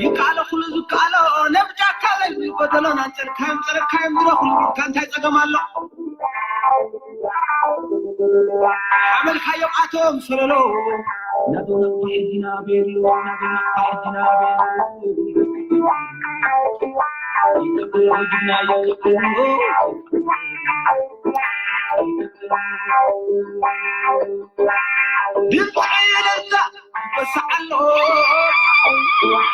ይከኣሎ ኩሉ ዝከኣሎ ነብጃካ ለይ ጎደሎ ናንጸርካዮም ጸረካዮም ድሮ ኩሉ ቢልካ እንታይ ጸገም ኣሎ? ሓመልካዮም ኣቶም ሰለሎ ናቶም ናቕፋ ሕጂ ናበየሉ ናቶም ናቕፋ ሕጂ ናበየሉ ይከኣሎ ጅግና ይከኣሎ ድምፂ ዕልልታ ይወስዕ ኣሎ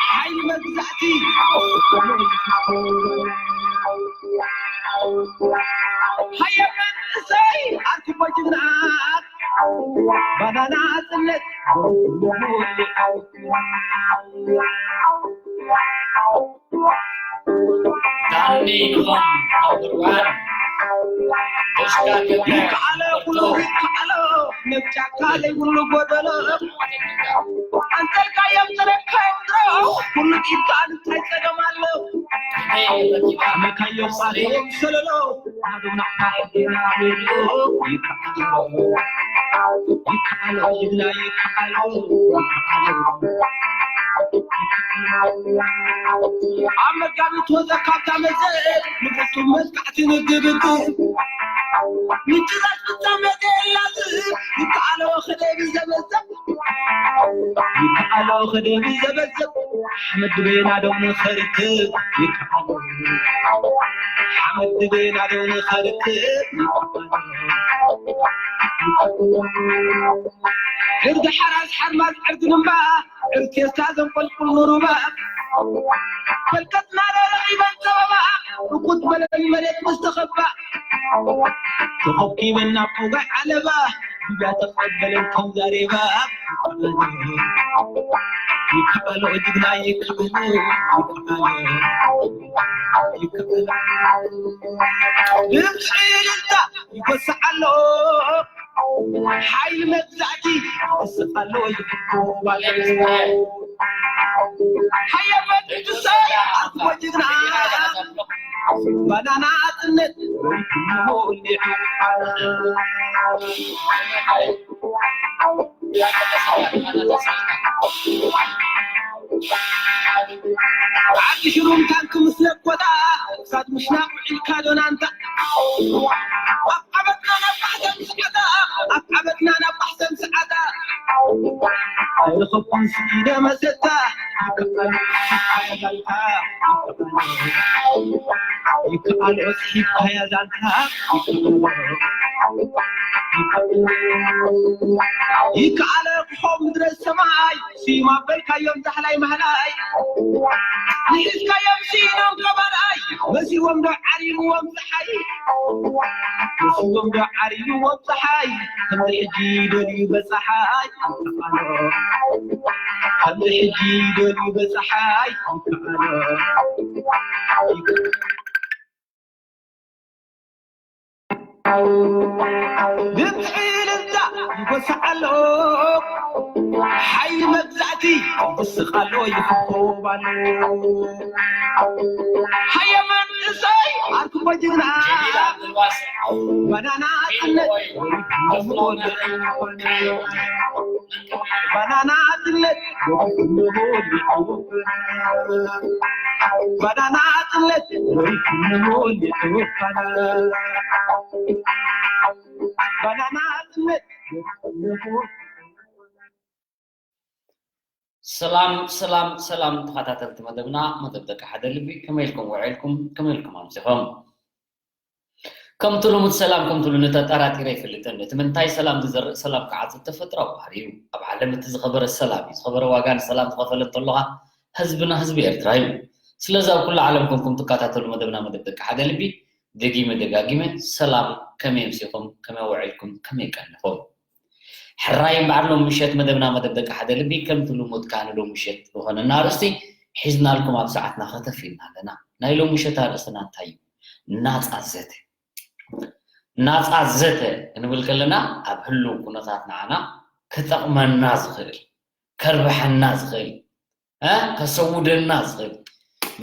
ሓይሊ መግዛእቲ ሃየ መንእሰይ ኣርክቦ ጅግና ባናና ጽነት ዳኒ ክኾን ኣብ ጉድጓድ ደሽካ ገብረ ይከኣሎ ኩሉ ይከኣሎ ነብጫካ ዘይብሉ ጎደሎ ኣንተልካዮም ተረካዮም ድሮ ኩሉ ይከኣል እንታይ ጸገም ኣሎ ኣመካዮም ኣደዮም ሰለሎ ኣዶና ሓቂና ቤሎ ይከኣሎ ይከኣሎ ጅግና ይከኣሎ ይከኣሎ ኣብ መጋቢት ወዘ ካብታ መዘ ንብረቱ መጥቃዕቲ ንግብግብ ምጭዛት ፍጻመ የላዝ ይከኣሎ ክደቢ ዘበዘብ ይከኣሎ ክደቢ ዘበዘብ ሓመድ ድበየና ዶ ንኸርክብ ይከኣሎ ሓመድ ድበየና ዶ ንኸርክብ ይከኣሎ ዕርዲ ሓራስ ሓርማዝ ዕርዲ ድማ ዕርኬስካ ዘንቆልቁል ንሩባ ፈልቀትና ዶ ረኺበን ጸበባ ርኩት በለን መሬት ምስ ተኸባ ተኾብኪበን ናብ ቁጋይ ዓለባ ድያ ተቐበለን ከም ዛሬባ ይከኣሎ ጅግና ይከኣሎ ይከኣሎ ይከኣሎ ድምፂ እልልታ ይጎስዕ ኣሎ ሓይሊ መግዛእቲ ይስቕ ኣሎ ይፍኮባል ሃየ በዲዱ ሰብ ኣርክቦ ጅግና ባናና ኣጥነት ወይድሞ ሊዑ ዓዲ ሽሩም ታንክ ምስ ለኮታ ክሳድ ምሽናቕ ውዒልካ ዶናንታ ኣብ ዓበትና ናብ ማሕተም ሰዓታ ኣብ ዓበትና ናብ ማሕተም ሰዓታ ኣይረኸብኩን ስኢደ መሰታ ይከኣሎ ይከኣሎ ስሒብካያ ዛንታ ይከኣሎ ክኾ ምድረ ሰማይ ስዩም ኣበልካዮም ዛሕላይ ማህላይ ንሒዝካዮም ስኢኖም ከባርኣይ መሲዎም ዶ ዓሪምዎም ፀሓይ መሲዎም ዶ ዓሪምዎም ፀሓይ ከምዚ ሕጂ ደልዩ በፀሓይ ከምዚ ሕጂ ደልዩ በፀሓይ ድምፂ እልልታ ይጎስዕ ኣሎ ሓይሊ መግዛእቲ ይስቕ ኣሎ ይፍኮብ ኣሎ ሃየ መንእሰይ ኣርክቦ ጅግና ባናና ኣጥነት ባናና ኣጥነት ባናና ኣጥነት ባናና ኣጥነት ሰላም ሰላም ሰላም ተኸታተልቲ መደብና መደብ ደቂ ሓደ ልቢ ከመይ ኢልኩም ውዒልኩም ከመይ ኢልኩም ኣምሲኹም ከምቲ ልሙድ ሰላም ከምቲ ሉ ንተጠራጢረ ይፈልጥን እቲ ምንታይ ሰላም ዝዘርእ ሰላም ክዓጽድ ተፈጥራዊ ባህሪ እዩ ኣብ ዓለም እቲ ዝኸበረ ሰላም እዩ ዝኸበረ ዋጋ ንሰላም ዝኸፈለ እንተሎ ኸኣ ህዝብና ህዝቢ ኤርትራ እዩ ስለዚ ኣብ ኩሉ ዓለም ኮንኩም ትከታተሉ መደብና መደብ ደቂ ሓደ ልቢ ደጊመ ደጋጊመ ሰላም ከመይ ኣምሲኹም ከመይ ውዒልኩም ከመይ ቀኒኹም ሕራይ እምበኣር ሎም ምሸት መደብና መደብ ደቂ ሓደ ልቢ ከምቲ ልሙድ ከኣ ንሎም ምሸት ዝኾነና ኣርእስቲ ሒዝናልኩም ኣብ ሰዓትና ከተፍ ኢልና ኣለና ናይ ሎም ምሸት ኣርእስትና እንታይ እዩ ናጻ ዘተ ናጻ ዘተ ክንብል ከለና ኣብ ህልው ኩነታት ንዓና ክጠቕመና ዝኽእል ከርብሐና ዝኽእል ከሰውደና ዝኽእል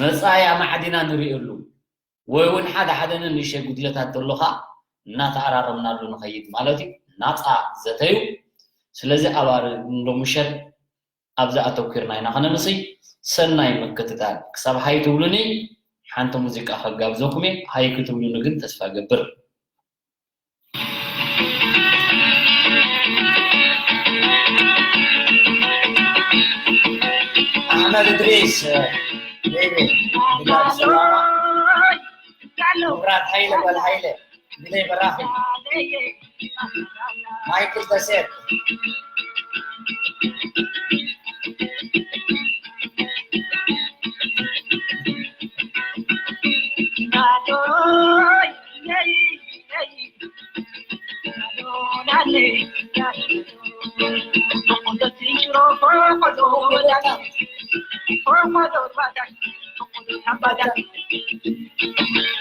መጻኢ ኣማዕዲና ንርእየሉ ወይ እውን ሓደ ሓደ ንንእሽተይ ጉድለታት ተሎ ከዓ እናተኣራረምናሉ ንኸይድ ማለት እዩ ናፃ ዘተዩ ስለዚ ኣብ ኣር-፣ እንዶ ምሸት ኣብዚ ኣተኲርና ኢና ከነምሲ። ሰናይ ምክትታል። ክሳብ ሃይ ትብሉኒ ሓንቲ ሙዚቃ ከጋብዘኩም እየ። ሃይ ክትብሉኒ ግን ተስፋ ገብር። ኣሕመድ እድሪስ፣ ቤቢ፣ ድጋፍ ሰላማ። መብራት ሃይለ፣ በል ሃይለ፣ ግደይ በራኺ፣ ማይክል ተሴት።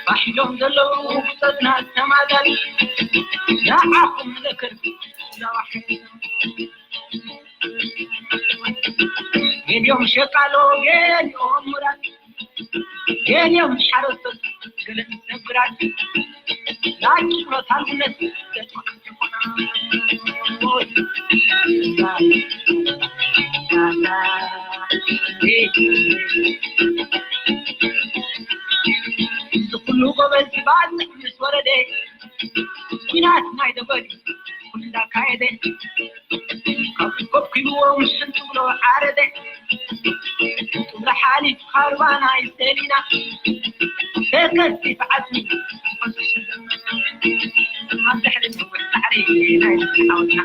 ባሒሎም ዘለዉ ብጾትና ተማዛል ንዓኹም ዘክር። ገሊኦም ሸቃሎ፣ ገሊኦም ምራት፣ ገሊኦም ሓረስቶት፣ ገለ ሰብ ግራት። ላኪ መታልነት ገጥማ እዚ ኩሉ ጎበዝ ባጽዕ ምስ ወረደ፣ ኲናት ናይ ደጎል ኩሉ እንዳካየደ፣ ካብ ኮብኪብዎ ምስ ትብሎ ዓረደ። ትብሎ ሓሊፍ ካርባና ይሰሊና፣ ተከቲፍ ዓጽሚ ኣብ ድሕሪ ነዊሕ ባሕሪ ናይ ሓውና።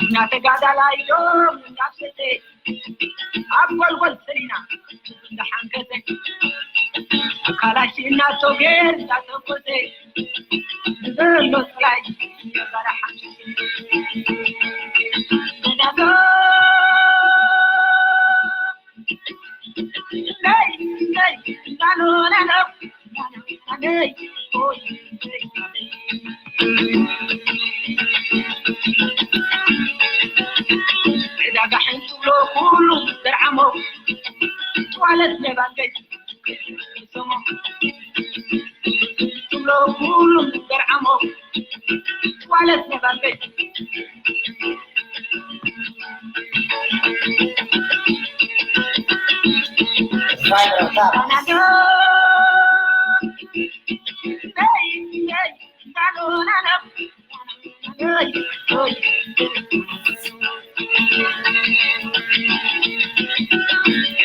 እኛ ተጋዳላይ ዮም እንዳብሰተ ኣብ ጎልጎል ሰሊና እንዳሓንከተ፣ ብካላሽ እናተጌር እንዳተኮሰ፣ ንዘሎ ጥራይ የባርሓ። እንዳሎ፣ እንዳሎ፣ እንዳሎ፣ እንዳሎ። ዕዳጋ ሕንጭብሎ ኩሉ ዘርዓሞ፣ ዋለት ነባገይ ሰሞ። ትብሎ ኩሉ ዘርዓሞ፣ ዋለት ነባገይ።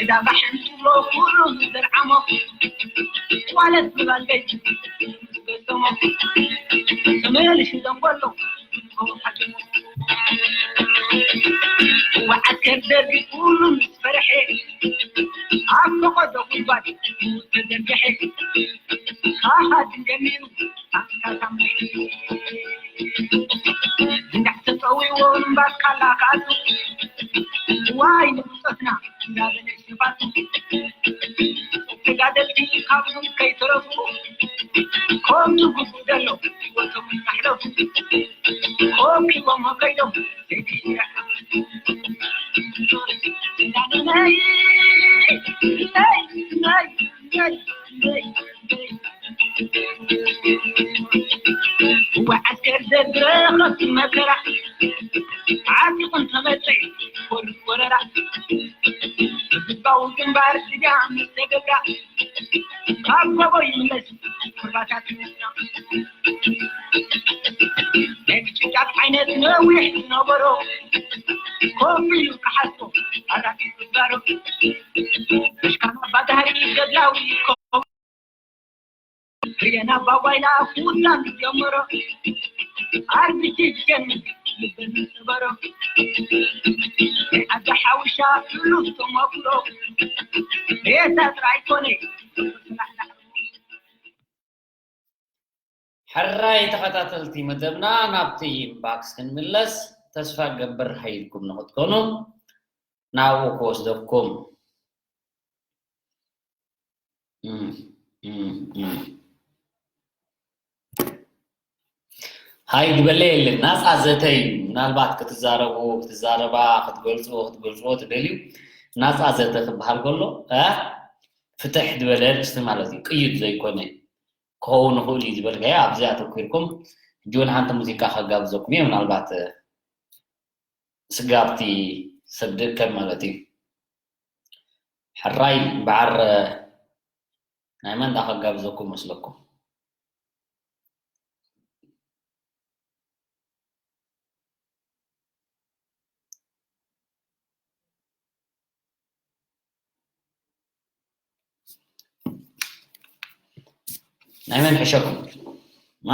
ዕዳጋ ሕንጭሎ ኩሉ ዝደርዓሞ፣ ዋለት ዝባንገይ ዝገጠሞ፣ ተመልሹ ደንጎሎ። ወዓት ከርደግ ኩሉ ምስ ፈርሐ፣ ኣብ ፈቐዶ ጉድጓድ ተዘርግሐ። ካኻ ድንገሚሩ እንዳተጸዊዎ እምባካላ ካቱ፣ ዋይ ንብጾትና እንዳበለ ሽፋቱ። ተጋደልቲ ካብዞም ከይተረፉ፣ ከምዚ ጉዱ ዘሎ ህይወቶም እናሕለፉ፣ ኮብኪቦሞ ከይዶም ዘይትሽረፍ። ናይ፣ ናይ፣ ናይ፣ ናይ፣ ናይ። ወዓት ከርደግ ረኸብቲ መከራ፣ ዓጢቑ እንተመጸ ወርድ ወረራ፣ ህዝባዊ ግንባር ስጋ ምስ ተገብራ፣ ካብ ጎቦ ይምለስ ቁርባታት። ናይ ምጭቃት ዓይነት ነዊሕ ዝነበሮ፣ ኮፍ ኢሉ ክሓስቦ ኣራጊ ግንባሮ። በሽካና ባዳህሪ ገድላዊ ይከው። ህየና ባጓይላ ኩላን ጀመሮ። ኣርቢቲ ጀን ልብን ነበሮ። ናይ ዓዲ ሓውሻ ሕሉፍ ተመክሮ። ቤታ ጥራይ ኮነ። ሕራይ ተኸታተልቲ መደብና፣ ናብቲ ኢንባክስ ክንምለስ ተስፋ ገብር ሃይልኩም ንኽትኮኑ ናብኡ ክወስደኩም። እም፣ እም፣ እም። ሃይ ዝበለ የለን። ናጻ ዘተ እዩ። ምናልባት ክትዛረቡ፣ ክትዛረባ፣ ክትገልጹ፣ ክትገልጽዎ ትደልዩ፣ ናጻ ዘተ ክበሃል ከሎ፣ እ፣ ፍትሕ ዝበለ ርስቲ ማለት እዩ። ቅዩድ ዘይኮነ ክኸውን ይኽእል እዩ ዝበልካዮ፣ ኣብዚ ኣተኲርኩም። ሕጂ እውን ሓንቲ ሙዚቃ ከጋብዘኩም እየ። ምናልባት፣ እ፣ ስጋብቲ ሰብ ድከም ማለት እዩ። ሕራይ በዓር ናይ መን ዳ ከጋብዘኩም መስለኩም? ናይ መን ሕሸኩም? ማ?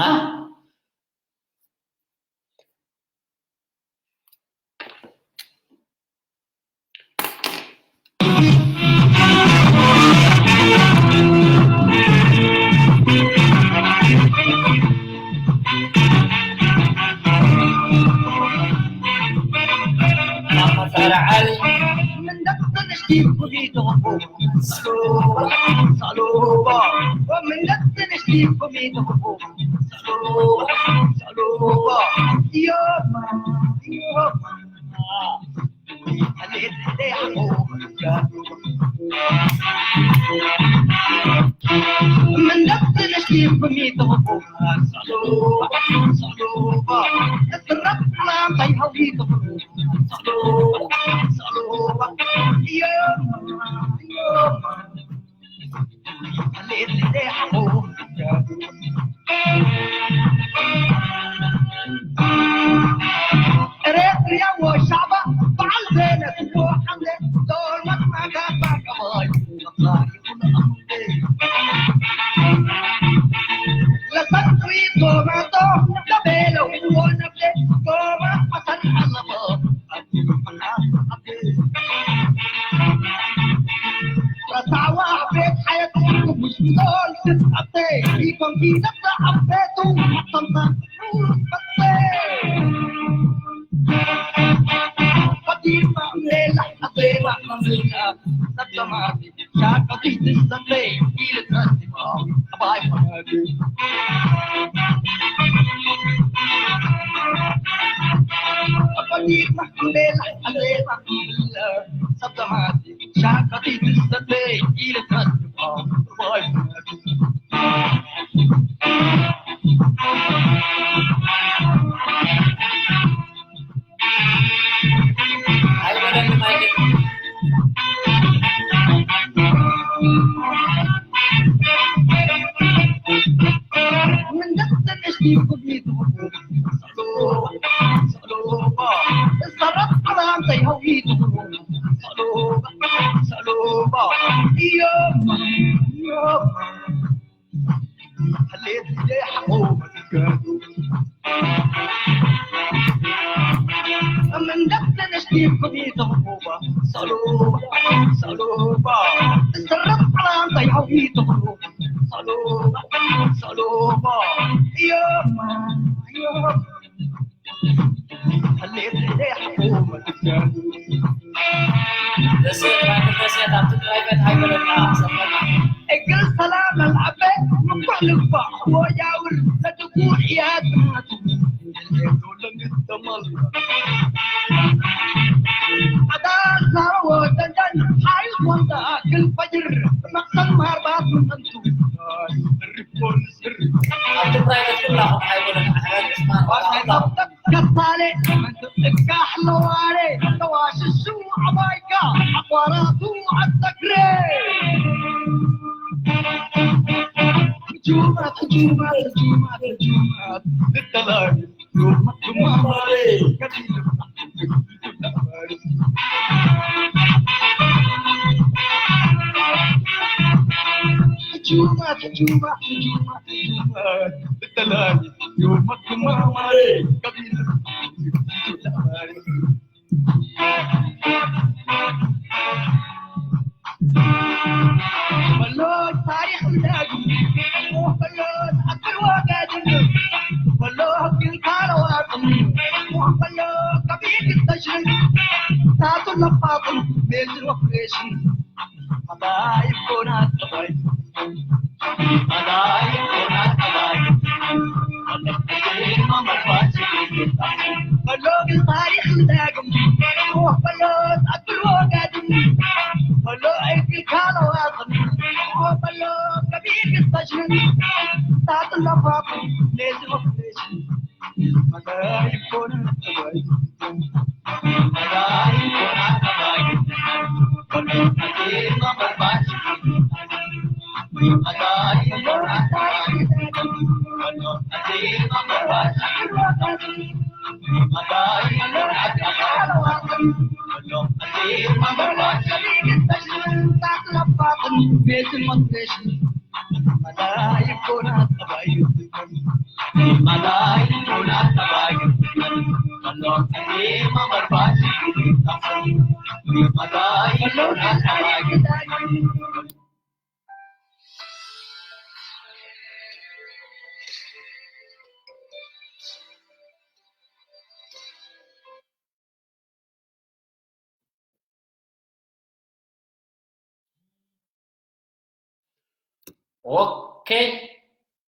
ኦኬ፣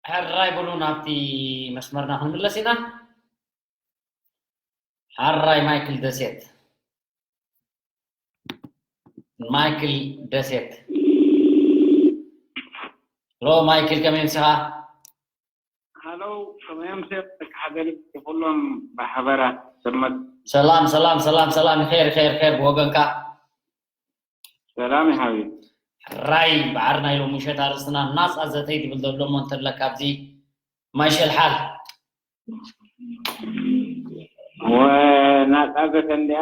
ሕራይ ብሉ፣ ናብቲ መስመርና ክንምለስ ኢና። ሕራይ ማይክል ደሴት፣ ማይክል ደሴት። ሎ ማይክል፣ ከመይ ምሲኻ? ሃሎ፣ ከመይ ምሲኻ? ደቂ ሓደር፣ ኩሎም ብሓበራ ሰመት። ሰላም፣ ሰላም፣ ሰላም፣ ሰላም። ኸይር፣ ኸይር፣ ኸይር ብወገንካ። ሰላም ይሃቢ። ሕራይ፣ ብዓር ናይ ሎሚ ምሸት ኣርእስትና ናጻ ዘተይ ትብል ዘሎ እሞ እንተለካ ኣብዚ ማይሸል ሓል። ወናጻ ዘተ እንድያ፣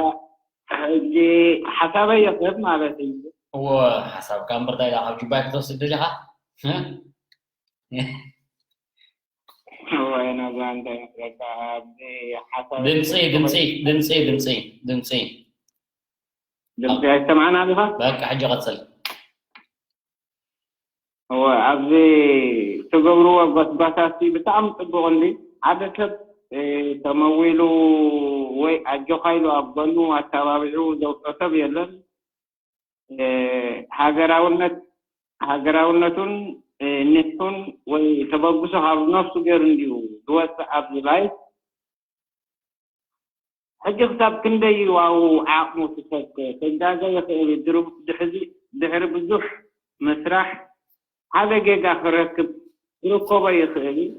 ሕጂ ሓሳበይ የኽህብ ማለት እዩ። እወ፣ ሓሳብካ እምበር እንታይ ኢኻ ካብ ጁባይ ክትወስድ ደሊኻ? እ? እወ፣ ናዛ እንታይ መስለካ፣ ኣብዚ ሓሳበይ ድምፂ፣ ድምፂ፣ ድምፂ፣ ድምፂ፣ ድምፂ። ድምፂ ኣይሰማዕን ኣሊኻ? በቃ፣ ሕጂ ቀፅል። እወ፣ ኣብዚ ትገብርዎ ጎስጓሳት ብጣዕሚ ጽቡቕ እንዲ። ሓደ ሰብ፣ እ፣ ተመዊሉ ወይ ኣጆኻ ኢሉ ኣብ ጎኑ ኣተባቢዑ ዘውጽኦ ሰብ የለን። እ፣ ሃገራውነት፣ ሃገራውነቱን፣ እ፣ ኒሑን ወይ ተበግሶ ካብ ነፍሱ ገይሩ እንድዩ ዝወጽእ ኣብዚ ላይፍ። ሕጂ ክሳብ ክንደይ እዩ ኣብኡ ዓቕሙ እቲ ሰብ ከ-፣ ከጋገ ይኽእል እዩ። ድሩ-፣ ድሕዚ-፣ ድሕሪ ብዙሕ ምስራሕ ሓደ ጌጋ ክረክብ ክርከቦ ይኽእል እዩ።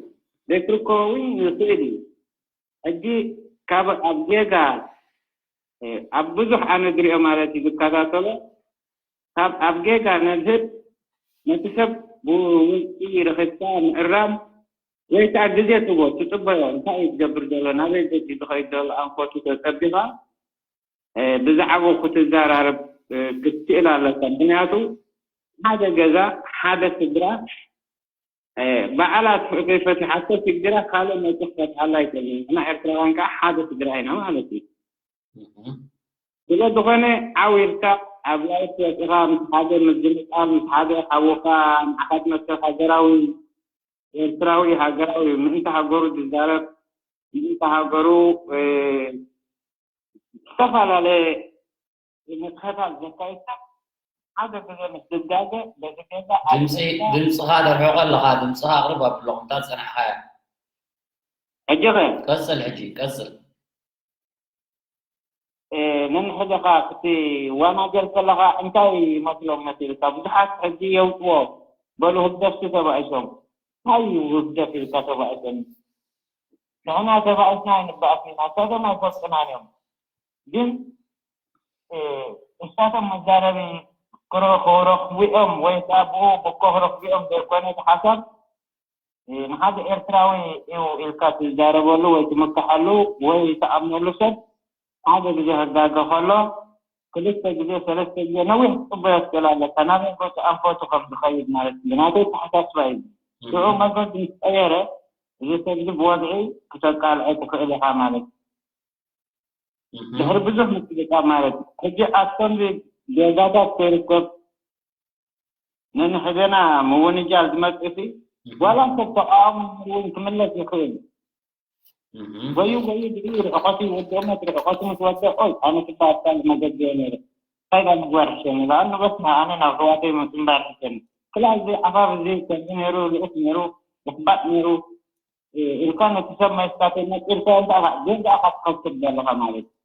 ዘይክርከቦ እውን ይኽእል እዩ። ሕጂ ካብ ኣብ ጌጋ፣ እ፣ ኣብ ብዙሕ ኣነ ዝሪኦ ማለት እዩ ዝከታተሎ፣ ካብ ኣብ ጌጋ ነድህብ ነቲ ሰብ ብውልቂ ረኺብካ ምእራም ወይ ከዓ ግዜ ትቦ ትጽበዮ፣ እንታይ እዩ ዝገብር ዘሎ፣ ናበይ ገጺ ዝኸይድ ዘሎ ኣንፈቱ ተጸቢኻ፣ እ፣ ብዛዕባኡ ክትዘራረብ፣ እ፣ ክትክእል ኣለካ። ምኽንያቱ ሓደ ገዛ፣ ሓደ ስድራ፣ እ፣ ባዕላ ትፍ-፣ ከይፈትሓቶ ሽግራ ካልእ መጺኡ ክፈትሓላ ኣይክእልን። ንሕና ኤርትራውያን ከዓ ሓደ ስድራ ኢና ማለት እዩ። እህ። ስለ ዝኾነ ዓው ኢልካ ኣብ ላይፍ ወጺኻ ምስ ሓደ ምዝንጣል፣ ምስ ሓደ ሓውኻ፣ ንዓኻ ዝመስል ሃገራዊ፣ ኤርትራዊ፣ ሃገራዊ፣ ምእንቲ ሃገሩ ዝዛረብ፣ ምእንቲ ሃገሩ፣ እ፣ ዝተፈላለየ ንጥፈታት ዘካይድ ሰብ ሓደ ግዜ ምስ ዝጋገ በዚ ጌጋ ኣብ ድምፂ፣ ኤርትራ ድምፅኻ ተርሕቆ ኣለኻ፣ ድምፅኻ ኣቕርብ ኣብሎ፣ ከምታ ዝፀናሕኻያ። ሕጂ ኸ? ቀፅል፣ ሕጂ ቀፅል። እ፣ ነንሕድኻ ክትዋናጀል ከለኻ እንታይ ይመስሎም መሲልካ? ብዙሓት ሕጂ የውፅዎ፣ በሉ ህግደፍሲ ተባኢሶም። እንታይ እዩ ህግደፍ ኢልካ ተባኢሶም? ንሕና ተባኢስና ኣይንባእስ ኢና፣ ንሳቶም ኣይፈልጡናን እዮም። ግን፣ እ፣ ንሳቶም መዛረቢ ክረ-፣ ክረኽቡኦም ወይ ከዓ ብኡ ብኮ ክረኽቡኦም ዘይኮነ እቲ ሓሳብ፣ እ፣ ንሓደ ኤርትራዊ እዩ ኢልካ ትዛረበሉ ወይ ትምክሐሉ ወይ ትኣምነሉ ሰብ ሓደ ግዜ ክጋገ ከሎ ክልተ ግዜ ሰለስተ ግዜ ነዊሕ ክትጽበዮ ትኽእል ኣለካ። ናበይ ገጹ ኣንፈቱ ከም ዝኸይድ ማለት እዩ። ናተይ ኣተሓሳስባ እዩ። ሽዑ መገዱ ምስ ቀየረ እዚ ሰብ እዚ ብወግዒ ክተቃልዖ ትኽእል ኢኻ ማለት እዩ። እህ። ድሕሪ ብዙሕ ምጥብጣብ ማለት እዩ። ሕጂ ኣብ ከምዚ ጌጋታት ከይርከብ ነንሕድና ምውንጃል ዝመጽእ ሲ፣ እህ። ዋላ ሰብ ተቃዋሚ እውን ክምለስ ይኽእል። እህ። ጎዩ ጎዩ ድዩ ርሕቀቱ ይወድኦ፣ መት ርሕቀቱ ምስ ወደ፣ ኦይ፣ ኣነ ክባኣል ካልእ መገዲ እየ ነይረ። እንታይ ዳ ምግባር ሕሸኒ? በኣኑ በስመ ኣነ ናብ ኣሕዋተይ ምጽንባር ሕሸኒ። ክላ እዚ ዓፋፍ እዚ ከምዚ ነይሩ፣ ልኡፍ ነይሩ፣ ምኽባጥ ነይሩ፣ እ፣ ኢልካ ነቲ ሰብ ማይስታተኛ ቂርካ እንተ ኢኻ፣ ጌጋ ኢኻ ትኸስር ዘለኻ ማለት እዩ።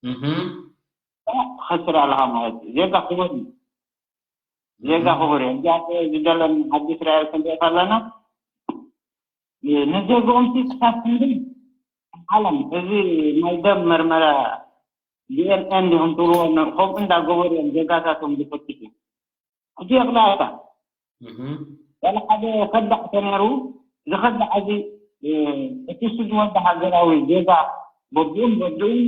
እህ። ትኸስር ኣለኻ ማለት እዩ። ዜጋ ክቡር እዩ። ዜጋ እህ። ክቡር እዩ። እዚ ኣብ ዝደለን ዓዲ እስራኤል ክንሪኦ ከለና፣ እ፣ ንዜግኦም ሲ ክሳብ ክንደይ ዓለም እዚ ናይ ደም መርመራ ዲ ኤን ኤ እንዲኹም ትብልዎ ነ-፣ ከምኡ እንዳገበሩ እዮም ዜጋታቶም ዝፈትሹ። ሕጂ የቕላእካ። ዋላ ሓደ ከዳዕ ተነይሩ፣ ዝኸዳዕ እዚ፣ እ፣ እቲ እሱ ዝወደ ሃገራዊ ዜጋ በብኡን በብኡን፣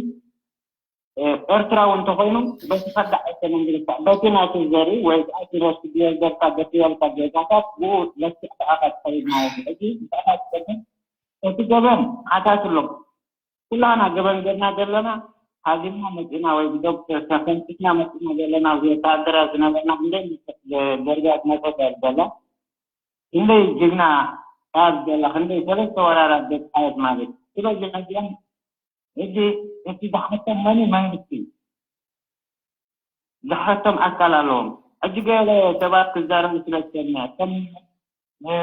እ፣ ኤርትራዊ እንተኾይኑ፣ በቲ ከዳዕ ኣይኮነን ዝልካዕ፣ በቲ ናቱ ዘርኢ ወይ ከዓ እቲ ረስድዮ ዘርካ በቲ ያልካ ዜጋታት ብኡ ለኪዕካ ኢኻ ትኸይድ ማለት እዩ። ሕጂ ንስኻ ትጸገም፣ እቲ ገበን ሓታት ኣሎ። ኩላና ገበን ጌርና ዘለና፣ ሃዚምና መጺና ወይ ብዶክተር ተፈንጢትና መጺና ዘለና፣ ወተሃደራት ዝነበርና ክንደይ ደረጃ መጸት ዘላ፣ ክንደይ ጅግና ካብ ዘላ፣ ክንደይ ሰለስተ ወራራት ደቂ ሓየት ማለት እዩ። ስለዚ ሕጂ ሕጂ እቲ ዝሓቶም መን እዩ? መንግስቲ እዩ። ዝሓቶም ኣካል ኣለዎም። ሕጂ ገለ ሰባት ክዛረቡ ስለ ዝሰምዕ፣ ከም፣ እ፣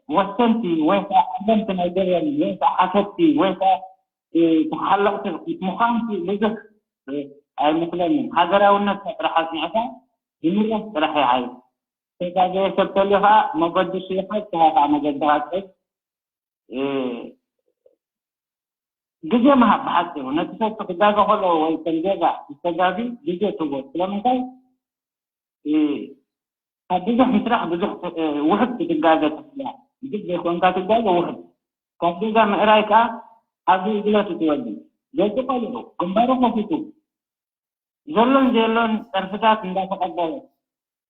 ወሰንቲ ወይ ከዓ ዓለምቲ ናይ ገበን ወይ ከዓ ሓሰብቲ ወይ ከዓ፣ እ፣ ተሓለቕቲ ምዃንሲ ብዙሕ፣ እ፣ ኣይመስለንን። ሃገራውነት ጥራሕ ኣጽኒዕካ ብምረት ጥራሕ ይዓዩ። ተጋገየ ሰብ ተልዩ ከዓ መገዱ ስኢኻ፣ ንስኻ ከዓ መገድኻ ትሕዝ። እ፣ ግዜ ምሃብ ብሓጺሩ፣ ነቲ ሰብ ክጋገ ከሎ ወይ ከም ዜጋ ክተጋጊ ግዜ ትህቦ። ስለምንታይ? እ፣ ካብ ብዙሕ ምስራሕ ብዙሕ፣ እ፣ ውሑድ ክትጋገ ትኽእል። ብዙሕ ዘይኮንካ ትጋገ ውሑድ። ካብ ጌጋ ምእራይ ከኣ ኣብዚ ግለት ትወዲ። ደቂ ቆልዑ ግንባሩ ከፊቱ ዘሎን ዘየሎን ጸርፍታት እንዳተቐበለ፣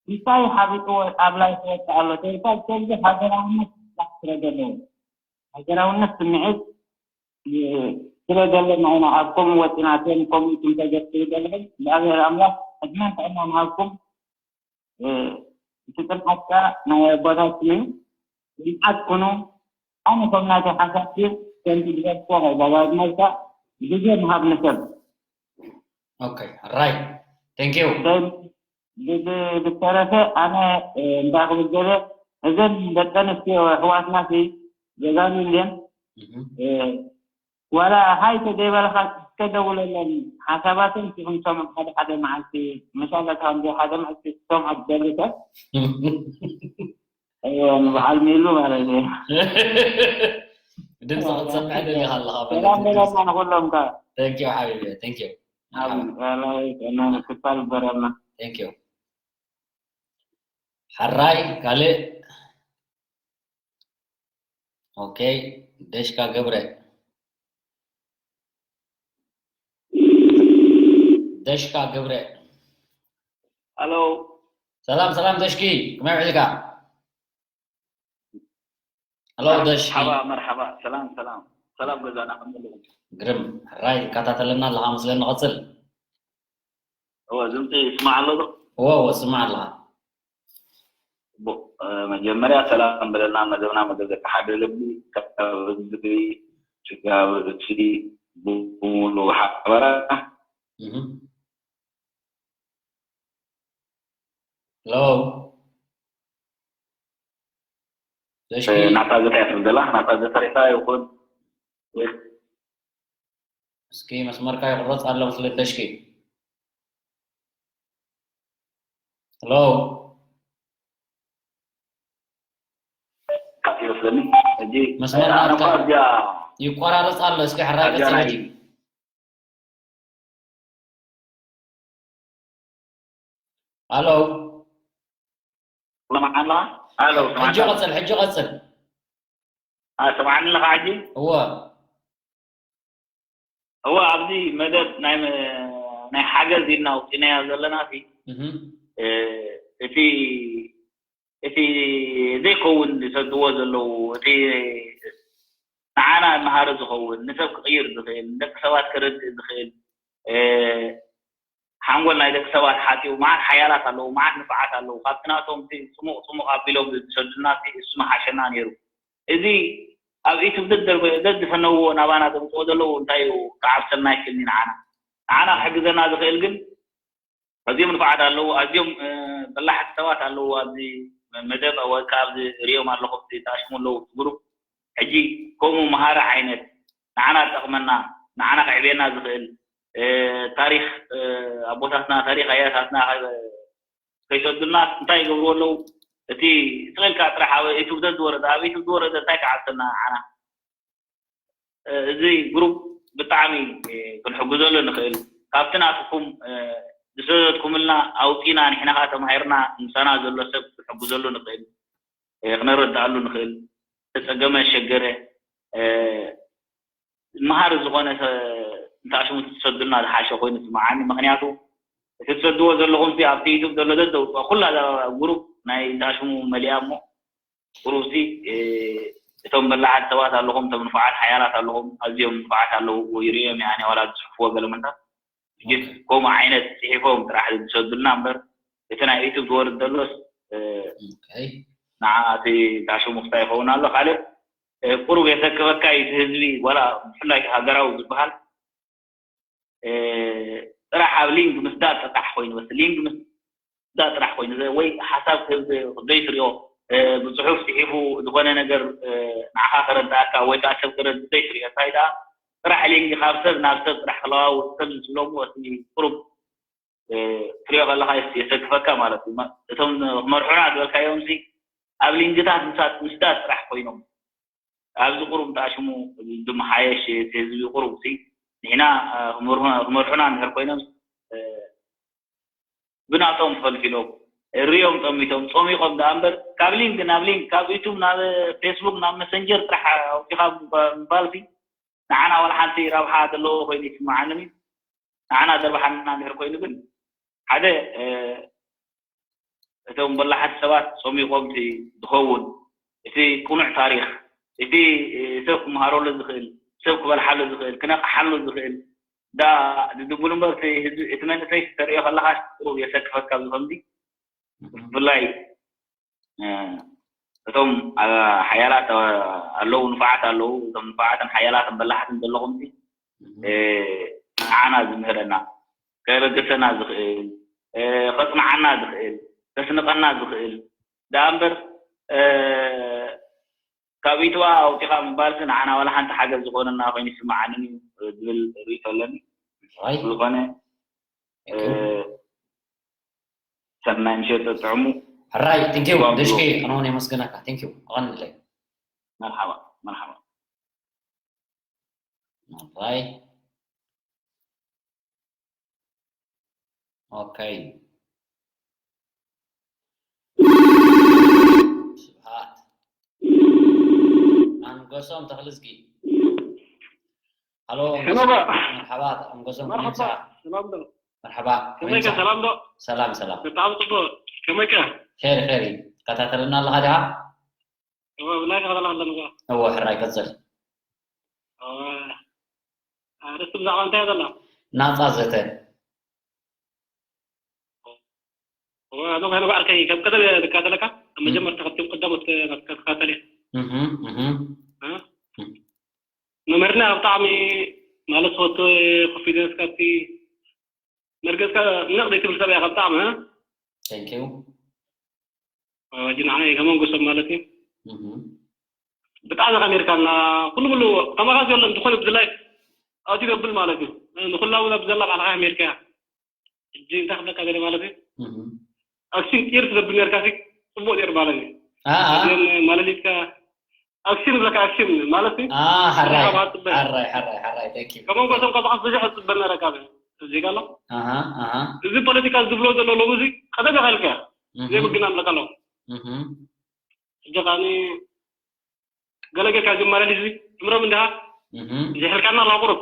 እንታይ ሓቢጥዎ ኣብ ላይፍ ወጽእ ኣሎ ተልካ፣ ከዚ ሃገራውነት ስራሕ ስለ ዘለዎ፣ ሃገራውነት ስምዒት፣ እ፣ ስለ ዘለና ኢና ኣብ ከምኡ ወጺና። እቶም ከምኡ ኢኹም ተገድስዉ ዘለኹም፣ እግዚኣብሔር ኣምላኽ ዕድመን ጥዕናን ይሃብኩም። እ፣ እቲ ጽንዓት ከኣ ናይ ኣቦታትኩም እዩ። ጽንዓት ኩኑ። ኣነ ከም ናተይ ሓሳብ ግን ከምቲ ዝበልኩዎ ናይ ዳግማይ መልካ ግዜ ምሃብ ንሰብ። ኦኬ፣ ራይት። Thank you። ብ-፣ ብ-፣ ብተረፈ ኣነ፣ እ፣ እንታይ ክብል ገለ፣ እዘን ደቂ ኣንስትዮ ኣሕዋትና ሲ ጀጋኑ እንድየን፣ እህ፣ እ፣ ዋላ ሃይ ተደይበልኻ እስከ ደውለለን፣ ሓሳባተን ሲ ክንሰምዖ ሓደ ሓደ መዓልቲ፣ መሻለካ እንዲ ሓደ መዓልቲ ክሰምዖ ትደሊ ሰብ። እወ፣ ንበዓል ሚሉ ማለት እዩ። ድምፂ ክትሰምዕ ደሊኻ ኣለኻ። ሰላም በለና ንኹሎም ከ። Thank you ሓቢቢ፣ thank you። ኣብ ሰላም ጥዕና ምክትታል ይግበረልና። Thank you። ሕራይ ካልእ። ኦኬ፣ ደሽካ ገብረ። ደሽካ ገብረ። ሄሎ። ሰላም ሰላም ደሽኪ፣ ከመይ ውዒልካ? ሄሎ ደሽኪ። መርሓባ መርሓባ፣ ሰላም ሰላም፣ ሰላም ገዛና ከመይ ኣለኩም? ግርም፣ ሕራይ ትከታተለና ኣለኻ መስለኒ፣ ቀጽል። እወ፣ ድምፂ ይስማዕ ኣሎ ዶ? እወ እወ፣ ስማዕ ኣለኻ። ጽቡቕ። እ፣ መጀመርያ ሰላም በለና፣ መደብና መደብ ደቂ ሓደ ልቢ፣ ካብ ህዝቢ፣ ስጋብ ርእሲ፣ ብምሉእ ሓበራ። እህ። ሄሎ። ደሽኪ። እ፣ ናታ ዘታ እያ ትብል ዘላ፣ ናታ ዘታ ሬሳ ይኹን ወይ እስኪ መስመርካ ይቁረጽ ኣሎ መስለኒ ደሽኪ። ሄሎ። ካት ይመስለኒ። ሕጂ መስመር ኣነ እኳ ናትካ እዚኣ ይቆራረጽ ኣሎ። እስኪ ሕራይ እዚኣ ቀጽል ናይ ሕጂ። ሄሎ። ስማዓና? ሄሎ፣ ሕጂ ስማዓና? ቀጽል፣ ሕጂ ቀጽል። አ፣ ስማዓኒ ኣለኻ ሕጂ? እወ። እወ፣ ኣብዚ መደብ ናይ መ-፣ ናይ ሓገዝ ኢልና ኣውፂናዮ ዘለና ሲ፣ እህ። እ፣ እቲ፣ እቲ ዘይከውን ዝሰድዎ ዘለዉ፣ እቲ ንዓና መሃሪ ዝኸውን፣ ንሰብ ክቕይር ዝኽእል፣ ንደቂ ሰባት ከረድእ ዝኽእል፣ እ፣ ሓንጎል ናይ ደቂ ሰባት ሓፂቡ፣ መዓት ሓያላት ኣለዉ፣ መዓት ንፉዓት ኣለዉ። ካብቲ ናቶም እቲ ጽሙቕ ጽሙቕ ኣቢሎም ዝሰዱልና እቲ እሱ ምሓሸና ነይሩ። እዚ ኣብ ኢትብደት ደርበ-፣ ደድፈነዎ ናባና ዘምጽኦ ዘለዉ እንታይ እዩ ክዓብሰልና ኣይክእልን እዩ ንዓና። ንዓና ክሕግዘና ዝኽእል ግን ኣዝዮም ንፉዓት ኣለዉ፣ ኣዝዮም፣ እ፣ በላሕቲ ሰባት ኣለዉ ኣብዚ መደብ ወይ ከዓ ኣብዚ ርእዮም ኣለኹ፣ እቲ ተኣሽሙ ኣለዉ እቲ ግሩፕ። ሕጂ ከምኡ መሃሪ ዓይነት ንዓና ዝጠቕመና፣ ንዓና ከዕብየና ዝኽእል፣ እ፣ ታሪኽ፣ እ፣ ኣቦታትና፣ ታሪኽ ኣያታትና ከ-፣ ከይሰዱልና እንታይ ይገብርዎ ኣለዉ? እቲ ስቕ ኢልካ ጥራሕ ኣብ ኢትብደት ዝወረደ፣ ኣብ ኢትብደት ዝወረደ እንታይ ክዓብሰልና ንዓና? እዚ ግሩፕ ብጣዕሚ ክንሕግዘሉ ንኽእል፣ ካብቲ ናትኩም ዝሰደድኩምልና ኣውፂና ንሕና ከዓ ተማሂርና ምሳና ዘሎ ሰብ ክንሕግዘሉ ንኽእል፣ ክነረድኣሉ ንኽእል፣ ተፀገመ ሸገረ መሃሪ ዝኾነ እንተኣሽሙ ትሰዱልና ዝሓሸ ኮይኑ ስምዓኒ። ምክንያቱ እቲ ትሰድዎ ዘለኹም ኣብቲ ዩቱብ ዘሎ ዘደውፅኦ ኩላ እዛ ግሩፕ ናይ እንተኣሽሙ መሊኣ እሞ ቁሩብሲ እቶም በላሓት ሰባት ኣለኹም፣ እቶም ንፉዓት ሓያላት ኣለኹም፣ ኣዝዮም ንፉዓት ኣለዉ ይርእዮም እየ ኣነ ዋላ ዝፅሕፍዎ ገለመንታት ጅስ ከምኡ ዓይነት ፅሒፎም ጥራሕ ዝሰዱልና እምበር እቲ ናይ ዩቱብ ዝወርድ ዘሎስ ንዓ እቲ ታሽሙ ክስታይ ይኸውን ኣሎ። ካልእ ቁሩብ የሰክፈካ እዩ እቲ ህዝቢ ዋላ ብፍላይ ሃገራዊ ዝበሃል ጥራሕ ኣብ ሊንክ ምስዳድ ጥራሕ ኮይኑ በስ ሊንክ ምስዳድ ጥራሕ ኮይኑ ወይ ሓሳብ ክህብ ዘይትሪኦ ብፅሑፍ ፅሒፉ ዝኾነ ነገር ንዓኻ ከረዳእካ ወይ ከዓ ሰብ ክረድ ዘይትሪኦ እንታይ ደኣ ጥራሕ ሊንክ ካብ ሰብ ናብ ሰብ ጥራሕ ክለዋውጥ ሰብ ዝብሎሞ እቲ ቁሩብ ትሪኦ ከለካ የሰክፈካ ማለት እዩ። እቶም ክመርሑና ዝበልካዮም ሲ ኣብ ሊንክታት ምስዳድ ጥራሕ ኮይኖም ኣብዚ ቁሩብ እንተኣሽሙ ዝመሓየሽ እቲ ህዝቢ ቁሩብ ሲ ንሕና ክመርሑና እንድሕር ኮይኖም ብናቶም ፈልፊሎም ሪኦም ጠሚቶም ፀሚቆም ደኣ እምበር ካብ ሊንክ ናብ ሊንክ ካብ ዩቱብ ናብ ፌስቡክ ናብ መሰንጀር ጥራሕ ኣውፂኻ ምባል ሲ ንዓና ዋላ ሓንቲ ረብሓ ዘለዎ ኮይኑ ይስምዓንን እዩ። ንዓና ዘርብሓና እንድሕር ኮይኑ ግን ሓደ እቶም በላሓት ሰባት ፀሚቆም እቲ ዝኸውን እቲ ቅኑዕ ታሪክ እቲ ሰብ ክመሃረሉ ዝኽእል ሰብ ክበልሓሉ ዝኽእል ክነቕሓሉ ዝኽእል ዳ ዝድብሉ እምበር እቲ መንእሰይ ተርእዮ ከለካ ቁሩብ የሰክፈካ ኣብዚ ከምዚ ብፍላይ እቶም ሓያላት ኣለዉ ንፉዓት ኣለዉ እቶም ንፉዓትን ሓያላትን በላሕትን ዘለኹም ንዓና ዝምህረና ከበገሰና ዝኽእል ከፅንዓና ዝኽእል ከስንቐና ዝኽእል ደኣ እምበር ካብ ኢትዋ ኣውፂኻ ምባልሲ ንዓና ዋላ ሓንቲ ሓገዝ ዝኾነና ኮይኑ ይስምዓንን እዩ ዝብል ርእይቶ ኣለኒ። ዝኾነ ሰናይ ምሸት ጥዕሙ። ሕራይ ቴንኪው ደሽኬ ኣነ እውን የመስግነካ ቴንኪው ኣቐንለይ። መርሓባ መርሓባ። ሕራይ ኦኬ። ስብሓት ኣንገሶም ተኽልዝጊ። ሃሎ መርሓባ ኣንገሶም። መርሓባ። ከመይከ ሰላም ዶ? ሰላም ሰላም። ብጣዕሚ ፅቡቅ። ከመይከ? ኸይር ኸይር። ትከታተለና ኣለኻ ዲኻ? እወ ብላይ ከታተላ ኣለንዋ። እወ ሕራይ ቀፅል። ኣርእስቲ ብዛዕባ እንታይ እያ ዘላ? ናፃ ዘተ። እወ ኣነ ኮይነ ባዕልከይ ከም ቀደም እየ ዝከታተለካ ኣብ መጀመርታ ካብቶም ቀዳሞት ናትካ ዝከታተል እየ። መምህርና ብጣዕሚ ማለት ዝፈትዎ ኮንፊደንስካ እቲ መርገፅካ ነቕ ዘይትብል ሰብ እያ ካብ ብጣዕሚ። Thank you። ወጂ ንዓይ ከመንጎሶም ማለት እዩ። ብጣዕሚ ከሚርካና ኩሉ ሙሉ ተመሳስ የለን ዝኾነ ብዝላይ ኣዝዩ ዘብል ማለት እዩ። ንኩላ እውን ኣብዚ ዘላ ባዕልካ ከሚርካያ። ሕጂ እንታይ ክብለካ ደለ ማለት እዩ። ኣክሽን ጢር ትዘብል ነርካ ሲ ጽቡቅ ነር ማለት እዩ። ኣኣ። እዚኦም ማለሊትካ ኣክሽን ብለካ ኣክሽን ማለት እዩ። ኣኣ፣ ሓራይ፣ ሓራይ፣ ሓራይ፣ ሓራይ፣ thank you። ከመንጎሶም ካብ ብዓስ ብዙሕ ጽበ ነረካ ዜጋ ኣሎ። ኣሃ፣ ኣሃ። እዚ ፖለቲካ ዝብሎ ዘሎ ሎሚ እዚ ቀደም ይኸልከ እህ። ዘይምግና ኣለካ ኣሎ። እህ። ሕጂ ኻኒ ገለ ጌርካ ዝመላለስ እዚ እምሮም እንድኻ እህ። ዝሕልካና ኣለኻ ቁሩብ።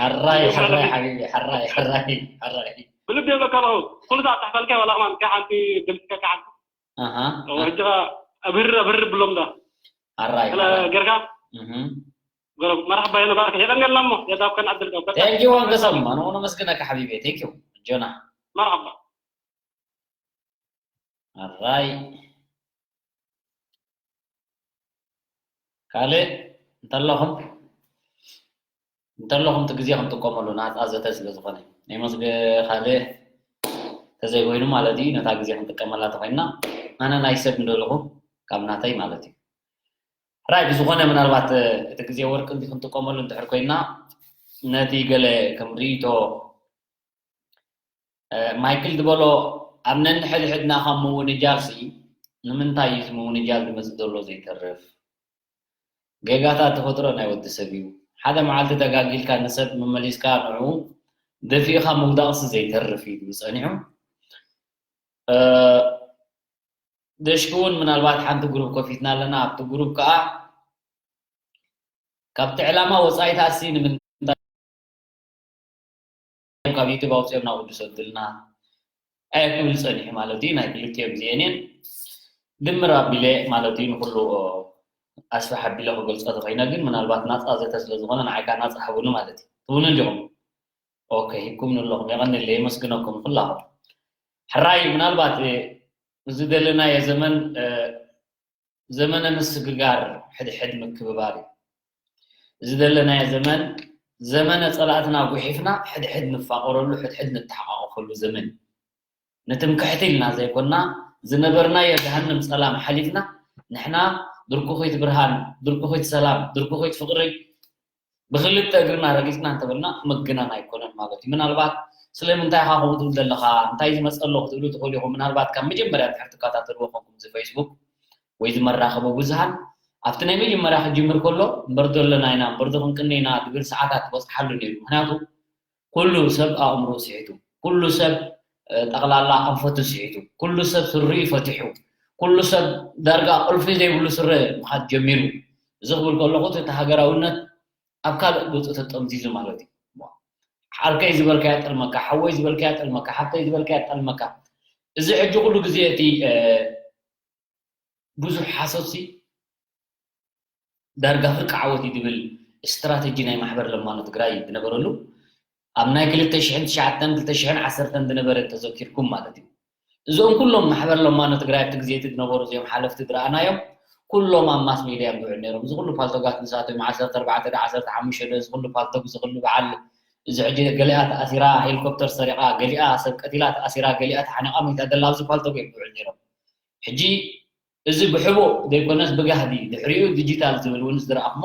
ሓራይ፣ ሓራይ ሓቢቢ፣ ሓራይ፣ ሓራይ፣ ሓራይ። ብልቢ የብለካ ኣለኹ። ኩሉ ሰዓት ተሕታልካ ዋላ ከማን ከ ሓንቲ ደምስካ ከ ሓንቲ። ኣሃ። እዎ፣ ሕጂ ኸ ኣብህር፣ ኣብህር ብሎም ዶ? ሓራይ፣ ገለ ሓራይ። ጌርካ? እህ። ገለ መርሓባ የነባርክ። የቐንየልና እሞ፣ የዳብከን ዓድልካ። በቃ። Thank you፣ ወንገሰም። ኣነ እውን ኣመስግነካ ሓቢቢ። Thank you። ጆና። መርሓባ። ኣራይ ካልእ እንተለኹም እንተለኹም እቲ ግዜ ክንጥቀመሉ ናፃ ዘተ ስለ ዝኾነ ናይ መስገ ካልእ ተዘይኮይኑ ማለት እዩ ነታ ግዜ ክንጥቀመላ ተኮይንና ኣነ ናይ ሰብ እንደለኹ ካብ ናተይ ማለት እዩ ራይ ብዝኾነ ምናልባት እቲ ግዜ ወርቂ እንዲ ክንጥቀመሉ እንድሕር ኮይንና ነቲ ገለ ከም ርእይቶ ማይክል ዝበሎ ኣብ ነንሕድሕድና ካብ ምውንጃልሲ ንምንታይ እዩ እዚ ምውንጃል ዝመፅእ ዘሎ ዘይተርፍ ጌጋታት ተፈጥሮ ናይ ወዲ ሰብ እዩ ሓደ መዓልቲ ተጋጊልካ ንሰብ መመሊስካ ንዑ ደፊእኻ ምውዳቕሲ ዘይተርፍ እዩ ዝብል ጸኒሑ። ደሽኪ እውን ምናልባት ሓንቲ ግሩፕ ከፊትና ኣለና። ኣብቲ ግሩፕ ከዓ ካብቲ ዕላማ ወፃኢ ተኣሲ ንምንታይ ካብ ዩቱብ ኣውፅኦም ናብ ቅዱስ ወድልና ኣየ ክብል ፀኒሑ ማለት እዩ። ናይ ክልቲኦም እዚአን እየን ድምር ኣቢለ ማለት እዩ። ንኩሉ ኣስፋሕ ኣቢለ ክገልፆ ተኸይነ ግን ምናልባት ናፃ ዘተ ስለ ዝኾነ ንዓይ ከዓ ናፃ ሃቡኒ ማለት እዩ። ትብሉ እንዲኹም። ኦኬ፣ ሂብኩምኒ ኣለኹም። የቐንየለይ፣ የመስግነኩም ኩላኹም። ሕራይ ምናልባት እዚ ዘለናዮ ዘመን ዘመነ ምስግጋር፣ ሕድሕድ ምክብባር እዩ። እዚ ዘለናዮ ዘመን ዘመነ ፀላእትና ጉሒፍና ሕድሕድ ንፋቐረሉ፣ ሕድሕድ ንተሓቋቐፈሉ ዘመን እዩ። ንትምክሕቲ ኢልና ዘይኮና ዝነበርናዮ ገሃንም ፀላም ሓሊፍና ንሕና ድርኩኺት ብርሃን፣ ድርኩኺት ሰላም፣ ድርኩኺት ፍቕሪ ብክልተ እግርና ረጊፅና እንተበልና ምግናን ኣይኮነን ማለት እዩ። ምናልባት ስለምንታይ ኢኻ ከምኡ ትብል ዘለኻ እንታይ ዝመፀ ኣሎ ክትብሉ ትኽእሉ ኢኹም። ምናልባት ካብ መጀመርያ እንድሕር ትከታተልዎ ኮንኩም እዚ ፌስቡክ ወይ እዚ መራኸቢ ብዙሃን ኣብቲ ናይ መጀመርያ ክጅምር ከሎ እምበር ዶ ኣለና ኢና እምበር ዶ ክንቅኒ ኢና ዝብል ሰዓታት ትበፅሓሉ ነይሩ። ምክንያቱ ኩሉ ሰብ ኣእምሮ ስሒቱ፣ ኩሉ ሰብ ጠቕላላ ኣንፈቱ ስሒቱ፣ ኩሉ ሰብ ስሪኡ ፈቲሑ፣ ኩሉ ሰብ ዳርጋ ቁልፊ ዘይብሉ ስረ ምኻድ ጀሚሩ። እዚ ክብል ከለኹ እቲ ሃገራውነት ኣብ ካልእ ገፁ ተጠምዚዙ ማለት እዩ። ዓርከይ ዝበልካያ ጠልመካ፣ ሓወይ ዝበልካያ ጠልመካ፣ ሓብተይ ዝበልካያ ጠልመካ። እዚ ሕጂ ኩሉ ግዜ እቲ ብዙሕ ሓሶትሲ ዳርጋ ፍርቂ ዓወት እዩ ዝብል ስትራተጂ ናይ ማሕበር ለማኖ ትግራይ ዝነበረሉ ኣብ ናይ ክልተ ሽሕን ትሽዓተን ክልተ ሽሕን ዓሰርተን ዝነበረ ተዘኪርኩም ማለት እዩ። እዞም ኩሎም ማሕበር ለማኖ ትግራይ ኣብቲ ግዜ እቲ ዝነበሩ እዚኦም ሓለፍቲ ዝረኣናዮም ኩሎም ኣብ ማስ ሚድያ እዮም ዝውዕሉ ነይሮም። እዚ ኩሉ ፓልቶጋት ንሳቶም ዓሰርተ ኣርባዕተ ዶ ዓሰርተ ሓሙሽተ ዶ እዚ ኩሉ ፓልቶግ እዚ ኩሉ በዓል እዚ ሕጂ ገሊኣ ተኣሲራ ሄሊኮፕተር ሰሪቓ ገሊኣ ሰብ ቀቲላ ተኣሲራ ገሊኣ ተሓኒቓ ሞይታ ዘላ ኣብዚ ፓልቶግ እዮም ዝውዕሉ ነይሮም። ሕጂ እዚ ብሕቡእ ዘይኮነስ ብጋህዲ ድሕሪኡ ዲጂታል ዝብል እውን ዝረኣኽሞ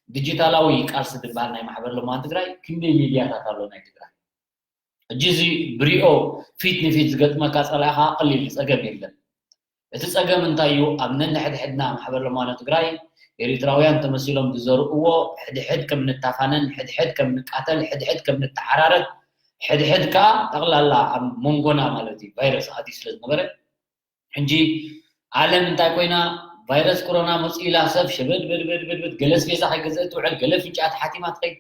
ዲጂታላዊ ቃልሲ ዝበሃል ናይ ማሕበር ለማን ትግራይ ክንደይ ሚድያታት ኣሎ ናይ ትግራይ። ሕጂ እዚ ብሪኦ ፊት ንፊት ዝገጥመካ ፀላኢኻ ቀሊል ፀገም የለን። እቲ ፀገም እንታይ እዩ? ኣብ ነንሕድሕድና ማሕበር ለማኖ ትግራይ ኤሪትራውያን ተመሲሎም ዝዘርእዎ ሕድሕድ ከም ንታፋነን ሕድሕድ ከም ንቃተል ሕድሕድ ከም ንተሓራረት ሕድሕድ ከዓ ጠቕላላ ኣብ መንጎና ማለት እዩ ቫይረስ ኣትዩ ስለ ዝነበረ ሕጂ ዓለም እንታይ ኮይና ቫይረስ ኮሮና መፅኡ ኢላ ሰብ ሸበድበድበድበድ ገለ ስቤዛ ከይገዘእ ትውዕል ገለ ፍንጫ ተሓቲማ ትኸይድ።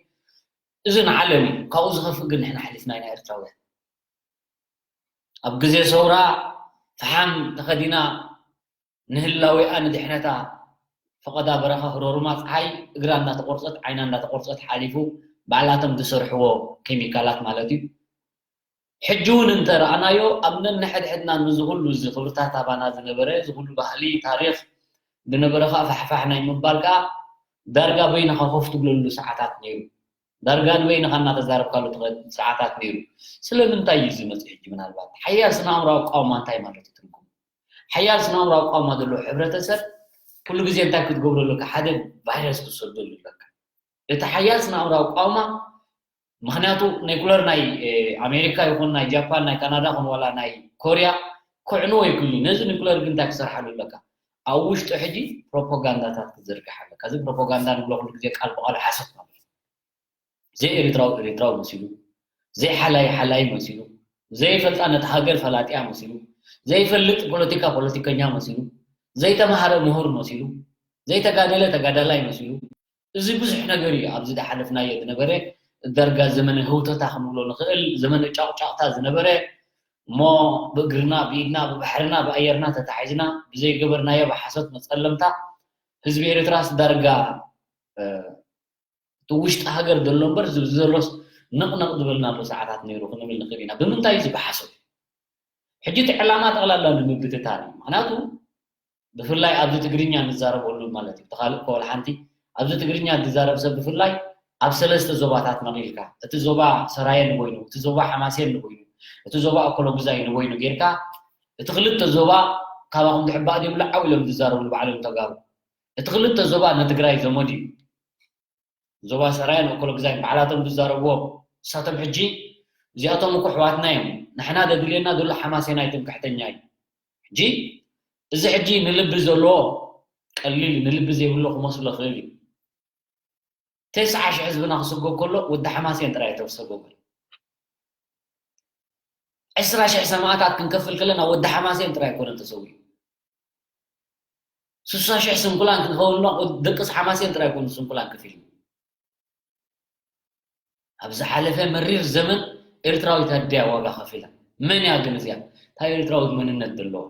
እዚ ንዓለም እዩ። ካብኡ ዝኸፍእ ግን ንሕና ሓሊፍና ኢና ኤርትራውያን። ኣብ ግዜ ሰውራ ፈሓም ተኸዲና ንህላዌኣ ንድሕነታ ፈቐዳ በረኻ ህሮሩማ ፀሓይ እግራ እንዳተቆርፀት ዓይና እንዳተቆርፀት ሓሊፉ ባዕላቶም ዝሰርሕዎ ኬሚካላት ማለት እዩ። ሕጂ እውን እንተረኣናዮ ኣብ ነንሕድሕድና ንዝኹሉ እዚ ክብርታት ኣባና ዝነበረ ዝኹሉ ባህሊ ታሪክ ዝነበረ ከዓ ፋሕፋሕ ናይ ምባል ከዓ ዳርጋ በይንኻ ኮፍ ትብለሉ ሰዓታት ነይሩ። ዳርጋ ንበይንኻ እናተዛረብካሉ ትኸድ ሰዓታት ነይሩ። ስለምንታይ እዩ ዝመፅእ ሕጂ? ምናልባት ሓያል ስነ ኣእምራዊ ኣቃውማ እንታይ ማለት እዩ ትርጉሙ? ሓያል ስነ ኣእምራዊ ኣቃውማ ዘለዎ ሕብረተሰብ ኩሉ ግዜ እንታይ ክትገብረሉ ኣለካ? ሓደ ቫይረስ ክትሰደሉ ኣለካ። እቲ ሓያል ስነ ኣእምራዊ ኣቃውማ ምክንያቱ ኒኩለር ናይ ኣሜሪካ ይኹን ናይ ጃፓን ናይ ካናዳ ኹን ዋላ ናይ ኮርያ ክዕንዎ ይክሉ ነዚ ኒኩለር ግን እንታይ ክሰርሓሉ ኣለካ ኣብ ውሽጡ ሕጂ ፕሮፓጋንዳታት ክትዝርግሕ ኣለካ እዚ ፕሮፓጋንዳ ንብሎ ኩሉ ግዜ ቃል ብቃሉ ሓሰት ማለት እዩ ዘይኤሪትራዊ ኤሪትራዊ መሲሉ ዘይሓላይ ሓላይ መሲሉ ዘይፈልጣ ነቲ ሃገር ፈላጢያ መሲሉ ዘይፈልጥ ፖለቲካ ፖለቲከኛ መሲሉ ዘይተማሃረ ምሁር መሲሉ ዘይተጋደለ ተጋዳላይ መሲሉ እዚ ብዙሕ ነገር እዩ ኣብዚ ዝሓለፍናዮ ዝነበረ ደርጋ ዘመነ ህውተታ ክንብሎ ንኽእል ዘመነ ጫቕጫቕታ ዝነበረ እሞ ብእግርና ብኢድና ብባሕርና ብኣየርና ተታሒዝና ብዘይገበርናዮ ብሓሶት መፀለምታ ህዝቢ ኤርትራስ ዳርጋ እቲ ውሽጢ ሃገር ዘሎ እምበር እዚ ዘሎስ ነቕነቕ ዝበልናሉ ሰዓታት ነይሩ ክንብል ንኽእል ኢና ብምንታይ እዚ ብሓሶት ሕጂ እቲ ዕላማ ጠቕላላ ንምብትታን እዩ ምክንያቱ ብፍላይ ኣብዚ ትግርኛ ንዛረበሉ ማለት እዩ። እቲ ካልእ ከወል ሓንቲ ኣብዚ ትግርኛ ዝዛረብ ሰብ ብፍላይ ኣብ ሰለስተ ዞባታት መቒልካ እቲ ዞባ ሰራየ ንበይኑ፣ እቲ ዞባ ሓማሴን ንበይኑ፣ እቲ ዞባ ኣኮሎጉዛይ ንበይኑ ጌርካ እቲ ክልተ ዞባ ካባኹም ዝሕባእ ዘይብሉ ዓው ኢሎም ዝዛረብሉ ባዕሎም ተጋሩ። እቲ ክልተ ዞባ ንትግራይ ዘመዱ እዩ። ዞባ ሰራየን ኣኮሎጉዛይን ባዕላቶም ዝዛረብዎ ንሳቶም ሕጂ እዚኣቶም እኮ ኣሕዋትና እዮም ንሕና ዘድልየና ዘሎ ሓማሴናይ ትምክሕተኛ እዩ ሕጂ እዚ ሕጂ ንልቢ ዘለዎ ቀሊል ንልቢ ዘይብሎ ክመስሎ ክእል እዩ ተስዓ ሽሕ ህዝብና ክስጎግ ከሎ ወዲ ሓማሴን ጥራይ ተሰጎገ። ዕስራ ሽሕ ሰማእታት ክንከፍል ከለና ወዲ ሓማሴን ጥራይ ኣይኮነን ተሰዊኡ። ስሳ ሽሕ ስንኩላን ክንኸውን ደቂ ሓማሴን ጥራይ ኣይኮኑ ስንኩላን ከፊሉ። ኣብ ዝሓለፈ መሪር ዘመን ኤርትራዊት ኣደያ ዋጋ ከፊላ። መን እያ ግን እዚኣ? እንታይ ኤርትራዊት መንነት ዘለዋ?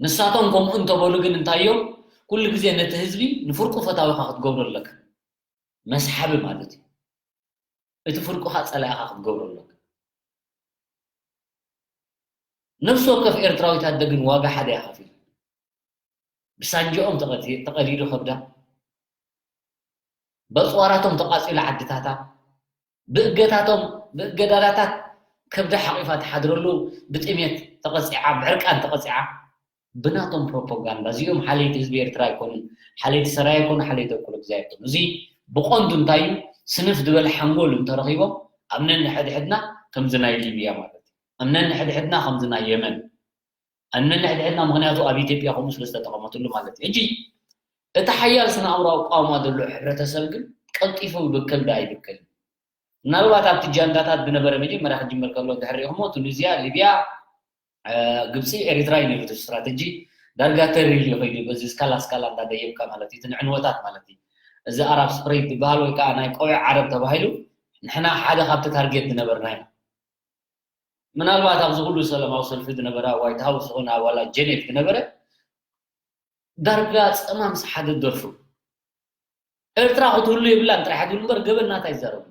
ንሳቶም ከምኡ እንተበሉ ግን እንታይ እዮም? ኩሉ ግዜ ነቲ ህዝቢ ንፍርቁ ፈታዊኻ ክትገብሮ ኣለካ። መስሓቢ ማለት እዩ። እቲ ፍርቁኻ ጸላኢኻ ክትገብሮ ኣለካ። ነፍሲ ወከፍ ኤርትራዊት ኣደ ግን ዋጋ ሓደ እያ ከፊላ። ብሳንጃኦም ተቐቲ-፣ ተቐዲዱ ከብዳ፣ በጽዋራቶም ተቓጺሉ ዓድታታ፣ ብእገታቶም፣ ብእገዳታት ከብዳ ሓቒፋ ትሓድረሉ፣ ብጥሜት ተቐጺዓ፣ ብዕርቃን ተቐጺዓ፣ ብናቶም ፕሮፓጋንዳ፣ እዚኦም ሓለይቲ ህዝቢ ኤርትራ ኣይኮኑን፣ ሓለይቲ ሰራየ ኣይኮኑ፣ ሓለይቲ ኣኮሎግዛይ ኣይኮኑ። እዚ ብቐንዱ እንታይ እዩ? ስንፍ ዝበለ ሓንጎል እንተረኺቦም፣ ኣብ ነንሕድሕድና ከምዚ ናይ ሊብያ ማለት እዩ። ኣብ ነንሕድሕድና ከምዚ ናይ የመን። ኣብ ነንሕድሕድና፣ ምኽንያቱ ኣብ ኢትዮጵያ ከምኡ ስለ ዝተጠቐመትሉ ማለት እዩ። ሕጂ እቲ ሓያል ስነ ኣእምራዊ ቃውማ ዘሎ ሕብረተሰብ ግን ቀልጢፉ ይብከል ዶ ኣይብከልን? ምናልባት ኣብቲ ጃንዳታት ዝነበረ መጀመርያ ክጅመር ከሎ እንድሕር ሪኢኹሞ፣ ቱኒዝያ፣ ሊብያ፣ እ፣ ግብፂ፣ ኤሪትራ እዩ ነይሩ እቲ ስትራተጂ። ዳርጋ ተሪር እዩ ከይዱ፣ በዚ ስካላ ስካላ እንዳደየብካ ማለት እዩ፣ እቲ ንዕንወታት ማለት እዩ። እዚ ኣራብ ስፕሪንግ ዝበሃል ወይ ከዓ ናይ ቆቢዕ ዓረብ ተባሂሉ፣ ንሕና ሓደ ካብቲ ታርጌት ዝነበርና ኢና። ምናልባት ኣብዚ ኩሉ ሰላማዊ ሰልፊ ዝነበረ፣ ኣብ ዋይት ሃውስ ይኹን ኣብ ዋላ ጀኔቭ ዝነበረ፣ ዳርጋ ጸማም ሰሓደት ደርፉ። ኤርትራ ክትህሉ የብላን ጥራሕ ትብል እምበር፣ ገበን ናታ ይዛረቡ።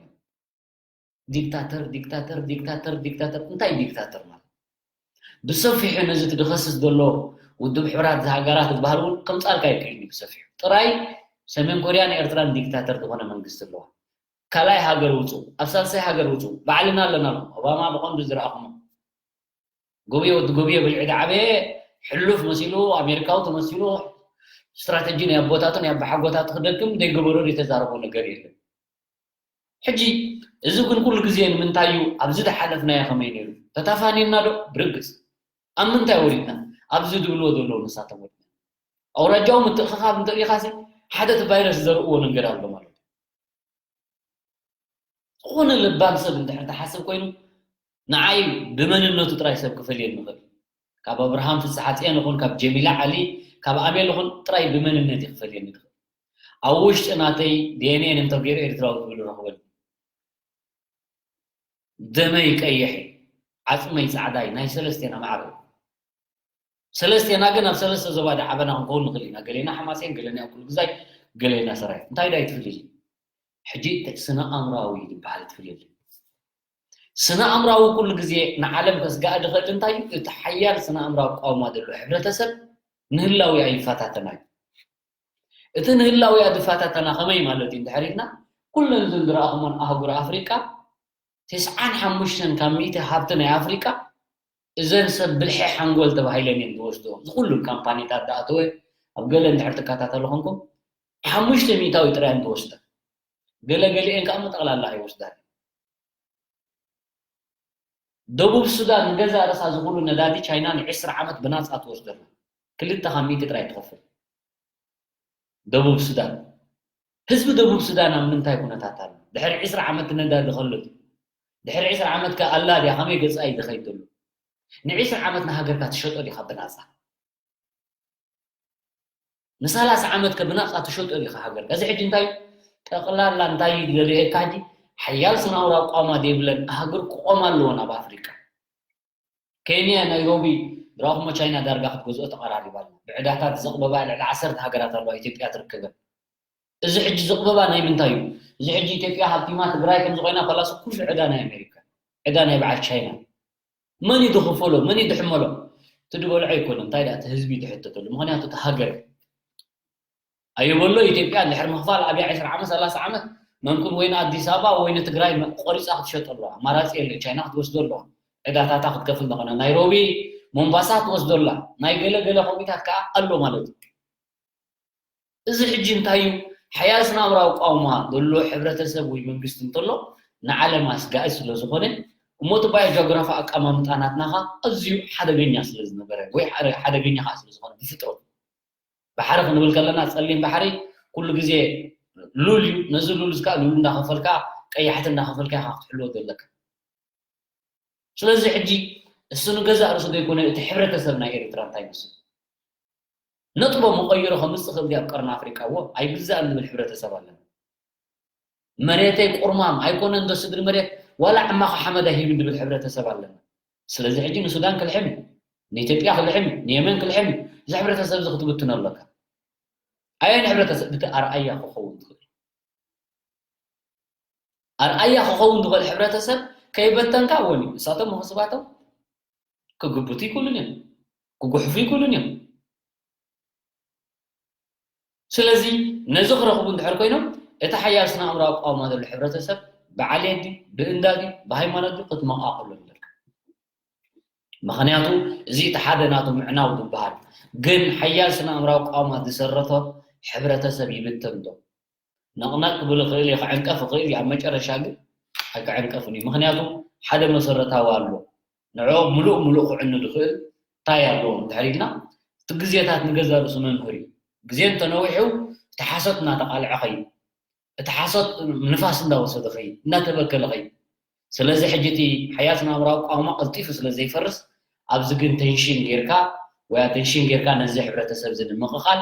ዲክታተር፣ ዲክታተር፣ ዲክታተር፣ ዲክታተር። እንታይ ዲክታተር ማለት? ብሰፊሑ ነዚ እቲ ዝኸስስ ዘሎ ውድብ ሕቡራት ሃገራት ዝበሃል እውን ከምጻልካ ይክእል እዩ ብሰፊሑ። ጥራይ ሰሜን ኮርያን ኤርትራን ዲክታተር ዝኾነ መንግስቲ ኣለዋ። ካልኣይ ሃገር ውጹ፣ ኣብ ሳልሳይ ሃገር ውጹ። ባዕልና ኣለና ኣለኹም። ኦባማ ብቐንዱ ዝረኣኹሞ። ጎብየ ወዲ ጎብየ ብልዒ ዝዓበየ ሕሉፍ መሲሉ፣ ኣሜሪካዊ ተመሲሉ፣ ስትራተጂ ናይ ኣቦታቱ ናይ ኣባሓጎታቱ ክደግም ዘይገበሮ ዘይተዛረቦ ነገር የለን። ሕጂ እዚ ግን ኩሉ ግዜ ንምንታይ እዩ? ኣብዚ ዝሓለፍናዮ ከመይ ነይሩ? ተታፋኒና ዶ? ብርግጽ። ኣብ ምንታይ ወሪድና? ኣብዚ ዝብልዎ ዘለዉ ንሳቶም ወሪድና። ኣውራጃዊ ምትእኽኻብ እንተሪኢኻሲ ሓደ እቲ ቫይረስ ዘርእዎ ነገር ኣሎ ማለት እዩ። ዝኾነ ለባም ሰብ እንድሕር ትሓስብ ኮይኑ፣ ንዓይ ብመንነቱ ጥራይ ሰብ ክፈልየኒ ይኽእል። ካብ ኣብርሃም ፍስሓጽዮን ይኹን፣ ካብ ጀሚላ ዓሊ፣ ካብ ኣቤል ይኹን፣ ጥራይ ብመንነት እዩ ክፈልየኒ ይኽእል። ኣብ ውሽጢ ናተይ ዲ ኤን ኤ እንተገይሩ ኤርትራዊ ክብል ይረኽበኒ። ደመይ ቀይሕ እዩ፣ ዓጽመይ ጻዕዳ እዩ፣ ናይ ሰለስቴና ማዕረ እዩ። ሰለስቴና ግን ኣብ ሰለስተ ዞባ ዝዓበና ክንከውን ንኽእል ኢና። ገሌና ሓማሴን፣ ገሌና ኩሉ ግዛይ፣ ገሌና ሰራዊት። እንታይ ዳይ ትፍልልይ? ሕጂ ስነ ኣእምራዊ ዝበሃል ትፍልልይ። ስነ ኣእምራዊ ኩሉ ግዜ ንዓለም ከስጋእ ዝኽእል እንታይ እዩ? እቲ ሓያል ስነ ኣእምራዊ ቃውማ ዘሎ ሕብረተሰብ ንህላዊ ኣይፈታተና እዩ። እቲ ንህላዊ ዝፈታተና ከመይ ማለት እዩ እንድሕር ኢልና፣ ኩለን እዘን ዝረኣኹመን ኣህጉር ኣፍሪቃ፣ ተስዓን ሓሙሽተን ካብ ሚእቲ ሃብቲ ናይ ኣፍሪቃ እዘን ሰብ ብልሒ ሓንጎል ተባሂለን እየን ዝወስድኦ። እዚ ኩሉ ካምፓኒታት ዝኣተወ ኣብ ገለ እንድሕር ትከታተሉ ኮንኩም ሓሙሽተ ሚእታዊ ጥራይ እየን ዝወስዳ። ገለ ገሊኤን ከዓ መጠቕላላ ኣይወስዳን። ደቡብ ሱዳን ንገዛ ርእሳ እዚ ኩሉ ነዳዲ ቻይና ንዕስራ ዓመት ብናፃ ትወስዶ ኣላ። ክልተ ካብ ሚእቲ ጥራይ ትኸፍል። ደቡብ ሱዳን። ህዝቢ ደቡብ ሱዳን ኣብ ምንታይ ኩነታት ኣሎ? ድሕሪ ዕስራ ዓመት ነዳዲ ከሎ ድዩ? ድሕሪ ዕስራ ዓመት ከ ኣላ ድያ? ከመይ ገጻ እዩ ዝኸይድ ዘሎ? ንዕስራ ዓመት ንሃገርካ ትሸጦ ዲኻ ብናጻ? ንሰላሳ ዓመት ከ ብናጻ ትሸጦ ዲኻ ሃገርካ? እዚ ሕጂ እንታይ ጠቕላላ እንታይ እዩ ዘርእየካ? ሕጂ ሓያል ስናውራ ቋማ ዘይብለን ኣህጉር ክቖማ ኣለወን ኣብ ኣፍሪቃ። ኬንያ ናይሮቢ ድራኹሞ ቻይና ዳርጋ ክትገዝኦ ተቐራሪባ ኣላ። ብዕዳታት ዘቕበባ ልዕሊ ዓሰርተ ሃገራት ኣለዋ ኢትዮጵያ ትርከበን። እዚ ሕጂ ዘቕበባ ናይ ምንታይ እዩ? እዚ ሕጂ ኢትዮጵያ ሃብቲማ ትግራይ ከም ዝኾይና ኳላስ ኩሉ ዕዳ ናይ ኣሜሪካ፣ ዕዳ ናይ በዓል ቻይና። መን እዩ ዝኽፈሎ? መን እዩ ዝሕመሎ? እቲ ዝበልዖ ኣይኮነን። እንታይ ደኣ እቲ ህዝቢ እዩ ዝሕተተሉ። ምኽንያቱ እቲ ሃገር ኣየበሎ ኢትዮጵያ እንድሕር ምኽፋል ኣብያ ዕስራ ዓመት ሰላሳ ዓመት መንኩን ወይ ንኣዲስ ኣበባ ወይ ንትግራይ ቆሪፃ ክትሸጦ ኣለዋ። ኣማራፂ የለን። ቻይና ክትወስዶ ኣለዋ። ዕዳታታ ክትከፍል ዝኾነ ናይሮቢ ሞምባሳ ትወስዶ ኣላ። ናይ ገለ ገለ ከምኡታት ከዓ ኣሎ ማለት እዩ። እዚ ሕጂ እንታይ እዩ? ሓያል ስናምራዊ ቋውማ ዘሎ ሕብረተሰብ ወይ መንግስቲ እንተሎ ንዓለም ኣስጋኢ ስለ ዝኾነ እሞ እቲ ባዮ ጂኦግራፊ ኣቀማምጣ ናትና ኸዓ ኣዝዩ ሓደገኛ ስለ ዝነበረ ወይ ሓደ ሓደገኛ ኸዓ ስለ ዝኾነ ብፍጥረቱ ባሕሪ ክንብል ከለና ጸሊም ባሕሪ ኩሉ ግዜ ሉል እዩ። ነዚ ሉል እዚ ከዓ ሉል እንዳኸፈልካ፣ ቀያሕቲ እንዳኸፈልካ ኢኻ ክትሕልዎ ዘለካ። ስለዚ ሕጂ እሱ ንገዛእ ርእሱ ዘይኮነ፣ እቲ ሕብረተሰብ ናይ ኤርትራ እንታይ ይመስል? ነጥቦ መቐይሮ ከምጽእ ክእል ድየ ኣብ ቀርኒ ኣፍሪቃ? እዎ፣ ኣይግዛእን ዝብል ሕብረተሰብ ኣለና። መሬተይ ቁርማም ኣይኮነን፣ እንዶ ስድሪ መሬት ዋላ ዕማኻ ሓመድ ኣይህብን ዝብል ሕብረተሰብ ኣለና። ስለዚ ሕጂ ንሱዳን ክልሕም እዩ፣ ንኢትዮጵያ ክልሕም እዩ፣ ንየመን ክልሕም እዩ። እዚ ሕብረተሰብ እዚ ክትብትኖ ኣለካ። ኣየን ሕብረተሰብ? እቲ ኣርኣያ ክኸውን ትኽእል። ኣርኣያ ክኸውን ዝኽእል ሕብረተሰብ ከይበተንካ እውን እዩ። ንሳቶም መኽስባቶም ክግብቱ ይክእሉን እዮም፣ ክጉሕፉ ይክእሉን እዮም። ስለዚ ነዚ ክረኽቡ እንድሕር ኮይኖም፣ እቲ ሓያል ስነ ኣእምሮ ኣቋውማ ዘሎ ሕብረተሰብ ብዓሌት ድዩ፣ ብእንዳ ድዩ፣ ብሃይማኖት ድዩ ክትመቓቐሉ ኣለካ። ምኽንያቱ እዚ እቲ ሓደ ናቱ ምዕናው ዝበሃል፣ ግን ሓያል ስነ ኣእምሮ ኣቋውማ ዝሰረቶ ሕብረተሰብ ይብተን ዶ? ነቕነቕ ክብል ይኽእል እዩ፣ ክዕንቀፍ ይኽእል እዩ። ኣብ መጨረሻ ግን ኣይክዕንቀፍን እዩ። ምኽንያቱ ሓደ መሰረታዊ ኣሎ። ንዕኦም ምሉእ ምሉእ ክዕኑ ዝኽእል እንታይ ኣለዎም እንድሕር ኢልና፣ እቲ ግዜታት ንገዛ ርእሱ መምህር እዩ። ግዜ እንተነዊሑ እቲ ሓሶት እናተቓልዐ ኸይድ፣ እቲ ሓሶት ንፋስ እንዳወሰደ ኸይድ፣ እናተበከለ ኸይድ። ስለዚ ሕጂ እቲ ሓያል ስነ ኣእምራዊ ቋውማ ቀልጢፉ ስለ ዘይፈርስ፣ ኣብዚ ግን ቴንሽን ጌርካ ወይ ኣቴንሽን ጌርካ ነዚ ሕብረተሰብ እዚ ንምቕቓል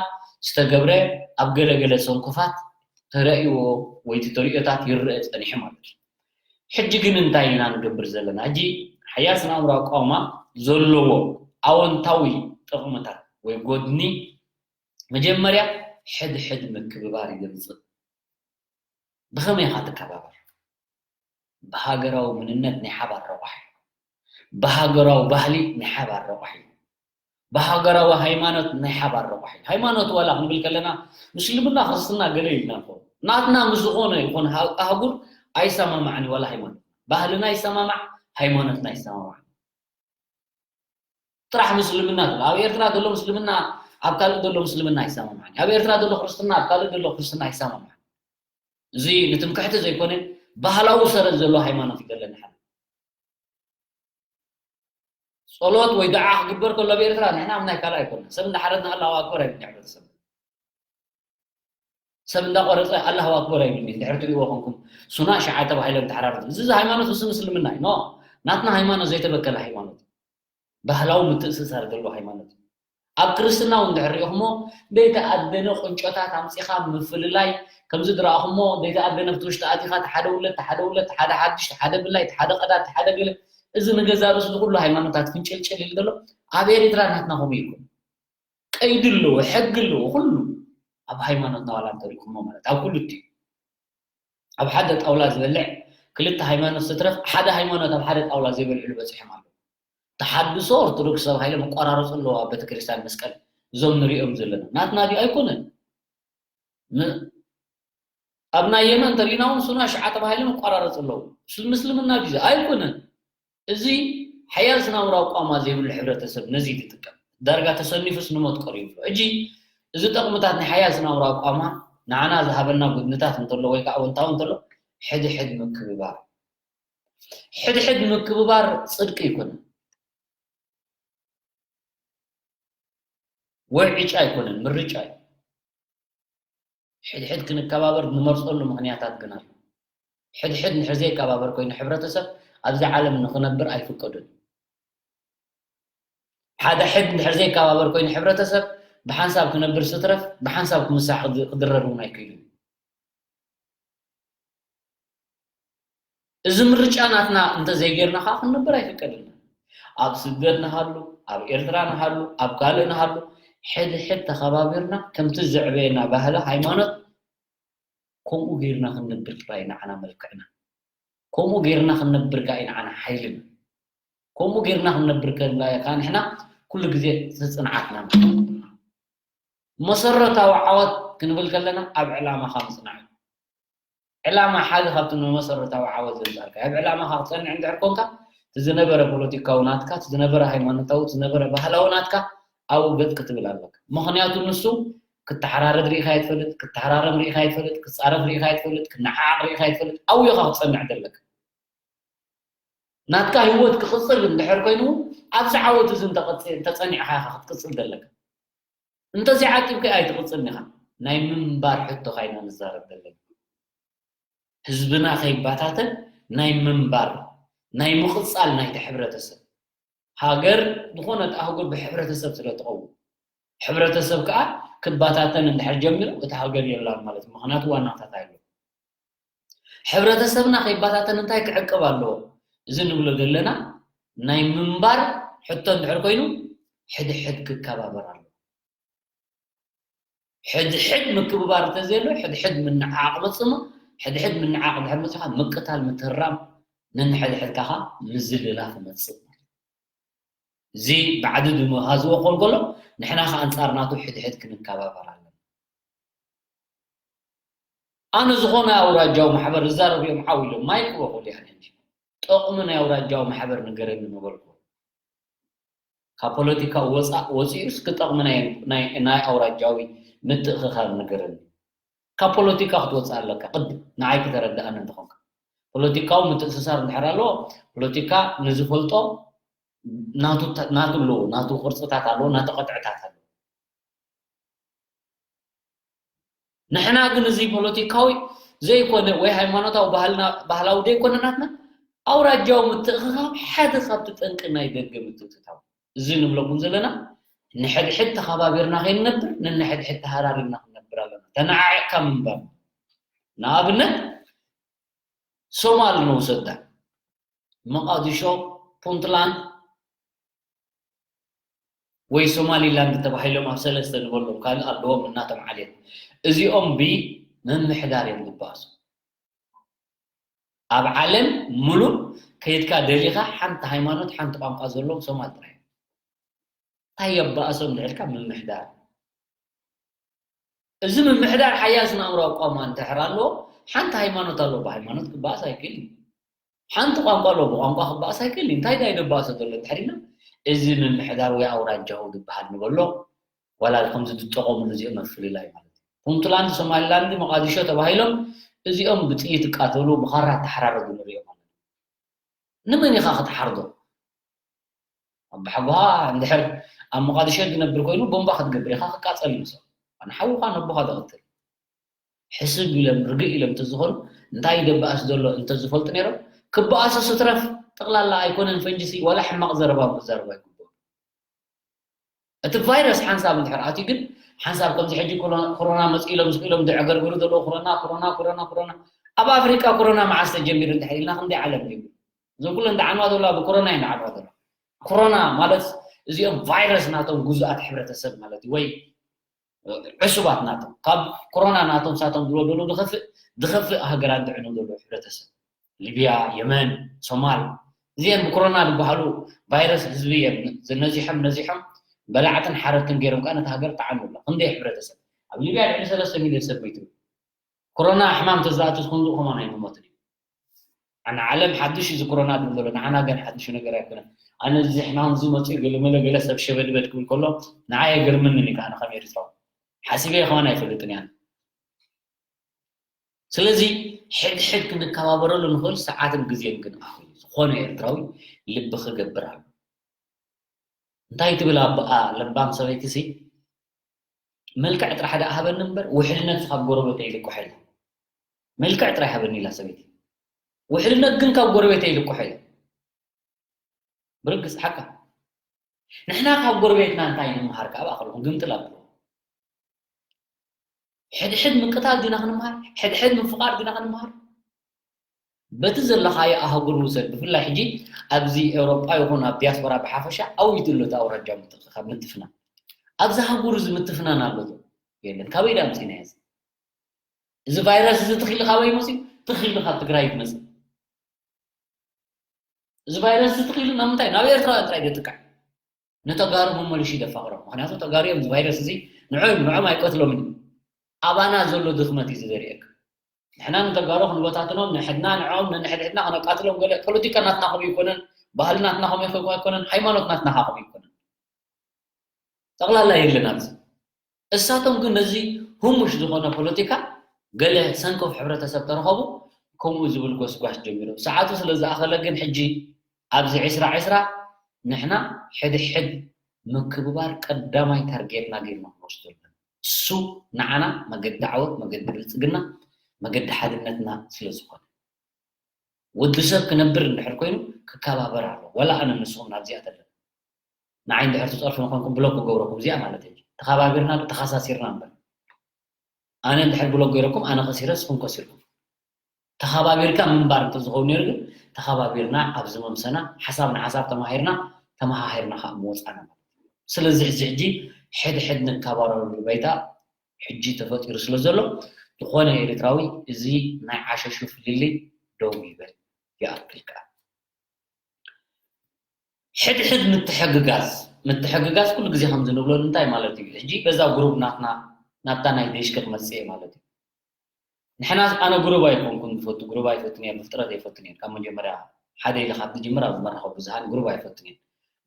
ዝተገብረ ኣብ ገለገለ ሰንኮፋት ተረእይዎ ወይ እቲ ተርእዮታት ይረአ ጸኒሑ ማለት እዩ። ሕጂ ግን እንታይ ኢና ንገብር ዘለና? ሕጂ ሓያል ስነ ኣእምራዊ ቋውማ ዘለዎ ኣወንታዊ ጥቕምታት ወይ ጎድኒ መጀመርያ ሕድሕድ ምክብባር ይገልጽ። ብኸመይ ኢኻ ትከባበር? ብሃገራዊ መንነት ናይ ሓባር ረቋሒ፣ ብሃገራዊ ባህሊ ናይ ሓባር ረቋሒ፣ ብሃገራዊ ሃይማኖት ናይ ሓባር ረቋሒ። ሃይማኖት ዋላ ክንብል ከለና ምስልምና ክርስትና ገለ ኢልና ንኸውን። ናትና ምስ ዝኾነ ይኹን ሃ- ኣህጉር ኣይሰማማዕን ዋላ ሃይማኖት። ባህልና ይሰማማዕ፣ ሃይማኖትና ይሰማማዕ። ጥራሕ ምስልምና ትብል። ኣብ ኤርትራ ዘሎ ምስልምና ኣብ ካልእ ዘሎ ምስልምና ኣይሰማማዕን። ኣብ ኤርትራ ዘሎ ክርስትና ኣብ ካልእ ዘሎ ክርስትና ኣይሰማማዕን። እዚ ንትምክሕቲ ዘይኮነ ባህላዊ ሰረት ዘለዎ ሃይማኖት እዩ ዘለና። ጸሎት ወይ ደዓ ክግበር ከሎ ኣብ ኤርትራ ንሕና ኣብ ናይ ካልእ ኣይኮነን። ሰብ እንዳሓረድና ኣላሁ ኣክበር ኣይብልን ሕብረተሰብ። ሰብ እንዳቆረጸ ኣላሁ ኣክበር ኣይብልን። እንድሕር ትሪእዎ ኮንኩም ሱና ሽዓ ተባሂሎም ተሓራረዱ። እዚ እዚ ሃይማኖት እዚ ምስልምና እዩ። ኖ፣ ናትና ሃይማኖት ዘይተበከለ ሃይማኖት፣ ባህላዊ ምትእስሳር ዘለዎ ሃይማኖት እዩ። ኣብ ክርስትና እውን እንድሕር ሪኢኹሞ ዘይተኣደነ ቁንጮታት ኣምጺኻ ምፍልላይ፣ ከምዚ ዝረኣኹሞ ዘይተኣደነ ኣብቲ ውሽጢ ኣቲኻ እቲ ሓደ ውለድ፣ እቲ ሓደ ውለድ፣ እቲ ሓደ ሓድሽ፣ እቲ ሓደ ብላይ፣ እቲ ሓደ ቀዳድ፣ እቲ ሓደ ገለ፣ እዚ ንገዛ ርእሱ ኩሉ ሃይማኖታት ፍንጭልጭል ኢሉ ዘሎ ኣብ ኤርትራ ናትና ከምኡ ይኩን። ቀይዲ ኣለዎ፣ ሕጊ ኣለዎ፣ ኩሉ ኣብ ሃይማኖትና ዋላ እንተሪእኩሞ ማለት ኣብ ኩሉ እቲ ኣብ ሓደ ጣውላ ዝበልዕ ክልተ ሃይማኖት ስትረፍ ሓደ ሃይማኖት ኣብ ሓደ ጣውላ ዘይበልዕሉ በፂሖም ኣለዉ። ተሓድሶ ኦርቶዶክስ ተባሂሎም ይቆራረፁ ኣለዉ ኣብ ቤተክርስትያን መስቀል እዞም ንሪኦም ዘለና ናትና ድዩ ኣይኮነን። ን- ኣብ ናይ የመን እንተሪእና እውን ሱና ሽዓ ተባሂሎም ይቆራረፁ ኣለዉ። ስል- ምስልምና ድዩ ኣይኮነን። እዚ ሓያል ስነ ኣእምራዊ ቋማ ዘይብሉ ሕብረተሰብ ነዚ እዩ ዝጥቀም። ዳርጋ ተሰኒፉስ ንሞት ቀሪቡ ኣሎ። ሕጂ እዚ ጠቕምታት ናይ ሓያል ስነ ኣእምራዊ ቋማ ንዓና ዝሃበና ጉድንታት እንተሎ ወይ ከዓ ኣወንታዊ እንተሎ ሕድሕድ ምክብባር። ሕድሕድ ምክብባር ጽድቂ ኣይኮነን። ወይ ዕጫ ኣይኮነን፣ ምርጫ እዩ። ሕድሕድ ክንከባበር ንመርጸሉ ምኽንያታት ግን ኣሎ። ሕድሕድ እንድሕር ዘይከባበር ኮይኑ ሕብረተሰብ ኣብዚ ዓለም ንኽነብር ኣይፍቀዱን። ሓደ ሕድ እንድሕር ዘይከባበር ኮይኑ ሕብረተሰብ ብሓንሳብ ክነብር ስትረፍ ብሓንሳብ ክምሳሕ ክድ- ክድረር እውን ኣይክእልን። እዚ ምርጫ ናትና እንተዘይጌርና ከዓ ክንነብር ኣይፍቀድልናን። ኣብ ስደት ንሃሉ፣ ኣብ ኤርትራ ንሃሉ፣ ኣብ ካልእ ንሃሉ፣ ሕድሕድ ተኸባቢርና ከምቲ ዘዕበየና ባህሊ፣ ሃይማኖት፣ ከምኡ ጌርና ክንነብር ጥራይ ንዓና መልክዕና። ከምኡ ጌርና ክንነብር ከኣ እዩ ንዓና ሓይልና። ከምኡ ጌርና ክንነብር ከለና ከኣ ንሕና ኩሉ ግዜ ተጽንዓትና። መሰረታዊ ዓወት ክንብል ከለና ኣብ ዕላማኻ ምጽናዕ እዩ። ዕላማ ሓደ ካብቲ ንመሰረታዊ ዓወት ዘምጻልካ። ኣብ ዕላማኻ ክትጸንዕ እንድሕር ኮንካ፣ እቲ ዝነበረ ፖለቲካዊ ናትካ፣ እቲ ዝነበረ ሃይማኖታዊ፣ እቲ ዝነበረ ባህላዊ ናትካ ኣብኡ ገጥ ክትብል ኣለካ። ምኽንያቱ ንሱ ክተሓራረድ ርኢኻ ኣይትፈልጥ፣ ክተሃራረም ርኢኻ ኣይትፈልጥ፣ ክጻረፍ ርኢኻ ኣይትፈልጥ፣ ክነዓዓቕ ርኢኻ ኣይትፈልጥ፣ ኣብኡ ኢኻ ክትጸንዕ ዘለካ። ናትካ ህይወት ክቕጽል እንድሕር ኮይኑ፣ ኣብዚ ዓወት እዚ እንተቐጽ- እንተጸኒዕካ ኢኻ ክትቅጽል ዘለካ። እንተዘይዓቂብካ ኣይትቕጽልን ኢኻ። ናይ ምንባር ሕቶ ካይና ንዛረብ ዘለና። ህዝብና ከይባታተን ናይ ምንባር፣ ናይ ምቕጻል ናይቲ ሕብረተሰብ። ሃገር፣ ዝኾነት ኣህጉር ብሕብረተሰብ ስለ ትኸውን። ሕብረተሰብ ከኣ ክባታተን እንድሕር ጀሚሩ፣ እታ ሃገር የላን ማለት እዩ። ምኽንያቱ ዋናታት ኣይብሉን። ሕብረተሰብና ከይባታተን እንታይ ክዕቅብ ኣለዎ? እዚ ንብሎ ዘለና ናይ ምንባር ሕቶ እንድሕር ኮይኑ፣ ሕድሕድ ክከባበር ኣለዎ። ሕድሕድ ምክብባር እንተዘየሎ፣ ሕድሕድ ምንዓቕ መጽእ እሞ፣ ሕድሕድ ምንዓቕ እንድሕር መጺኻ ምቅታል፣ ምትህራም፣ ነንሕድሕድካ ኸኣ ምዝልላፍ መጽእ። እዚ ብዓዲ ድመሃዝዎ ክኾን ከሎ፣ ንሕና ኸኣ ኣንጻር ናቱ ሕድሕድ ክንከባበር ኣለና። ኣነ ዝኾነ ኣውራጃዊ ማሕበር ዝዛረብ እዮም ዓው ኢሎም ማይክ ወኹሉ ያለ እንጂ፣ ጠቕሚ ናይ ኣውራጃዊ ማሕበር ንገረኒ ምበልኩ። ካብ ፖለቲካ ወፃእ ወፂኡ እስኪ ጠቕሚ ናይ፣ ናይ፣ ናይ ኣውራጃዊ ምትእኽኻብ ንገረኒ። ካብ ፖለቲካ ክትወፅእ ኣለካ ቅድም ንዓይ ክተረድኣኒ እንተኾንካ። ፖለቲካዊ ምትእስሳር እንድሕር ኣለዎ፣ ፖለቲካ ንዝፈልጦ ናቱ፣ ናቱ ኣለዎ፣ ናቱ ቅርፅታት ኣለዎ፣ ናቱ ቅጥዕታት ኣለዎ። ንሕና ግን እዚ ፖለቲካዊ ዘይኮነ ወይ ሃይማኖታዊ ባህልና፣ ባህላዊ ዘይኮነ ናትና ኣውራጃዊ ምትእኽኻብ ሓደ ካብቲ ጠንቂ ናይ ደገ ምትእትታው። እዚ ንብለኩም ዘለና ንሕድሕድ ተኸባቢርና ከይንነብር፣ ነንሕድሕድ ተሃራሪምና ክንነብር ኣለና። ተነዓዒቕካ ምንባር። ንኣብነት ሶማል ንውሰዳ። መቃዲሾ፣ ፑንትላንድ ወይ ሶማሊላንድ ተባሂሎም ኣብ ሰለስተ ንበሎም ካልእ ኣለዎም እናቶም ዓሌት። እዚኦም ብምምሕዳር እዮም ዝበኣሱ። ኣብ ዓለም ሙሉእ ከይድካ ደሊኻ ሓንቲ ሃይማኖት ሓንቲ ቋንቋ ዘለዎም ሶማል ጥራይ እዮም። እንታይ የባእሶም እንድሕር ኢልካ ምምሕዳር። እዚ ምምሕዳር ሓያል ስነ ኣእምራዊ ኣቋውማ እንድሕር ኣለዎ፣ ሓንቲ ሃይማኖት ኣለዎ፣ ብሃይማኖት ክበኣስ ኣይክእል እዩ። ሓንቲ ቋንቋ ኣለዎ፣ ብቋንቋ ክበኣስ ኣይክእል እዩ። እንታይ እንታይ ደባእሶ ዘሎ እንድሕር ኢልና፣ እዚ ምምሕዳር ወይ ኣውራጃዊ ዝበሃል ንበሎ፣ ዋላ ከምዚ ዝጠቐሙሉ እዚኦም ምፍልላይ ማለት እዩ። ፑንትላንድ፣ ሶማሊላንድ፣ መቃዲሾ ተባሂሎም እዚኦም ብጥይት ይቃተሉ፣ ብኻራ ተሓራረዱ ንሪኦም ኣለና። ንመን ኢኻ ክትሓርዶ? ኣቦሓጎኻ እንድሕር ኣብ መቃዲሾ ዝነብር ኮይኑ ቦምባ ክትገብር ኢኻ ክቃጸል ይምስል። ንሓውኻ ነቦኻ ትቕትል። ሕስብ ኢሎም ርግእ ኢሎም እንተዝኾኑ እንታይ ደበኣስ ዘሎ እንተዝፈልጡ ነይሮም ክበኣሱ ስትረፍ ጠቕላላ ኣይኮነን ፈንጂሲ ዋላ ሕማቕ ዘረባ ክዛረቡ ኣይግብኦም። እቲ ቫይረስ ሓንሳብ እንድሕር ኣትዩ ግን ሓንሳብ ከምዚ ሕጂ ኮሎ-፣ ኮሮና መፂኡ ኢሎም ስቕ ኢሎም ዝዕገርግሩ ዘለዉ ኮሮና፣ ኮሮና፣ ኮሮና፣ ኮሮና። ኣብ ኣፍሪቃ ኮሮና መዓስ ተጀሚሩ እንድሕር ኢልና ክንደይ ዓለም ጀሚሩ? እዞም ኩለን ደዓንዋ ዘለዋ ብኮሮና እየን ደዓንዋ ዘለዋ። ኮሮና ማለት እዚኦም ቫይረስ ናቶም ግዙኣት ሕብረተሰብ ማለት እዩ። ወይ ዕሱባት ናቶም። ካብ ኮሮና ናቶም ሳቶም ዝወደሉ ዝኸፍእ፣ ዝኸፍእ ሃገራት ድዕኑ ዘለዉ ሕብረተሰብ። ሊብያ፣ የመን፣ ሶማል። እዚአን ብኮሮና ዝበሃሉ ቫይረስ ህዝቢ እየን ነዚሖም፣ ነዚሖም በላዕትን ሓረድትን ገይሮም ከኣ ነቲ ሃገር ጠዓኑላ። ክንደይ ሕብረተሰብ? ኣብ ሊብያ ልዕሊ ሰለስተ ሚልዮን ሰብ ሞይቱ። ኮሮና ሕማም ተዝኣቱ ክንድኡ ከማን ኣይምሞትን እዩ። ኣነ ዓለም ሓድሽ እዩ እዚ ኮሮና ድብል ዘሎ፣ ንዓና ግን ሓድሽ ነገር ኣይኮነን። ኣነ እዚ ሕማም እዚ መፂኡ ገለ መለ ገለ ሰብ ሸበድበድ ክብል ከሎ ንዓይ ኣይገርምንን እዩ፣ ኣነ ከም ኤርትራዊ። ሓሲበ ከማን ኣይፈልጥን እየ ኣነ። ስለዚ ሕድሕድ ክንከባበረሉ ንኽእል ሰዓትን ግዜን ግን ኣኺሉ። ዝኾነ ኤርትራዊ ልቢ ክገብር ኣሎ። እንታይ ትብል ኣብኣ ለባም ሰበይቲ ሲ፣ "መልክዕ ጥራሕ ደኣ ሃበኒ እምበር ውሕልነት ካብ ጎረቤተይ ይልቅሖ የለን። መልክዕ ጥራይ ሃበኒ" ኢላ ሰበይቲ። "ውሕልነት ግን ካብ ጎረቤተይ ይልቅሖ የለን።" ብርግጽ ሓቃ። ንሕና ካብ ጎረቤትና እንታይ ንምሃር? ካብ ኣኽልኹም ግምጥል ኣብሉ። ሕድሕድ ምቅታል ዲና ክንምሃር? ሕድሕድ ምፍቓር ዲና ክንምሃር? በቲ ዘለኻዮ ኣህጉር ውሰድ። ብፍላይ ሕጂ ኣብዚ ኤውሮጳ ይኹን ኣብ ዲያስፖራ ብሓፈሻ ኣውዩ ዘሎ እቲ ኣውራጃ ምትእኽኻብ ምትፍናን። ኣብዚ ኣህጉር እዚ ምትፍናን ኣሎ ዶ? የለን። ካበይ ዳ ኣምጺእናዮ እዚ? እዚ ቫይረስ እዚ ትኺሊ ካበይ መጺኡ? ትኺሊ ካብ ትግራይ እዩ ዝመጽእ። እዚ ቫይረስ እዚ ትኺሉ ናብ ምንታይ? ናብ ኤርትራውያን ጥራይ ዘጥቅዕ። ንተጋሩ መመሊሹ እዩ ዘፋቕሮም። ምኽንያቱ ተጋሩ እዮም እዚ ቫይረስ እዚ ንዕኦም፣ ንዕኦም ኣይቀትሎምን እዩ። ኣባና ዘሎ ድኽመት እዩ እዚ ዘርእየካ። ንሕና ንተጋሩ ክንበታትኖም፣ ንሕድና ንዕኦም፣ ነንሕድሕድና ከነቃትሎም ገለ ፖለቲካ ናትና ከምኡ ኣይኮነን፣ ባህሊ ናትና ከምኡ ኣይኮነን፣ ሃይማኖት ናትና ከኣ ከምኡ ኣይኮነን። ጠቕላላ የለን ኣብዚ። እሳቶም ግን ነዚ ህሙሽ ዝኾነ ፖለቲካ ገለ ሰንኮፍ ሕብረተሰብ ተረኸቡ፣ ከምኡ ዝብል ጎስጓስ ጀሚሮም። ሰዓቱ ስለ ዝኣኸለ ግን ሕጂ ኣብዚ ዕስራ ዕስራ ንሕና ሕድሕድ ምክብባር ቀዳማይ ታርጌትና ጌርና ክንወስዶ ኣለና። እሱ ንዓና መገዲ ዓወት፣ መገዲ ብልፅግና፣ መገዲ ሓድነትና ስለ ዝኾነ። ወዲ ሰብ ክነብር እንድሕር ኮይኑ ክከባበር ኣሎ። ወላ ኣነ ንስኹም ናብዚኣ ተለና። ንዓይ እንድሕር ትፀርፉ ንኾንኩም ብሎክ ክገብረኩም እዚኣ ማለት እዩ። ተኸባቢርና ዶ ተኸሳሲርና እምበር። ኣነ እንድሕር ብሎክ ገይረኩም ኣነ ከሲረ ንስኹም ከሲርኩም። ተኸባቢርካ ምንባር እንተዝኸውን ነይሩ ግን ተኸባቢርና ኣብዚ መምሰና ሓሳብ ንሓሳብ ተማሂርና ተመሃሂርና ከዓ ምወፃና ማለት እዩ። ስለዚ ሕዚ ሕጂ ሕድሕድ ንከባበረሉ ባይታ ሕጂ ተፈጢሩ ስለ ዘሎ ዝኾነ ኤርትራዊ እዚ ናይ ዓሸሹ ፍልልይ ደው ይበል ይኣክል ከዓ። ሕድሕድ ምትሕግጋዝ ምትሕግጋዝ ኩሉ ግዜ ከምዚ ንብሎ እንታይ ማለት እዩ? ሕጂ በዛ ግሩብ ናትና ናብታ ናይ ደሽከ ክመፅእ እየ ማለት እዩ። ንሕና ኣነ ግሩብ ኣይኮንኩን ዝፈቱ ግሩብ ኣይፈትን እየ ብፍጥረት ኣይፈትን እየ ካብ መጀመርያ ሓደ ኢለ ካብ ትጅምር ኣብ መራኸቢ ብዙሃን ግሩብ ኣይፈትን እየ።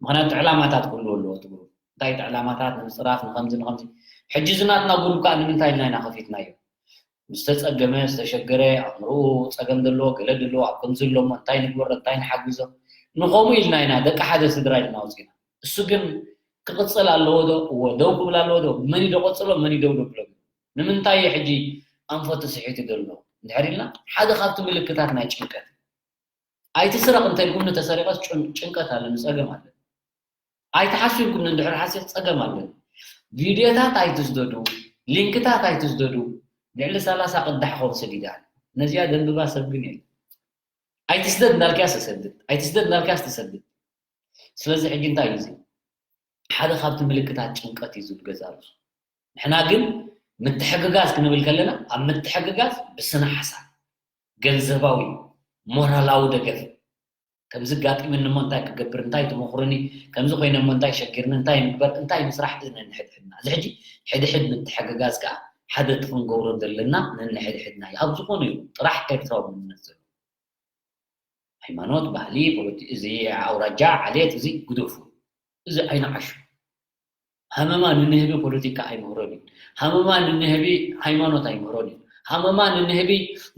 ምክንያቱ ዕላማታት ክህልዎ ኣለዎ እቲ ግሩብ እንታይ እቲ ዕላማታት ንምፅራፍ ንከምዚ ንከምዚ ሕጂ እዚ ናትና ግሩብ ከዓ ንምንታይ ኢልና ኢና ከፊትናዮ? ዝተፀገመ ዝተሸገረ ኣእምርኡ ፀገም ዘለዎ ገለ ዘለዎ ኣብ ከምዚ ኣሎ እሞ እንታይ ንግበሮ እንታይ ንሓግዞ ንከምኡ ኢልና ኢና ደቂ ሓደ ስድራ ኢልና ኣውፂና። እሱ ግን ክቕፅል ኣለዎ ዶ እወ ደው ክብል ኣለዎ ዶ መን እዩ ደቐፅሎ መን እዩ ደው ደብሎ? ንምንታይ እዩ ሕጂ ኣንፈቱ ስሒቱ ዘሎ እንድሕር ኢልና ሓደ ካብቲ ምልክታት ናይ ጭንቀት ኣይትስረቕ እንተልኩም ንተሰሪቐስ ጭንቀት ኣለኒ ፀገም ኣለኒ ኣይትሓሱ ኢልኩም እንድሕር ሓሲር ፀገም ኣለኒ። ቪድዮታት ኣይትስደዱ፣ ሊንክታት ኣይትስደዱ። ልዕሊ ሰላሳ ቅዳሕ ከውስድ ይደኣል። ነዚኣ ደንብባ ሰብ ግን የለ። ኣይትስደድ እንዳልክያስ ተሰድድ፣ ኣይትስደድ እንዳልክያስ ተሰድድ። ስለዚ ሕጂ እንታይ እዩ እዚ? ሓደ ካብቲ ምልክታት ጭንቀት እዩ ዝብል ገዛ ርእሱ። ንሕና ግን ምትሕግጋዝ ክንብል ከለና ኣብ ምትሕግጋዝ ብስነ ሓሳብ ገንዘባዊ ሞራላዊ ደገፍ ከምዚ ጋጢምኒ እሞ እንታይ ክገብር እንታይ ትመኽሩኒ ከምዚ ኮይነ እሞ እንታይ ሸጊርኒ እንታይ ንግበር እንታይ ምስራሕ እዚ ነንሕድሕድና እዚ ሕጂ ሕድሕድ ምትሕግጋዝ ከዓ ሓደ እቲ ክንገብሮ ዘለና ነንሕድሕድና እዩ ኣብ ዝኾነ ይኹን ጥራሕ ኤርትራዊ መንነት ዘለዎ ሃይማኖት ባህሊ ፖለቲ እዚ ኣውራጃ ዓሌት እዚ ግደፉ እዚ ኣይንዓሹ ሃመማ ንንህቢ ፖለቲካ ኣይምህሮን እዩ። ሃመማ ንንህቢ ሃይማኖት ኣይምህሮን እዩ። ሃመማ ንንህቢ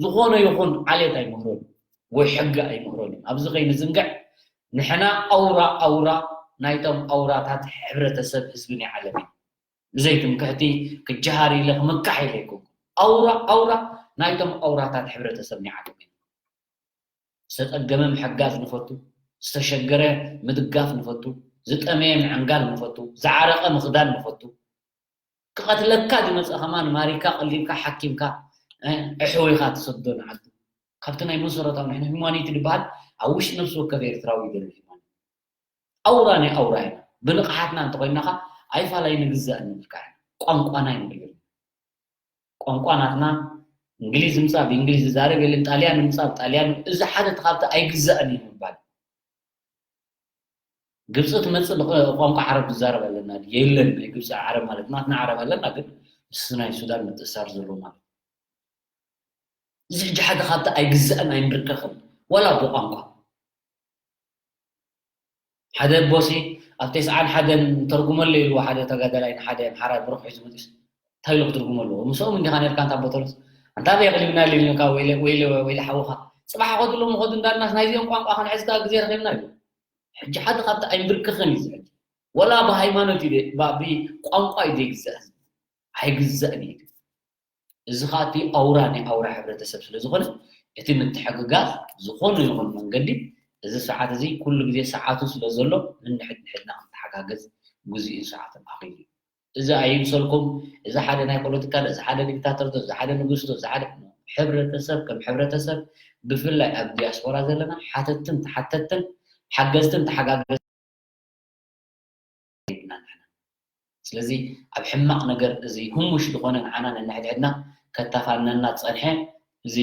ዝኾነ ይኹን ዓሌት ኣይምህሮን እዩ። ወይ ሕጊ ኣይምህሮን እዩ። ኣብዚ ከይንዝንግዕ ንሕና ኣውራ ኣውራ ናይቶም ኣውራታት ሕብረተሰብ ህዝቢ ናይ ዓለም እዩ። ብዘይ ትምክሕቲ ክጀሃር ኢለ ክምካሕ ኢለ ኣይኮንኩን። ኣውራ ኣውራ ናይቶም ኣውራታት ሕብረተሰብ ናይ ዓለም እዩ። ዝተፀገመ ምሕጋዝ ንፈቱ፣ ዝተሸገረ ምድጋፍ ንፈቱ፣ ዝጠመየ ምዕንጋል ንፈቱ፣ ዝዓረቐ ምኽዳን ንፈቱ። ክቐትለካ ዝመፀ ከማን ማሪካ ቀሊብካ ሓኪምካ ኣሕዊኻ ትሰዶ ንዓዱ። ካብቲ ናይ መሰረታዊ ንሕና ሂማኒቲ ዝበሃል ኣብ ውሽጢ ነፍሲ ወከፍ ኤርትራዊ ዘሎ ሂማኒቲ ኣውራ ናይ ኣውራ ኢና። ብንቕሓትና እንተኮይንና ኸ ኣይፋላይ ንግዛእ ንብል ከዓ ኢና። ቋንቋና ይንብል። ቋንቋ ናትና እንግሊዝ ምፃ ብእንግሊዝ ዝዛረብ የለን ጣልያን ምፃ ብጣልያን እዚ ሓደ እቲ ካብቲ ኣይግዛእን እዩ ምባል ግብፂ ትመፅእ ቋንቋ ዓረብ ትዛረብ ኣለና የለን ናይ ግብፂ ዓረብ ማለት ናትና ዓረብ ኣለና ግን ምስ ናይ ሱዳን ምትእሳር ዘሎ ማለት እዚ ሕጂ ሓደ ካብቲ ኣይግዛእን ኣይንርከኽን ዋላ ብቋንቋ ሓደ ኣቦሲ ኣብ ተስዓን ሓደን ተርጉመለይ ኢልዎ ሓደ ተጋዳላይ ንሓደ ኣምሓራይ ብሩኽ ሒዙ መፂኡስ እንታይ ኢሉ ክትርጉሞ ኣለዎ ምስኦም እንዲኻ ነርካ እንታ ኣቦ ተሎስ ኣንታ ኣበይ ኣቕሊብና ኣለና ኢልካ ወይለ ወይለ ወይለ ሓውኻ ፅባሕ ኸዱ ሎም ኸዱ እንዳልናስ ናይዚኦም ቋንቋ ክንሕዝካ ግዜ ረኺብና ኢሉ ሕጂ ሓደ ካብቲ ኣይምብርክኽን እዩ ዝሕጂ ወላ ብሃይማኖት እዩ ብቋንቋ እዩ ዘይግዛእ ህዝቢ ኣይግዛእን እዩ እዚ ኸዓ እቲ ኣውራ ናይ ኣውራ ሕብረተሰብ ስለ ዝኾነ እቲ ምትሕግጋዝ ዝኾነ ይኹን መንገዲ እዚ ሰዓት እዚ ኩሉ ግዜ ሰዓቱ ስለ ዘሎ ንንሕድሕድና ክንተሓጋገዝ ግዜኡን ሰዓቱን ኣኺሉ እዩ። እዚ ኣይምሰልኩም እዚ ሓደ ናይ ፖለቲካ እዚ ሓደ ዲክታተር እዚ ሓደ ንጉስ እዚ ሓደ ሕብረተሰብ ከም ሕብረተሰብ ብፍላይ ኣብ ዲያስፖራ ዘለና ሓተትን ተሓተትን ሓገዝትን ተሓጋገዝትን ኢና ንሕና። ስለዚ ኣብ ሕማቕ ነገር እዚ ህሙሽ ዝኾነ ንዓና ነንሕድሕድና ከታፋነና ዝጸንሐ እዚ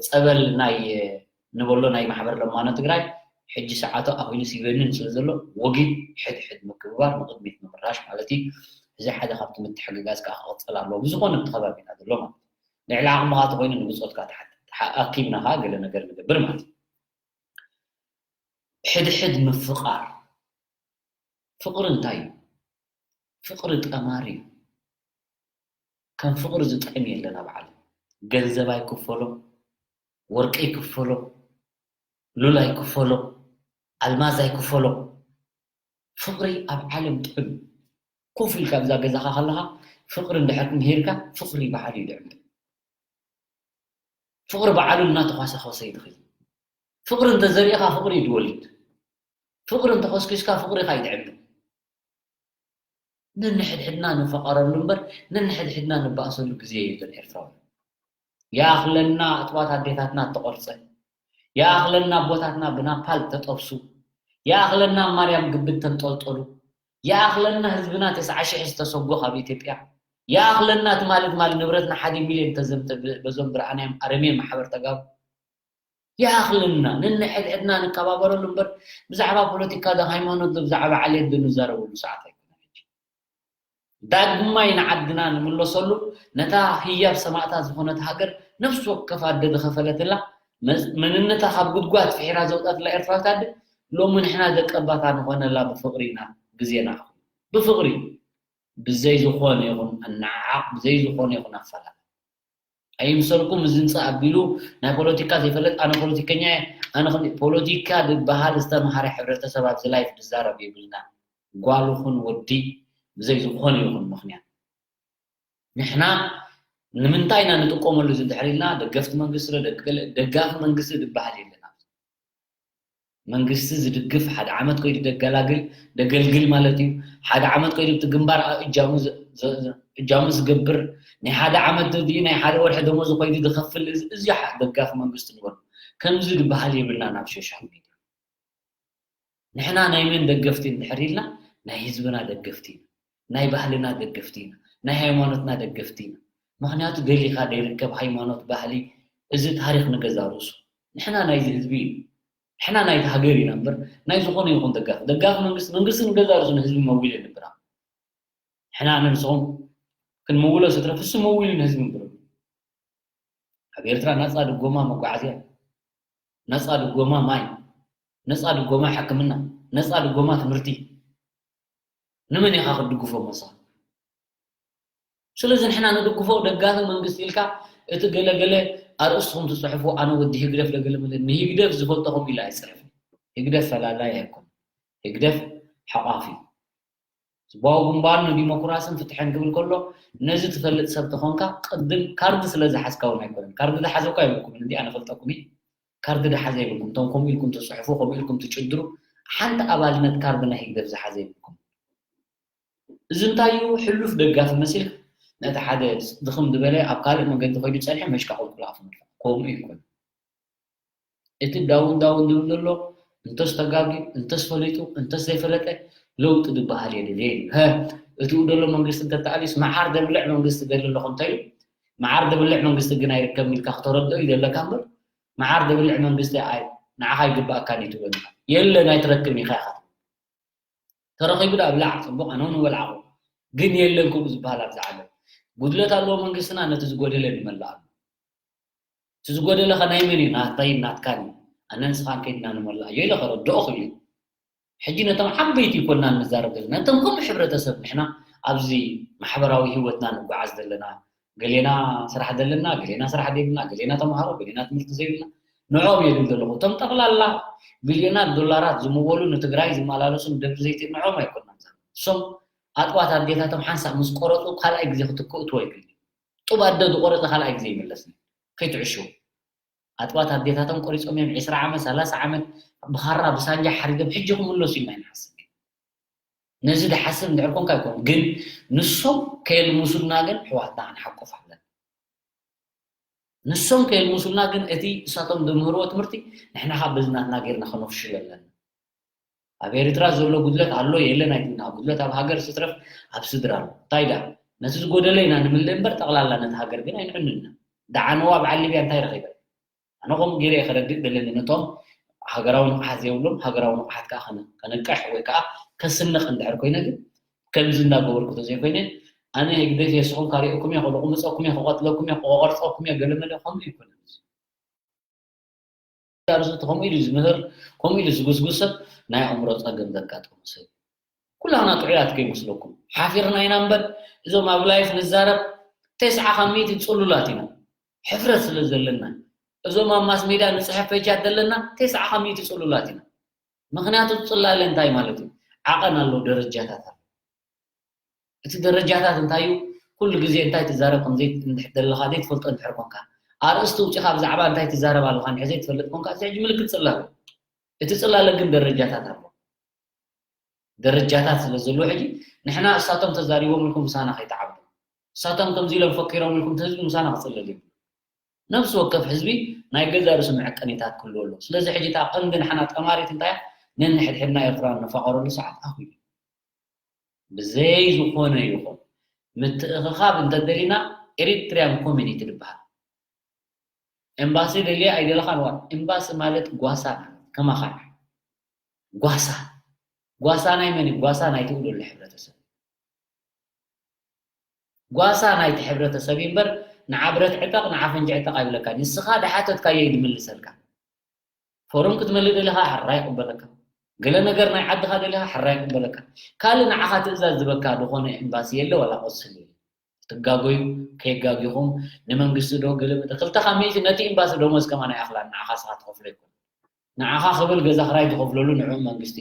ጸበል ናይ ንበሎ ናይ ማሕበር ለማኖ ትግራይ ሕጂ ሰዓቱ ኣኺሉ ሲበንን ስለ ዘሎ ወጊድ ሕድሕድ ምክብባር ንቕድሚት ምምራሽ ማለት እዩ። እዚ ሓደ ካብቲ ምትሕግጋዝ ከዓ ክቕፅል ኣለዎ ብዝኾነ እቲ ከባቢና ዘሎ ማለት እዩ። ልዕሊ ዓቕምኻ ተኮይኑ ንብፆትካ ትሓትት ኣኪብና ከዓ ገለ ነገር ንገብር ማለት እዩ። ሕድሕድ ምፍቓር ፍቕሪ እንታይ እዩ? ፍቕሪ ጠማሪ እዩ። ከም ፍቕሪ ዝጥዕም የለን ኣብ ዓለም። ገንዘብ ኣይክፈሎ፣ ወርቂ ኣይክፈሎ፣ ሉል ኣይክፈሎ፣ ኣልማዝ ኣይክፈሎ። ፍቕሪ ኣብ ዓለም ጥዑም እዩ። ኮፍ ኢልካ ኣብዛ ገዛኻ ከለኻ ፍቕሪ እንድሕር ምሂርካ ፍቕሪ ባዕሉ እዩ ድዕምብል። ፍቕሪ ባዕሉ እናተኳሰኮሰ ይድኺ። ፍቕሪ እንተዘሪእኻ ፍቕሪ እዩ ድወልድ። ፍቕሪ እንተኾስኪስካ ፍቕሪ ኢኻ እዩ ድዕምብል። ነንሕድሕድና ንፈቐረሉ እምበር ነንሕድሕድና ንባእሰሉ ግዜ የለን ኤርትራውያን። ይኣኽለና ኣጥባት ኣዴታትና እተቖርጸ፣ ይኣኽለና ኣቦታትና ብናፓል ተጠብሱ፣ ይኣኽለና ማርያም ግብት ተንጠልጠሉ፣ ይኣኽለና ህዝብና ተስዓ ሽሕ ዝተሰጎ ካብ ኢትዮጵያ፣ ይኣኽለና ትማሊ ትማሊ ንብረትና ሓደ ሚልዮን ተዘምተ ብ- በዞም ብርኣናዮም ኣረሜን ማሕበር ተጋሩ። ይኣኽለና ነንሕድሕድና ንከባበረሉ እምበር ብዛዕባ ፖለቲካ ዶ ሃይማኖት ዶ ብዛዕባ ዓሌት ዶ ንዛረበሉ ሰዓት ኣይኮነን። ዳግማይ ንዓድና ንምለሰሉ ነታ ህያብ ሰማእታት ዝኾነት ሃገር ነፍሲ ወከፍ ኣደ ዝኸፈለትላ መንነታ ካብ ጉድጓድ ፍሒራ ዘውጣትላ ኤርትራዊት ኣደ ሎሚ ንሕና ደቀባታ ንኾነላ ብፍቕሪ ኢና ግዜና ኣኹ ብፍቕሪ ብዘይ ዝኾነ ይኹን ኣነዓዓቕ ብዘይ ዝኾነ ይኹን ኣፈላል ኣይምሰልኩም እዚ ምፃእ ኣቢሉ ናይ ፖለቲካ ዘይፈለጥ ኣነ ፖለቲከኛ እየ ኣነ ከም ፖለቲካ ዝበሃል ዝተምሃረ ሕብረተሰብ ኣብዚ ላይፍ ዝዛረብ የብልና ጓል ኹን ወዲ ብዘይ ዝኾነ ይኹን ምኽንያት ንሕና ንምንታይ ኢና ንጥቀመሉ እዚ እንድሕር ኢልና ደገፍቲ መንግስቲ ዶ ደጋፊ መንግስቲ ዝበሃል የለን መንግስቲ ዝድግፍ ሓደ ዓመት ከይዱ ደገላግል ደገልግል ማለት እዩ ሓደ ዓመት ከይዱ እቲ ግንባር እጃሙ እጃሙ ዝገብር ናይ ሓደ ዓመት ድዩ ናይ ሓደ ወርሒ ደሞዝ ከይዱ ዝኸፍል እዚ ደጋፊ መንግስቲ ንበሉ ከምዚ ዝበሃል የብልና ናብ ሶሻል ሚድያ ንሕና ናይ መን ደገፍቲ እንድሕር ኢልና ናይ ህዝብና ደገፍቲ ኢና ናይ ባህልና ደገፍቲ ኢና ናይ ሃይማኖትና ደገፍቲ ኢና ምክንያቱ ደሊካ ዘይርከብ ሃይማኖት ባህሊ እዚ ታሪክ ንገዛ ርእሱ ንሕና ናይዚ ህዝቢ ኢና ንሕና ናይቲ ሃገር ኢና እምበር ናይ ዝኾነ ይኹን ደጋፊ ደጋፊ መንግስቲ መንግስቲ ንገዛ ርእሱ ንህዝቢ መዊሉ የንብር ንሕና ኣነ ንስኹም ክንምውሎ ስድረ ፍሱ መዊሉ ንህዝቢ እምብር ኣብ ኤርትራ ናፃ ድጎማ መጓዓዝያ ናፃ ድጎማ ማይ ናፃ ድጎማ ሕክምና ናፃ ድጎማ ትምህርቲ ንመን ኢኻ ክትድግፎ መሳ ስለዚ ንሕና ንድግፎ ደጋፊ መንግስቲ ኢልካ እቲ ገለገለ ኣርእስትኹም ትፅሕፉ ኣነ ወዲ ህግደፍ ለገለ መለ ንህግደፍ ዝፈልጠኹም ኢለ ኣይፅሕፍ ህግደፍ ፈላላይ ኣይኮን ህግደፍ ሓቋፊ ህዝባዊ ግንባር ንዲሞክራስን ፍትሕን ክብል ከሎ ነዚ ትፈልጥ ሰብ ተኾንካ ቅድም ካርድ ስለ ዝሓዝካ እውን ኣይኮነን ካርድ ዝሓዘ እኳ የብልኩምን እንዲ ኣነ ፈልጠኩም እየ ካርድ ዝሓዘ የብልኩም እቶም ከምኡ ኢልኩም ትፅሕፉ ከምኡ ኢልኩም ትጭድሩ ሓንቲ ኣባልነት ካርድ ናይ ህግደፍ ዝሓዘ የብልኩም እዚ እንታይ እዩ ሕሉፍ ደጋፊ መሲልካ ነቲ ሓደ ድኽም ዝበለ ኣብ ካልእ መገዲ ከይዱ ፀኒሐ መሽካ ቁልቁል ኣፉ ምድፋእ ከምኡ ይኮን እቲ ዳውን ዳውን ዝብል ዘሎ እንተስ ተጋጊ እንተስ ፈሊጡ እንተስ ዘይፈለጠ ለውጢ ዝበሃል የድልየ እዩ ሀ እቲኡ ዘሎ መንግስቲ እንተተኣልዩስ መዓር ደብልዕ መንግስቲ ደሊ ኣለኹ እንተኢሉ መዓር ደብልዕ መንግስቲ ግን ኣይርከብን ኢልካ ክተረድኦ እዩ ዘለካ እምበር መዓር ደብልዕ መንግስቲ ኣይ ንዓኻ ይግባኣካን እዩ ትብል የለን ኣይትረክብን ኢኻ ኢኻ ተረኺቡ ዳ ብላዕ ፅቡቕ ኣነ እውን በልዓኹ ግን የለን ከምኡ ዝበሃል ኣብዚ ዓለም ጉድለት ኣለዎ መንግስትና ነቲ ዝጎደለ ንመልኣሉ እቲ ዝጎደለ ኸ ናይ መን እዩ ናተይ ናትካን እዩ ኣነ ንስኻን ከይድና ንመልኣዮ ኢለ ከረድኦ ክእል እዩ ሕጂ ነቶም ዓበይቲ ይኮና ንዛረብ ዘለና ነቶም ከም ሕብረተሰብ ንሕና ኣብዚ ማሕበራዊ ህይወትና ንጓዓዝ ዘለና ገሌና ስራሕ ዘለና ገሌና ስራሕ ዘይብልና ገሌና ተምሃሮ ገሌና ትምህርቲ ዘይብልና ንዕኦም እየ ዝብል ዘለኹ እቶም ጠቕላላ ቢልዮናት ዶላራት ዝምወሉ ንትግራይ ዝመላለሱ ንደብሪ ዘይቲ ንዕኦም ኣይኮናን እሶም ኣጥባት ኣዴታቶም ሓንሳእ ምስ ቆረፁ ካልኣይ ግዜ ክትክእትዎ ይክእል ጡብ ኣደ ዝቆረፀ ካልኣይ ግዜ ይምለስ ከይትዕሽው ኣጥባት ኣዴታቶም ቆሪፆም እዮም ዕስራ ዓመት ሰላሳ ዓመት ብኻራ ብሳንጃ ሓሪዶም ሕጂ ክምለሱ ኢና ይንሓስብ ነዚ ዝሓስብ እንድሕር ኮንካ ኣይኮኑ ግን ንሶም ከየልሙሱልና ግን ኣሕዋትና ክንሓቁፍ ኣለና ንሶም ከየልሙሱልና ግን እቲ እሳቶም ዝምህርዎ ትምህርቲ ንሕና ካብ በዚ ናትና ጌርና ከነፍሽሎ ኣለና ኣብ ኤርትራ ዘሎ ጉድለት ኣሎ የለን ኣይትብልና ጉድለት ኣብ ሃገር ስትረፍ ኣብ ስድራ ኣሎ እንታይ ዳ ነቲ ዝጎደለ ኢና ንምልእ እምበር ጠቕላላ ነቲ ሃገር ግን ኣይንዕንና ደዓነዋ በዓል ሊብያ እንታይ ረኺበ ኣነ ከምኡ ገይረ እየ ከረድእ ደለኒ ነቶም ሃገራዊ ንቕሓት ዘይብሎም ሃገራዊ ንቕሓት ከዓ ከነቅሕ ወይ ከዓ ከስንቕ እንድሕር ኮይነ ግን ከምዚ እንዳገበርኩ ተዘይኮይነ ኣነ ህግደፍ የስኹም ካሪእኩም እየ ከልቁምፀኩም እየ ክቐትለኩም እየ ክቆርፀኩም እየ ገለመለ ከምኡ ይኮነ ርእሱ ከምኡ ኢሉ ዝምህር ከምኡ ኢሉ ዝጉስጉስ ሰብ ናይ ኣእምሮ ፀገም ዘጋጠሙ ሰብ ኩላና ጥዑያት ከይመስለኩም ሓፊርና ኢና እምበር እዞም ኣብ ላይፍ ንዛረብ ተስዓ ካብ ሚእቲ ፅሉላት ኢና ሕፍረት ስለ ዘለና እዞም ኣብ ማስ ሜድያ ንፅሕፍ ፔጃት ዘለና ተስዓ ካብ ሚእቲ ፅሉላት ኢና ምክንያቱ ፅላለ እንታይ ማለት እዩ ዓቐን ኣሎ ደረጃታት ኣሎ እቲ ደረጃታት እንታይ እዩ ኩሉ ግዜ እንታይ ትዛረብ ከም ዘይ-፣ እንድሕ-፣ ዘለኻ ዘይትፈልጦ እንድሕር ኮንካ፣ ኣርእስቲ ውፂኻ ብዛዕባ እንታይ ትዛረብ ኣለኻ እንድሕር ዘይትፈልጥ ኮንካ፣ እዚ ሕጂ ምልክት ፅላለ። እቲ ፅላለ ግን ደረጃታት ኣሎ። ደረጃታት ስለ ዘለዎ ሕጂ ንሕና እሳቶም ተዛሪቦም ኢልኩም ምሳና ከይትዓብዱ፣ እሳቶም ከምዚ ኢሎም ፈኪሮም ኢልኩም እቲ ህዝቢ ምሳና ክፅለል እዩ። ነፍሲ ወከፍ ህዝቢ ናይ ገዛ ርእሱ መዐቀኒታት ክህልዎ ኣለዎ። ስለዚ ሕጂ እታ ቀንዲ ንሕና ጠማሪት እንታይ እያ? ነንሕድሕድና ኤርትራውያን ንፋቐረሉ ሰዓት ኣኹ እዩ። ብዘይ ዝኾነ ይኹን ምትእኽኻብ እንተደሊና ኤሪትሪያን ኮሚኒቲ ዝበሃል። ኤምባሲ ደልየ ኣይደለኻን እዋ፣ ኤምባሲ ማለት ጓሳ ማለት ከማኻ እዩ። ጓሳ። ጓሳ ናይ መን እዩ? ጓሳ ናይቲ ውሉድ ሕብረተሰብ። ጓሳ ናይቲ ሕብረተሰብ እዩ እምበር፣ ንዓ ብረት ዕጠቕ፣ ንዓ ፈንጂ ዕጠቕ ኣይብለካን። ንስኻ ድሓተትካዮ እዩ ድምልሰልካ። ፎርም ክትመልእ ደሊኻ ሕራይ ይቕበለካ። ገለ ነገር ናይ ዓድኻ ደሊኻ ሕራይ ይቕበለካ። ካልእ ንዓኻ ትእዛዝ ዝበካ ዝኾነ ኤምባሲ የለ ዋላ ቆንስል የለ። ትጋገዩ ከየጋጊኹም ንመንግስቲ ዶ ገለ መለ ክልተ ካብ ሚእቲ ነቲ ኤምባሲ ደሞዝ ከማን ኣይኣኽላን፣ ንዓኻ ንስኻ ትኸፍሎ ኣይኮነን። ንዓኻ ክብል ገዛ ክራይ ትኸፍለሉ ንዕኡ መንግስቲ፣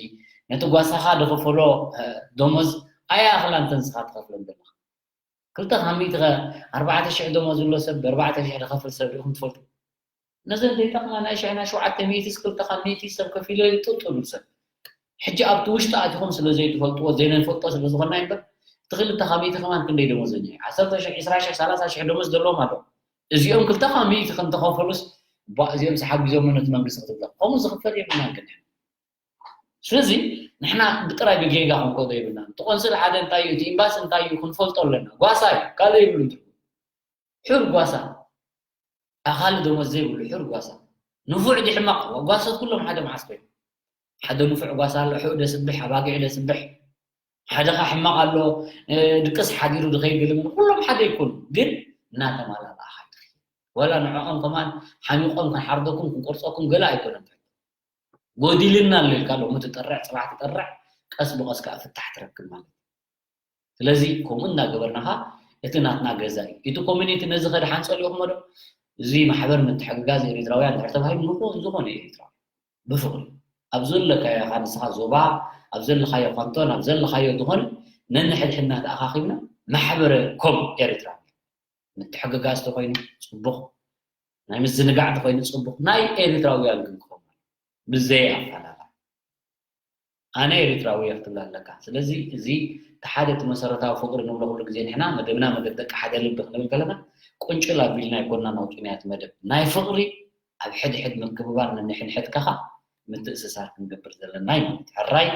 ነቲ ጓሳኻ ዝኸፈሎ፣ እ፣ ደሞዝ ኣይኣኽላን እተን ንስኻ ትኸፍለን ዘለኻ። ክልተ ካብ ሚእቲ ከ ኣርባዕተ ሽሕ ደሞዝ ዝብሎ ሰብ ብኣርባዕተ ሽሕ ዝኸፍል ሰብ ርኢኹም ትፈልጡ? ነዘን ዘይጠቕማ ናይ ሽሕ ናይ ሸውዓተ ሚእቲ ክልተ ካብ ሚእቲ ሰብ ከፊለ ይጥጥሉ ሰብ። ሕጂ ኣብቲ ውሽጢ ኣቲኹም ስለ ዘይትፈልጥዎ ዘይነንፈልጦ ስለ ዝኾና እምበር፣ እቲ ክልተ ካብ ሚእቲ ከማን ክንደይ ደሞዘኛ እዩ? ዓሰርተ ሽሕ፣ ዕስራ ሽሕ፣ ሰላሳ ሽሕ ደሞዝ ዘለዎም ኣለዉ። እዚኦም ክልተ ካብ ሚእቲ ከም ተኸፈሉስ፣ ባ እዚኦም ሓጊዞም ነቲ መንግስቲ ክትብሎ። ከምኡ ዝኽፈል የብልናን ግን። ስለዚ ንሕና ብጥራይ ብጌጋ ክንከዶ የብልናን። እቲ ቆንስል ሓደ እንታይ እዩ፣ እቲ ኤምባሲ እንታይ እዩ ክንፈልጦ ኣለና። ጓሳ እዩ፣ ካልእ የብሉን ትርጉም። ሕር ጓሳ። ኣኻሊ ደሞዝ ዘይብሉ ሕር ጓሳ። ንፉዕ ድዩ ሕማቕ? ጓሶት ኩሎም ሓደ መዓስ ኮይኑ። ሓደ ንፉዕ ጓሳ ኣሎ፣ ሕኡ ደስብሕ፣ ኣባጊዕ ደስብሕ። ሓደ ኸዓ ሕማቕ ኣሎ፣ እ፣ ድቅስ ሓዲሩ ድኸይድ ገለ መለ። ኩሎም ሓደ ኣይኮኑን፣ ግን እናተማላላእኻ ትኸይድ። ወላ ንዕኦም ከማን ሓሚቖም ክንሓርደኩም፣ ክንቆርፀኩም ገለ ኣይኮነን። ጎዲልና ኣሎ ኢልካ ሎሚ ትጠርዕ፣ ፅባሕ ትጠርዕ፣ ቀስ ብቐስ ከዓ ፍታሕ ትረክብ ማለት እዩ። ስለዚ ከምኡ እናገበርና ኸዓ እቲ ናትና ገዛ እዩ። እቲ ኮሚኒቲ ነዚ ከድሓን ጸሊእኹሞ ዶ? እዚ ማሕበር ምትሕግጋዝ ኤሪትራውያን ድሕር ተባሂሉ ንኹን ዝኾነ ኤሪትራዊ ብፍቕሪ ኣብ ዘለካዮ ኢኻ ንስኻ ዞባ፣ ኣብ ዘለኻዮ ካንቶን፣ ኣብ ዘለኻዮ ዝኾነ ነንሕድሕድና ተኣኻኺብና ማሕበረ ኮም ኤሪትራ ምትሕግጋዝ ተኾይኑ ጽቡቕ፣ ናይ ምዝንጋዕ ተኾይኑ ጽቡቕ፣ ናይ ኤሪትራውያን ግን ክኸውን ብዘይ ኣፈላላይ። ኣነ ኤሪትራዊ እየ ክትብል ኣለካ። ስለዚ እዚ እቲ ሓደ እቲ መሰረታዊ ፍቕሪ ንብሎ ኩሉ ግዜ ንሕና መደብና መደብ ደቂ ሓደ ልቢ ክንብል ከለና ቁንጭል ኣቢልና ኣይኮንና ነውፅኡና እቲ መደብ። ናይ ፍቕሪ ኣብ ሕድሕድ ምክብባር ነንሕድሕድካ ምትእስሳር ክንገብር ዘለና እዩ ማለት እዩ። ሕራይ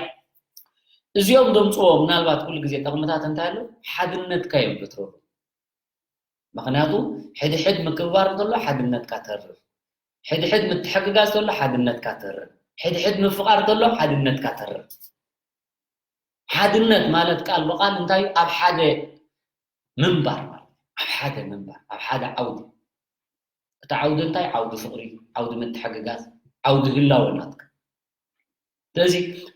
እዚኦም ዘምፅዎ ምናልባት ኩሉ ግዜ ጠቕምታት እንታይ ኣሎ? ሓድነትካ እዮም ዘትረሩ። ምኽንያቱ ሕድሕድ ምክብባር እንተሎ ሓድነትካ ተርር፣ ሕድሕድ ምትሕግጋዝ ተሎ ሓድነትካ ተርር፣ ሕድሕድ ምፍቓር ተሎ ሓድነትካ ተርር። ሓድነት ማለት ቃል ብቃል እንታይ እዩ? ኣብ ሓደ ምንባር ማለት እዩ። ኣብ ሓደ ምንባር፣ ኣብ ሓደ ዓውዲ። እቲ ዓውዲ እንታይ? ዓውዲ ፍቕሪ፣ ዓውዲ ምትሕግጋዝ፣ ዓውዲ ህላወ ናትካ። ስለዚ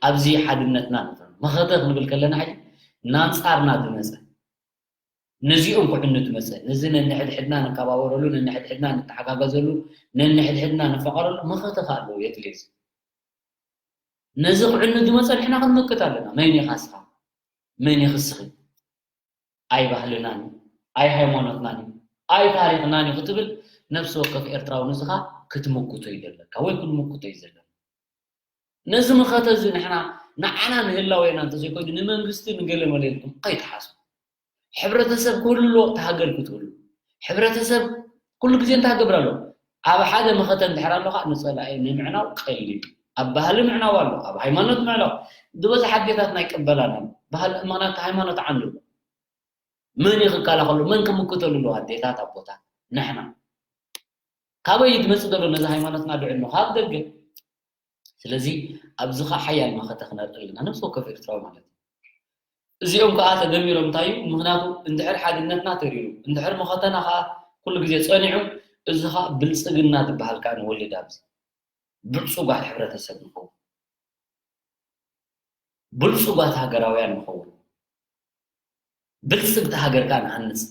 ኣብዚ ሓድነትና ንፈ-፣ መኸተ ክንብል ከለና ሕጂ ናንጻርና ዝመጸ ነዚኦም ክዕኑ ዝመጸ፣ ነዚ ነንሕድሕድና ንከባበረሉ፣ ነንሕድሕድና ንተሓጋገዘሉ፣ ነንሕድሕድና ንፋቐረሉ መኸተ ከ ኣለዎ የድልዮ። ነዚ ክዕኑ ዝመጸ ንሕና ክንምክት ኣለና። መን ኢኻ እስኻ? መን ኢኺ እስኺ? ኣይ ባህልናን፣ ኣይ ሃይማኖትናን፣ ኣይ ታሪኽናን እዩ ክትብል ነፍሲ ወከፍ ኤርትራዊ ንስኻ ክትምክቶ እዩ ዘለካ ወይ ክንምክቶ እዩ ዘለና። ነዚ መኸተ እዚ ንሕና ንዓና ንህላዌና እንተዘይኮይኑ ንመንግስቲ ንገለ መለ ኢልኩም ከይትሓስቡ። ሕብረተሰብ ክህሉ ኣለዎ፣ እቲ ሃገር ክትህሉ። ሕብረተሰብ ኩሉ ግዜ እንታይ ክገብር ኣለዎ? ኣብ ሓደ መኸተ እንድሕር ኣሎ ከዓ ንጸላኢ ንምዕናው ቀሊል እዩ። ኣብ ባህሊ ምዕናው ኣሎ፣ ኣብ ሃይማኖት ምዕናው። ዝበዝሓ ኣዴታትና ኣይቅበላን እየን። ባህሊ፣ ምኽንያቱ ሃይማኖት ዓንዱ ኣሎ። መን እዩ ክከላኸሉ? መን ክምክተሉ ኣለዎ? ኣዴታት፣ ኣቦታት፣ ንሕና። ካበይ እዩ ዝመጽእ ዘሎ ነዚ ሃይማኖትና ድዕኖ? ካብ ደገ። ስለዚ ኣብዚ ኸዓ ሓያል መኸተ ክነርኢ ኣለና፣ ነፍሲ ወከፍ ኤርትራዊ ማለት እዩ። እዚኦም ከኣ ተደሚሮም እንታይ እዩ? ምኽንያቱ እንድሕር ሓድነትና ተሪሩ፣ እንድሕር መኸተና ከኣ ኩሉ ግዜ ጸኒዑ፣ እዚ ኸኣ ብልጽግና ዝበሃል ከኣ ንወልድ ኣብዚ። ብልጹጋት ሕብረተሰብ ንኸውን። ብልጹጋት ሃገራውያን ንኸውን። ብልጽግቲ ሃገር ከኣ ንሃንጽ።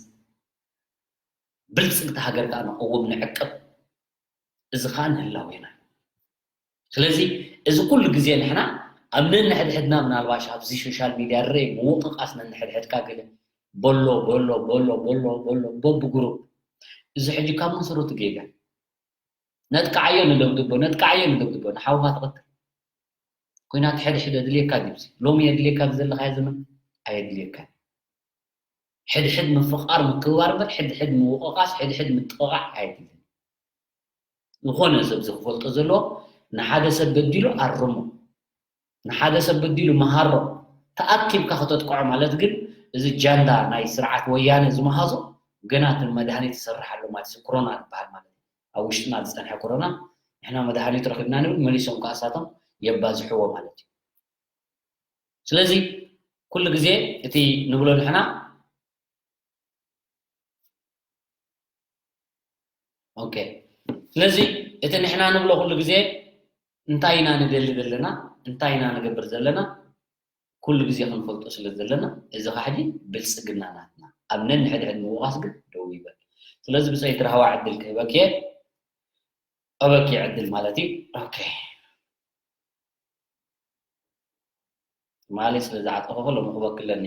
ብልጽግቲ ሃገር ከኣ ንቐውም፣ ንዕቅብ። እዚ ከኣ ንህላዌና እዩ። ስለዚ እዚ ኩሉ ግዜ ንሕና ኣብ ነንሕድሕድና ምናልባሽ ኣብዚ ሶሻል ሚድያ ርእ ምውቕቓስ ነንሕድሕድካ ገለ በሎ በሎ በሎ በሎ በሎ በብግሩፕ። እዚ ሕጂ ካብ መሰረቱ ጌጋ። ነጥቅዓዮ ንደብድቦ፣ ነጥቅዓዮ ንደብድቦ፣ ንሓውኻ ትቐትል። ኩናት ሕድሕድ የድልየካ ድዩ? ሎሚ የድልየካ ኣብዚ ዘለኻዮ ዘመን ኣየድልየካን። ሕድሕድ ምፍቓር ምክብባር እምበር ሕድሕድ ምውቕቓስ፣ ሕድሕድ ምጥቕቓዕ ኣየድልን። ዝኾነ ሰብ እዚ ክፈልጦ ዘለዎ፣ ንሓደ ሰብ በዲሉ ኣርሞ፣ ንሓደ ሰብ በዲሉ መሃሮ። ተኣኪብካ ከተጥቅዖ ማለት ግን፣ እዚ ጃንዳ ናይ ስርዓት ወያነ ዝመሃዞ፣ ገና እቲ መድሃኒት ይሰርሕ ኣሎ ማለት እዩ። ኮሮና ዝበሃል ማለት እዩ። ኣብ ውሽጥና ዝጸንሐ ኮሮና፣ ንሕና መድሃኒት ረኺብና ንብል፣ መሊሶም ከኣ እሳቶም የባዝሕዎ ማለት እዩ። ስለዚ ኩሉ ግዜ እቲ ንብሎ ንሕና፣ ኦኬ፣ ስለዚ እቲ ንሕና ንብሎ ኩሉ ግዜ እንታይ ኢና ንደሊ ዘለና፣ እንታይ ኢና ንገብር ዘለና፣ ኩሉ ግዜ ክንፈልጦ ስለ ዘለና፣ እዚ ኸዓ ሕጂ ብልጽግና ናትና። ኣብ ነንሕድሕድ ምውቓስ ግን ደው ይበል። ስለዚ ብጸይቲ ራህዋ ዕድል ክህበኪ እየ። እበኪ ዕድል ማለት እዩ። ኦኬ። ትማሊ ስለ ዝዓጠኹ ሎሚ ክበክለኒ።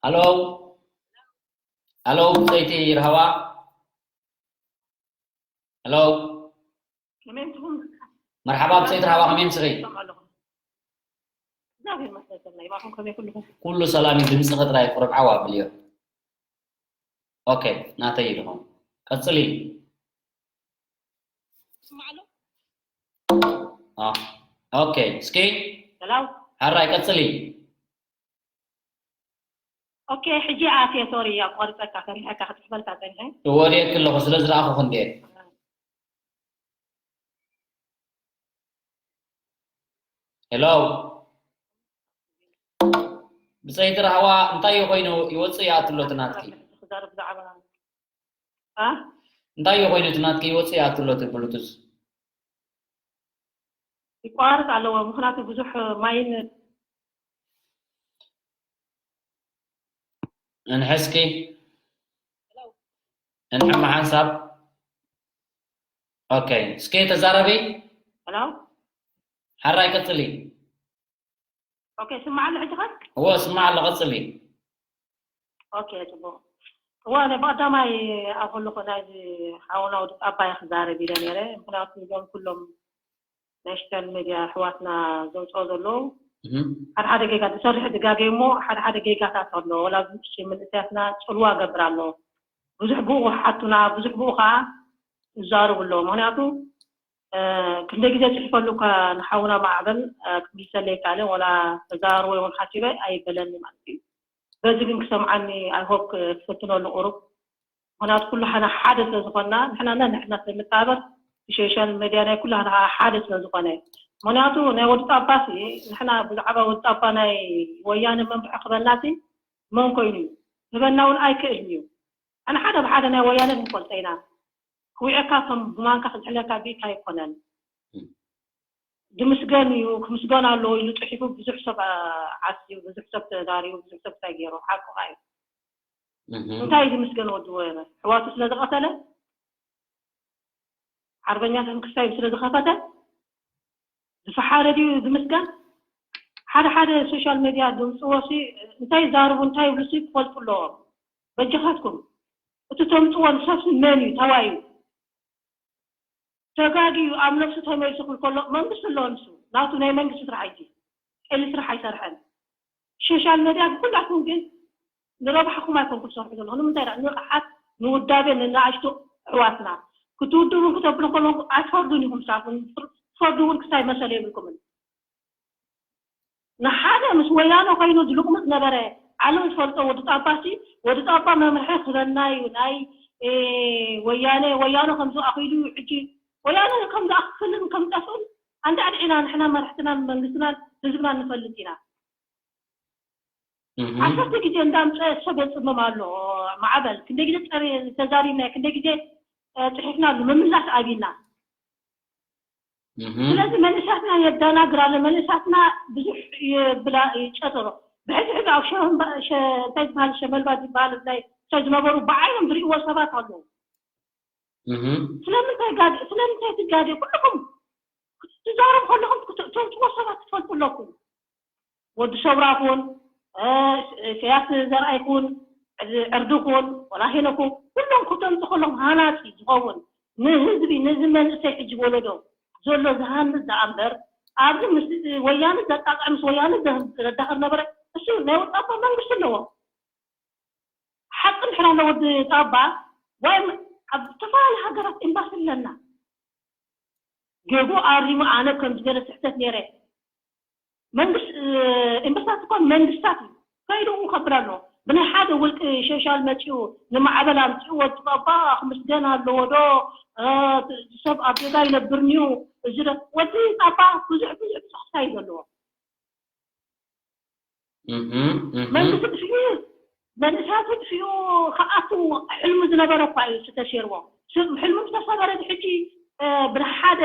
ሃሎ፣ ሃሎ፣ ብጸይቲ ራህዋ። ሃሎ። ከመይ ትኹን? መርሓባ፣ ብጸይቲ ራህዋ፣ ከመይ ኣምስኺ? ይሰምዕ ኣለኹ። እግዚኣብሔር ይመስገን፣ ሰናይ። ይባርኩም፣ ከመይ ኩልኹም? ኩሉ ሰላም እዩ፣ ድምፅኺ ጥራይ ቁሩብ ዓው ኣብልዮ። ኦኬ፣ ናተይ እዩ ድኹም። ቀጽሊ። ይስማዕ ኣሎ? አ፣ ኦኬ፣ እስኪ። ሄሎ? ሓራይ፣ ቀጽሊ። ኦኬ፣ ሕጂ ኣትየ፣ ሶሪ፣ ኣቋሪጸካ፣ ፈሪሐካ ክጽሕፈልካ ጸኒሐ። እወ፣ ርእየኪ ኣለኹ፣ ስለ ዝረኣኹ ክንድየ። ሄሎ። ብጸይቲ ራህዋ እንታይ እዩ ኮይኑ ይወጽእ ይኣቱ ኣሎ እቲ ናትኪ? ክዛረብ ብዛዕባ አ? እንታይ እዩ ኮይኑ እቲ ናትኪ ይወጽእ ይኣቱ ኣሎ እቲ ብሉቱዝ? ይቋረጽ ኣለዎ፣ ምኽንያቱ ብዙሕ ማይን እንሐስኪ እንሐማ ሓንሳብ። ኦኬ፣ እስኪ ተዛረቢ። ሄሎ። ሓራይ ቀጽሊ። ኦኬ፣ ስማዕ ኣሎ ሕጂ ኸ? እወ፣ ስማዕ ኣሎ፣ ቀጽሊ። ኦኬ፣ ጽቡቕ። እወ፣ ኣነ ብቐዳማይ ኣብ ከለኹ ናይዚ ሓውና ወዲ ጻባይ ክዛረብ ኢለ ነይረ። ምኽንያቱ እዞም ኩሎም ናይ ሶሻል ሜድያ ኣሕዋትና ዘውፅኦ ዘለዉ፣ እህ። ሓደ ሓደ ጌጋ ዝሰርሕ ድጋገ እሞ፣ ሓደ ሓደ ጌጋታት ኣሎ። ወላ ኣብዚ ውሽጢ መንእሰያትና ጽልዋ ገብር ኣሎ። ብዙሕ ብኡ ክሓቱና፣ ብዙሕ ብኡ ከዓ ይዛረቡ ኣለዉ። ምኽንያቱ፣ እ፣ ክንደይ ግዜ ጽሒፈሉ እኳ ንሓውና ማዕበል፣ እ፣ ክምልሰለይ ይከኣለ፣ ወላ ተዛረቦ ይኹን ሓሲበ ኣይበለኒ ማለት እዩ። በዚ ግን ክሰምዓኒ፣ I hope፣ ክፍትነሉ ቁሩብ። ምኽንያቱ ኩሉ ሓና ሓደ ስለ ዝኾንና፣ ንሕና እና ንሕና ስለ ንተባበር፣ ሶሻል ሜድያ ናይ ኩላህና ሓደ ስለ ዝኾነ። ምኽንያቱ ናይ ወዲ ጣባሲ፣ ንሕና ብዛዕባ ወዲ ጣባ ናይ ወያነ መምርሒ ክበናሲ መን ኮይኑ እዩ? ክበና እውን ኣይክእልን እዩ። ኣነ ሓደ ብሓደ ናይ ወያነ ንፈልጦ ኢና። ክውዕካ ከም ብማንካ ክዝሕለካ ብኢድካ ኣይኮነን። እም። ዝምስገን እዩ፣ ክምስገን ኣለዎ ኢሉ ጽሒፉ ብዙሕ ሰብ፣ ኣ-፣ ዓስዩ፣ ብዙሕ ሰብ ተዛሪቡ፣ ብዙሕ ሰብ እንታይ ገይሩ፣ ሓቅኻ እዩ። እህ። እንታይ እዩ ዝምስገን ወዲ ወያነ? ኣሕዋቱ ስለ ዝቐተለ? ሓርበኛታት ክሳይብ ስለ ዝኸፈተ? ዝፈሓረ ድዩ ዝምስገን? ሓደ ሓደ ሶሻል ሜድያ ዘምጽዎ ሲ እንታይ ይዛረቡ እንታይ ይብሉ ሲ ክፈልጡ ኣለዎም። በጃኻትኩም እቲ ተምጽዎ ንሰብሲ መን እዩ ተባይ እዩ? ተጋግዩ ኣብ ነብሱ ተመልሱ ክብል ከሎ መንግስቲ ኣለዎ ንሱ ናቱ ናይ መንግስቲ ስራሕ እዩ። ጤሊ ስራሕ ኣይሰርሐን። ሶሻል ሜድያ ኩላትኩም ግን ንረብሓኹም ኣይኮንኩም ትሰርሑ ዘለኹም። ንምንታይ ደኣ? ንቕሓት ንውዳቤ ንንኣሽቱ ኣሕዋትና ክትውድቡን ክተብሉ ከለኹም ኣይትፈርዱን ኢኹም። ንስኻትኩም ትፈርዱ እውን ክሳይ መሰል የብልኩምን። ንሓደ ምስ ወያነ ኮይኑ ዝልቕምጥ ነበረ። ዓለም ዝፈልጦ ወዲ ጣባሲ፣ ወዲ ጣባ መምርሒ ክበና እዩ። ናይ፣ እ፣ ወያነ፣ ወያነ ከምዚ ኣኺሉ እዩ። ሕጂ ወያነ ከም ዝኣክልን ከም ዝጠፍእን ኣንዳዕዲዕና ንሕና መራሕትናን መንግስትናን ህዝብናን ንፈልጥ ኢና። እህ። ዓሰርተ ግዜ እንዳምፀ ሰብ የፅምም ኣሎ። ማዕበል ክንደይ ግዜ ፀሪ-፣ ተዛሪብና፣ ክንደይ ግዜ፣ እ፣ ፅሒፍና ኣሎ። ምምላስ ኣብይና። እህ። ስለዚ መንእሳትና የደናግር ኣሎ። መንእሳትና ብዙሕ ይብላ፣ ይጨርሮ። ብሕዚ ሕዚ ኣብ ሸምባ-፣ ሸ-፣ እንታይ ዝበሃል፣ ሸመልባ ዝበሃል ናይ ሰብ ዝነበሩ ብዓይኖም ዝርእይዎ ሰባት ኣለዉ። ስለምንታይ ጋድ ስለምንታይ ትጋድ ኩልኩም ክትዛረቡ ከለኹም ክትእትውዎ ሰባት ትፈልጡ ኣለኩም። ወዲ ሰውራ ኩን ኢሳያስ ዘርኣይ ኩን ዕርዲ ኩን ወላ ሄኖ ኩን ኩሎም ክተምፁ ከለኹም ሃናፂ ዝኸውን ንህዝቢ ነዚ መንእሰይ ሕጂ ወለዶ ዘሎ ዝሃንፅ ደኣ እምበር ኣብዚ ምስ ወያነ ዘጣቅዕ ምስ ወያነ ዘዳኸር ነበረ። እሱ ናይ ወጣባ መንግስቲ ኣለዎ። ሓቂ እንድሕር ኣሎ ወዲ ጣባ ወይ ኣብ ዝተፈላለዩ ሃገራት ኤምባሲ ኣለና። ገቡ ኣሪሙ ኣነ ከም ዝበለ ስሕተት ነይረ መንግስት ኤምባሲታት እኮ መንግስታት እዩ ከይዱ እውን ከብል ኣሎ። ብናይ ሓደ ውልቂ ሸሻል መፂኡ ንማዕበል ኣምፂኡ ወዲ ጣባ ክምስገን ኣለዎ ዶ ሰብ ኣብ ገዛ ይነብርንዩ እዚ ዶ ወዲ ጣባ ብዙሕ ብዙሕ ብዙሕ ክሳይ ዘለዎ መንግስቲ ጥፍኡ መንእሳቱ ጥፍኡ ከኣቱ ሕልሙ ዝነበረ እኳ እዩ ዝተሸርዎ። ሕልሙ ዝተሰበረ ሕጂ ብሓደ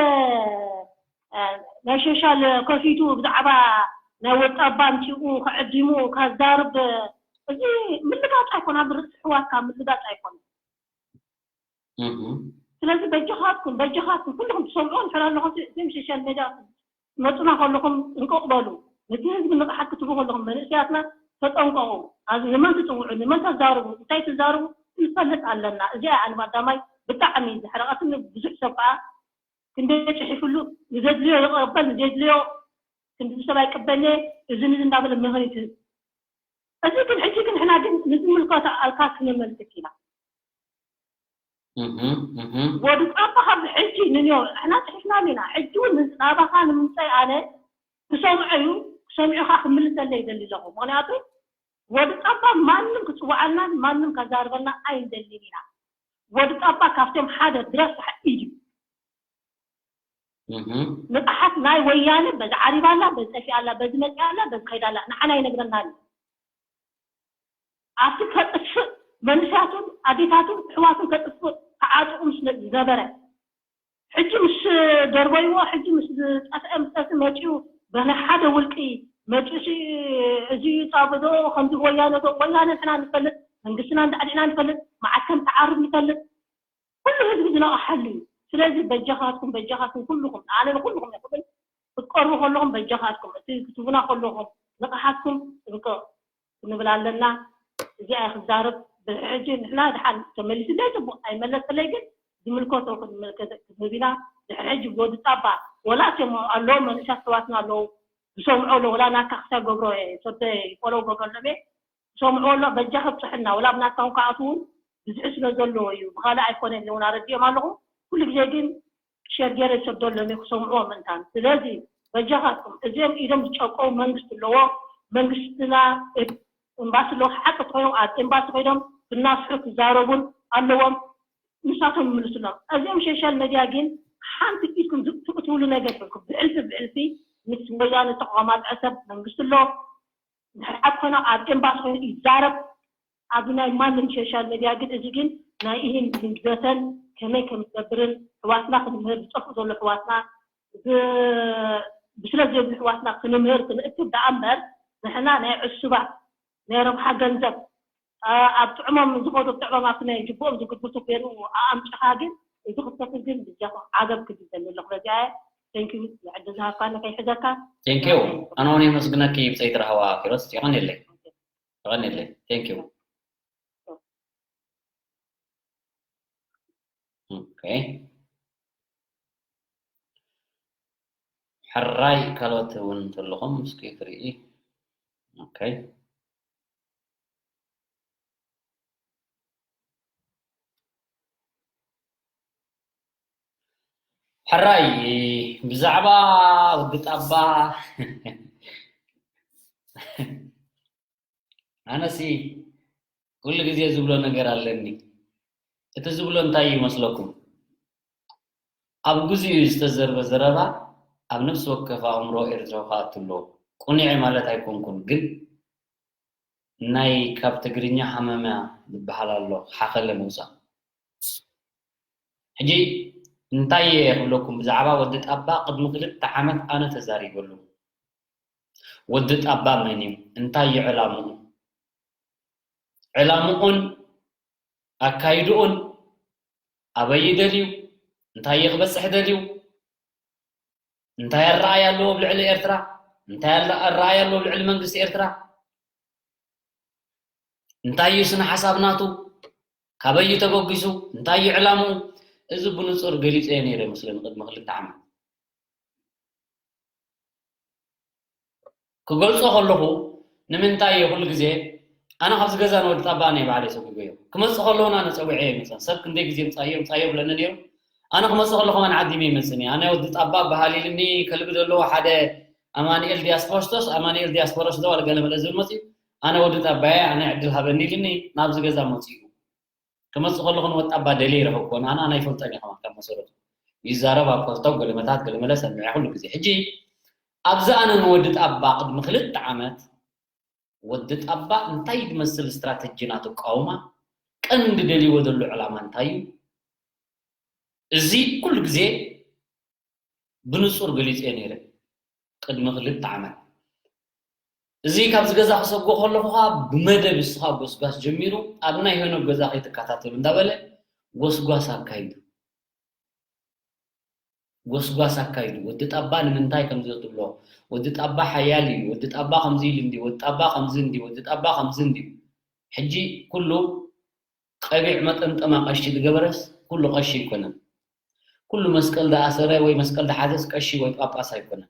ናይ ሸሻል ከፊቱ ብዛዕባ ናይ ወጣባ ኣምፂኡ ከዕዲሙ ካዛርብ እዚ ምልጋፅ ኣይኮነ ኣብ ርእሲ ሕዋትካ ምልጋፅ ኣይኮነ። ስለዚ በጃኻትኩም በጃኻትኩም ኩልኹም ትሰምዑ እንድሕር ኣለኹም እዚም ሸሻል ሜዳ መፁና ከለኹም ጥንቅቕ በሉ። ነቲ ህዝቢ ንቕሓት ክትቡ ከለኹም መንእሰያትና ተጠንቀቑ። ኣብዚ ንመን ትፅውዑ ንመን ተዛርቡ እንታይ ትዛርቡ ክንፈልጥ ኣለና። እዚኣ ኣነ ባዳማይ ብጣዕሚ ዘሕረቐትኒ ብዙሕ ሰብ ከዓ ክንደይ ፅሒፍሉ ንዘድልዮ ይቐበል ንዘድልዮ ክንዲ ሰብ ኣይቀበልኒ እዚ ንዚ እንዳበለ ምኽሪ ትህብ። እዚ ግን ሕጂ ግን ንሕና ግን ንዝምልከቶ ኣልካ ክነመልክት ኢና። ወዲ ጣባ ካብ ሕጂ ንንዮ ንሕና ፅሒፍናሉ ኢና። ሕጂ እውን ናባኻ ንምምፀይ ኣነ ክሰምዖ እዩ ክሰሚዑ ከዓ ክምልሰለይ ይደሊ ኣለኹ። ምክንያቱ ወዲ ጣባ ማንም ክፅውዓልናን ማንም ከዛርበልና ኣይንደልን ኢና። ወዲ ጣባ ካብቶም ሓደ ድረስ ከዓ ኢድ እዩ። ንቕሓት ናይ ወያነ በዚ ዓሪባ ኣላ፣ በዚ ጠፊኣ ኣላ፣ በዚ መፂኣ ኣላ፣ በዚ ከይዳ ኣላ ንዓና ይነግረና ኣሎ። ኣብቲ ከጥፍእ መንእሰያቱን ኣዴታቱን ኣሕዋቱን ከጥፍእ ተዓጢቑ ምስ ዝነበረ ሕጂ ምስ ደርበይዎ ሕጂ ምስ ዝጠፍአ ምስ ጠፍእ መፂኡ በናይ ሓደ ውልቂ መፂኡ እዚ ፃብዶ ከምዚ ወያነ ዶ ወያነ ንሕና ንፈልጥ መንግስትና እንዳዕዲና ንፈልጥ መዓከም ተዓርብ ንፈልጥ ኩሉ ህዝቢ ዝነቕሓሉ እዩ። ስለዚ በጃኻትኩም በጃኻትኩም ኩልኹም ኣነ ንኩልኹም ይኽብል ክትቀርቡ ከለኹም በጃኻትኩም እቲ ክትቡና ከለኹም ንቕሓትኩም ጥንቅቕ ክንብል ኣለና። እዚኣ ክዛረብ ድሕሪ ሕጂ ንሕና ድሓን ተመሊስለይ ፅቡቕ ኣይመለሰለይ ግን ዝምልከቶ ክንምልከተ ክንህብ ኢና። ድሕሪ ሕጂ ወዲ ጣባ ወላ እቶም ኣለዉ መንእሰያት ኣሕዋትና ኣለዉ ዝሰምዑ ኣለዉ ወላ ናካ ክሳይ ገብሮ እየ ሰብተይ ቆለው ገብሮ ኣለሜ ዝሰምዑ ኣሎ በጃ ከብፅሐና ወላ ብናትካ እውን ከኣትዉ እውን ብዝሒ ስለ ዘለዎ እዩ ብካልእ ኣይኮነን እውን ኣረዲኦም ኣለኹ ኩሉ ግዜ ግን ሸር ገይረ ይሰዶ ኣለኒ ክሰምዕዎ ምእንታን ስለዚ በጃኻትኩም እዚኦም ኢዶም ዝጨቀው መንግስቲ ኣለዎ መንግስትና ኤምባሲ ኣለዎ ሓቂ ኮይኖም ኣብ ኤምባሲ ኮይኖም ክናስሑ ክዛረቡን ኣለዎም ንሳቶም ይምልስሎም እዚኦም ሸሻል መድያ ግን ሓንቲ ኢድኩም ትእትውሉ ነገር ብዕልፊ ብዕልፊ ምስ ወያነ ተቋማት ዕሰብ መንግስቲ ኣሎ ድሕር ኣብ ኮይና ኣብ ኤምባሲ ኮይኑ ይዛረብ ኣብዚ ናይ ማንም ሶሻል ሚድያ ግን እዚ ግን ናይ ኢሂን ዝምዘተን ከመይ ከም ዝገብርን ሕዋትና ክንምህር ዝጠፍኡ ዘሎ ሕዋትና ብስለት ዘይብሉ ሕዋትና ክንምህር ክንእክብ ደኣ እምበር ንሕና ናይ ዕሱባት ናይ ረብሓ ገንዘብ ኣብ ጥዕሞም ዝኸዱ ጥዕሞም ኣብቲ ናይ ጅብኦም ዝግብቱ ገይሩ ኣምጭኻ ግን እዚ ክፍተት ግን ብጃኹም ዓገብ ክብል ዘለኹ በዚኣ thank you ዕድል ዝሃብካኒ ከይሕዘካ thank you ኣነ እውን የመስግነኪ ብፀይቲ ራህዋ ኪሮስ ይቐንየለይ ይቐንየለይ thank you okay ሕራይ ካልኦት እውን እንተለኹም እስኪ ክርኢ okay ሕራይ ብዛዕባ ወዲ ጣባ ኣነሲ ኩሉ ግዜ ዝብሎ ነገር ኣለኒ እቲ ዝብሎ እንታይ እዩ መስለኩም ኣብ ግዚኡ ዝተዘርበ ዘረባ ኣብ ነፍሲ ወከፍ ኣእምሮ ኤርትራዊ ክኣቱ ኣለዎ ቁኒዐ ማለት ኣይኮንኩን ግን ናይ ካብ ትግርኛ ሃመማ ዝበሃል ኣሎ ሓኸለ ምውፃእ ሕጂ እንታይ እየ ክብለኩም ብዛዕባ ወዲ ጣባ ቅድሚ ክልተ ዓመት ኣነ ተዛሪበሉ ወዲ ጣባ መን እዩ እንታይ እዩ ዕላምኡ ዕላምኡን ኣካይድኡን ኣበይ ደልዩ፣ እንታይ ክበፅሕ ደልዩ፣ እንታይ ኣረኣያ ኣለዎ ኣብ ልዕሊ ኤርትራ፣ እንታይ ኣረኣያ ኣለዎ ኣብ ልዕሊ መንግስቲ ኤርትራ፣ እንታይ እዩ ስነ ሓሳብ ናቱ፣ ካበይ እዩ ተበጊሱ፣ እንታይ እዩ ዕላምኡ፣ እዚ ብንፁር ገሊፀ ነይረ መስለኒ ቅድሚ ክልተ ዓመት። ክገልጾ ከለኹ ንምንታይ እየ ኩሉ ግዜ ኣነ ካብዚ ገዛ ንወዲ ጣባ ናይ ባዕለይ ሰጒጎዮ ክመጽእ ከለኹ ኣነ ጸዊዐ እየ መጸን ሰብ ክንደይ ግዜ ምጻዮ ምጻዮ ብለኒ ነይሩ ኣነ ክመጽእ ከለኹ መን ዓዲመ ይመጽእኒ ኣነ ወዲ ጣባ በሃል ኢልኒ ከልቢ ዘለዎ ሓደ ኣማንኤል ዲያስፖስቶስ ኣማንኤል ዲያስፖሮስ ዶ ዋለ ገለ መለ ዝብል መጽኡ ኣነ ወዲ ጣባየ ኣነ ዕድል ሃበኒ ኢልኒ ናብዚ ገዛ መጽኡ ክመጽእ ከለኹ ንወጣባ ደልየ ይረኸብኩ ኣነ ኣነ ኣይፈልጦን እየ ከማን ካብ መሰረቱ ይዛረብ ኣብ ኮስታው ገለመታት ገለመለ ሰምዐ ኩሉ ግዜ ሕጂ ኣብዚ ኣነ ንወዲ ጣባ ቅድሚ ክልተ ዓመት ወዲ ጣባ እንታይ ዝመስል ስትራተጂ ናተቃውማ ቀንዲ ደልይዎ ዘሎ ዕላማ እንታይ እዩ እዚ ኩሉ ግዜ ብንጹር ገሊጸ ነይረ ቅድሚ ክልተ ዓመት እዚ ካብዚ ገዛ ክሰጎ ከለኹ ኸዓ ብመደብ እስኻ ጎስጓስ ጀሚሩ ኣብ ናይ ሄኖክ ገዛ ከይትከታተሉ እንዳበለ ጎስጓስ ኣካይዱ ጎስጓስ ኣካይዱ ወዲ ጣባ ንምንታይ ከምዚ ትብሎ ወዲ ጣባ ሓያል እዩ ወዲ ጣባ ከምዚ ኢሉ እንዲ ወዲ ጣባ ከምዚ እንዲ ወዲ ጣባ ከምዚ እንዲ ሕጂ ኩሉ ቀቢዕ መጠምጠማ ቀሺ ዝገበረስ ኩሉ ቀሺ ኣይኮነን። ኩሉ መስቀል ዝኣሰረ ወይ መስቀል ዝሓዘስ ቀሺ ወይ ጳጳስ ኣይኮነን።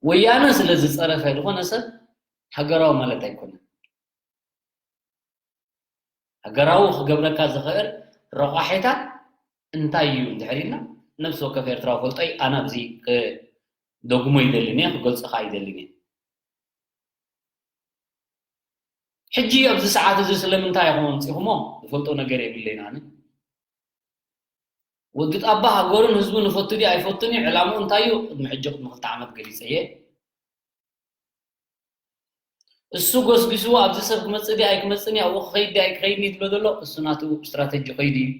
ወያነ ስለ ዝጸረፈ ዝኾነ ሰብ ሃገራዊ ማለት ኣይኮነን። ሃገራዊ ክገብረካ ዝኽእል ረቋሒታት እንታይ እዩ እንድሕር ኢልና ነብሲ ወከፍ ኤርትራዊ ፈልጦይ ኣነ ኣብዚ ክደግሞ ይደልን እየ ክገልጾ ከዓ ይደልን እየ። ሕጂ ኣብዚ ሰዓት እዚ ስለምንታይ ኢኹም ኣምጺኹሞ ዝፈልጦ ነገር የብለይን ኣነ ወዲ ጣባ ሃገሩን ህዝቡን ይፈቱ ድዩ ኣይፈቱን እዩ ዕላምኡ እንታይ እዩ ቅድሚ ሕጂ ቅድሚ ክልተ ዓመት ገሊፀ እየ እሱ ጎስጊስዎ ኣብዚ ሰብ ክመፅእ ድዩ ኣይክመፅን እዩ ኣብኡ ክኸይድ ድዩ ኣይክኸይድን እዩ ዝብሎ ዘሎ እሱ ናቱ ስትራተጂ ከይዱ እዩ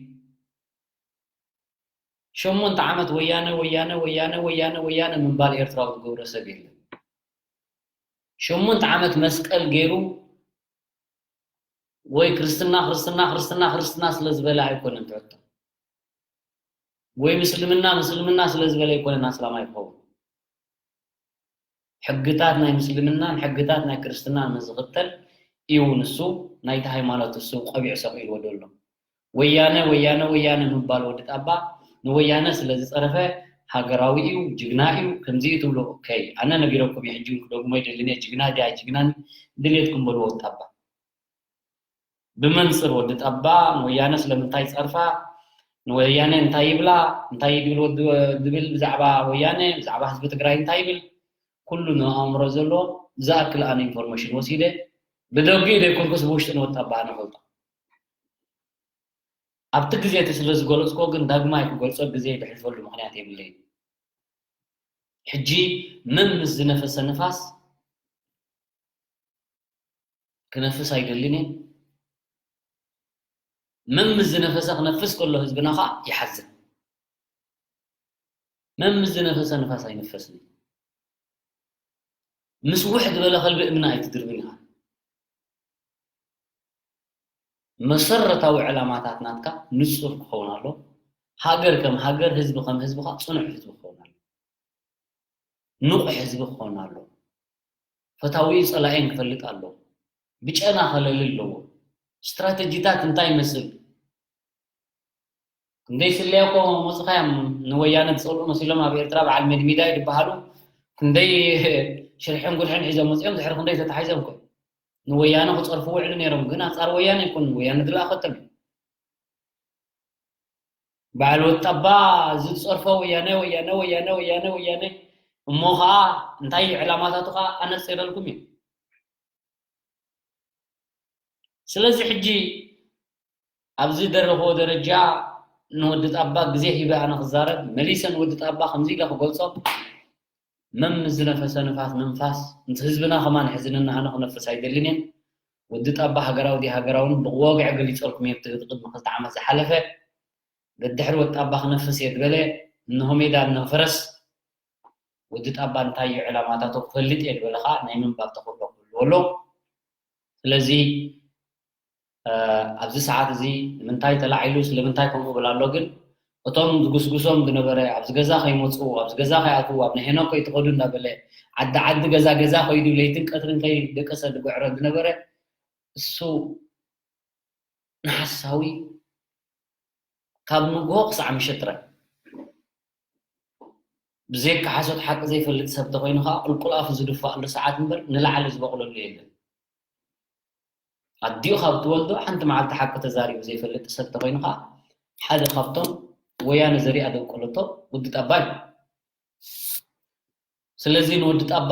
ሸሞንተ ዓመት ወያነ ወያነ ወያነ ወያነ ወያነ ምንባል ኤርትራዊ ዝገብሮ ሰብ የለን። ሸሞንተ ዓመት መስቀል ገይሩ ወይ ክርስትና ክርስትና ክርስትና ክርስትና ስለ ዝበለ ኣይኮነን ትሕቶ ወይ ምስልምና ምስልምና ስለ ዝበለ ኣይኮነን ኣስላማይ ክኸውን ሕግታት ናይ ምስልምናን ሕግታት ናይ ክርስትናን ምስ ዝኽተል እዩ ንሱ ናይቲ ሃይማኖት እሱ ቆቢዕ ሰቒልዎ ዘሎ። ወያነ ወያነ ወያነ ምባል ወዲ ጣባ ንወያነ ስለ ዝጸረፈ ሃገራዊ እዩ፣ ጅግና እዩ፣ ከምዚ እዩ ትብሉ። ኦከይ ኣነ ነጊረኩም እየ ሕጂ እውን ክደግሞ ኣይደልን እየ፣ ጅግና ድየ ኣይጅግናን ድሌትኩም በልዎ ወዲ ጣባ። ብመንጽር ወዲ ጠባ ንወያነ ስለምንታይ ጸርፋ ንወያነ እንታይ ይብላ እንታይ ይብል ወዲ ዝብል ብዛዕባ ወያነ ብዛዕባ ህዝቢ ትግራይ እንታይ ይብል ኩሉ ንኣእምሮ ዘሎ ዝኣክል ኣነ ኢንፎርሜሽን ወሲደ ብደጊኡ ዘይኮንኩስ ብውሽጢ ንወዲ ጠባ ኣነ ፈልጦ ኣብቲ ግዜ እቲ ስለ ዝገለጽኮ ግን ዳግማይ ክገልጾ ግዜ ድሕልፈሉ ምክንያት የብለይን ሕጂ መም ምስ ዝነፈሰ ንፋስ ክነፍስ ኣይደልን እየ። መም ምስ ዝነፈሰ ክነፍስ ከሎ ህዝብና ኸዓ ይሓዝን። መም ምስ ዝነፈሰ ንፋስ ኣይንፈስን እዩ። ምስ ውሕ ዝበለ ከልቢ እምኒ ኣይትድርብን ኢኻ። መሰረታዊ ዕላማታት ናትካ ንጹር ክኸውን ኣሎ። ሃገር ከም ሃገር፣ ህዝቢ ከም ህዝቢ ኸዓ ጽኑዕ ህዝቢ ክኸውን ኣሎ። ንቑሕ ህዝቢ ክኾን ኣሎ። ፈታዊኡ ጸላኢን ክፈልጥ ኣሎ። ብጨና ከለሊ ኣለዎ። ስትራተጂታት እንታይ ይመስል? ክንደይ ስለያ እኮ መጽኻዮም ንወያነ ዝጸልኡ መሲሎም ኣብ ኤርትራ በዓል ሜድሚዳይ ዝበሃሉ ክንደይ ሽርሕን ጉድሕን ሒዞም መጽኦም ድሕሪ ክንደይ ተታሒዞም እኮ ንወያነ ክጸርፉ ውዕሉ ነይሮም ግን ኣንጻር ወያነ ይኮኑ ወያነ ዝለኣኸቶም እዩ። በዓል ወጣባ ዝጸርፎ ወያነ ወያነ ወያነ ወያነ ወያነ እሞ ኸዓ እንታይ ዕላማታቱ ኸዓ ኣነጺረልኩም እዩ። ስለዚ ሕጂ ኣብዚ ደረኽዎ ደረጃ ንወዲ ጣባ ግዜ ሂበ ኣነ ክዛረብ መሊሰ ንወዲ ጣባ ከምዚ ኢለ ክገልጾ መም ዝነፈሰ ንፋስ ምንፋስ ምስ ህዝብና ከማን ሕዝንና ኣነ ክነፍስ ኣይደልን እየ ወዲ ጣባ ሃገራዊ ድዩ ሃገራውን ብወግዒ ገሊጸልኩም እየ ብቲ ቅድሚ ክልተ ዓመት ዝሓለፈ ደድሕሪ ወዲ ጣባ ክነፍስ እየ ዝበለ እነሆ ሜዳ እነሆ ፈረስ ወዲ ጣባ እንታይ እዩ ዕላማታቱ ክፈልጥ እየ ዝበለ ከዓ ናይ ምንባብ ተኽእሎ ክህልዎ ኣሎ ስለዚ ኣብዚ ሰዓት እዚ ንምንታይ ተላዒሉ፣ ስለምንታይ ከምኡ ብላ ኣሎ። ግን እቶም ዝጉስጉሶም ዝነበረ፣ ኣብዚ ገዛ ከይመፁ፣ ኣብዚ ገዛ ከይኣትዉ፣ ኣብ ናይ ሄኖክ ከይትኸዱ እንዳበለ፣ ዓዲ ዓዲ፣ ገዛ ገዛ ከይዱ፣ ለይትን ቀትርን ከይደቀሰ ዝጉዕረ ዝነበረ፣ እሱ ንሓሳዊ፣ ካብ ንግሆ ክሳዕ ምሸት ጥራይ። ብዘይካ ሓሶት ሓቂ ዘይፈልጥ ሰብ ተኮይኑ ከዓ ቁልቁል ኣፉ ዝድፋኣሉ ሰዓት እምበር ንላዕሊ ዝበቑለሉ የለን። ኣዲኡ ካብ ትወልዶ ሓንቲ መዓልቲ ሓቂ ተዛሪቡ ዘይፈልጥ ሰብ ተኮይኑ ከዓ ሓደ ካብቶም ወያነ ዘሪኣ ዘብቆለቶ ውዲ ጣባ እዩ። ስለዚ ንወዲ ጣባ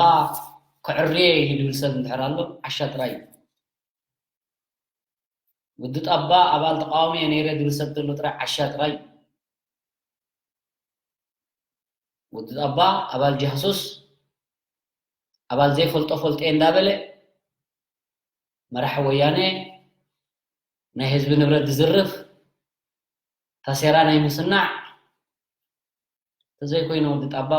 ከዕርየ ኢሉ ዝብል ሰብ እንድሕር ኣሎ ዓሻ ጥራይ እዩ። ውዲ ጣባ ኣባል ተቃዋሚ እየ ነይረ ዝብል ሰብ ተሎ ጥራይ ዓሻ ጥራይ እዩ። ውዲ ጣባ ኣባል ጃሱስ፣ ኣባል ዘይፈልጦ ፈልጦ እንዳበለ መራሒ ወያነ፣ ናይ ህዝቢ ንብረት ዝዝርፍ፣ ታሴራ ናይ ምስናዕ፣ ተዘይኮይኑ ውዲ ጣባ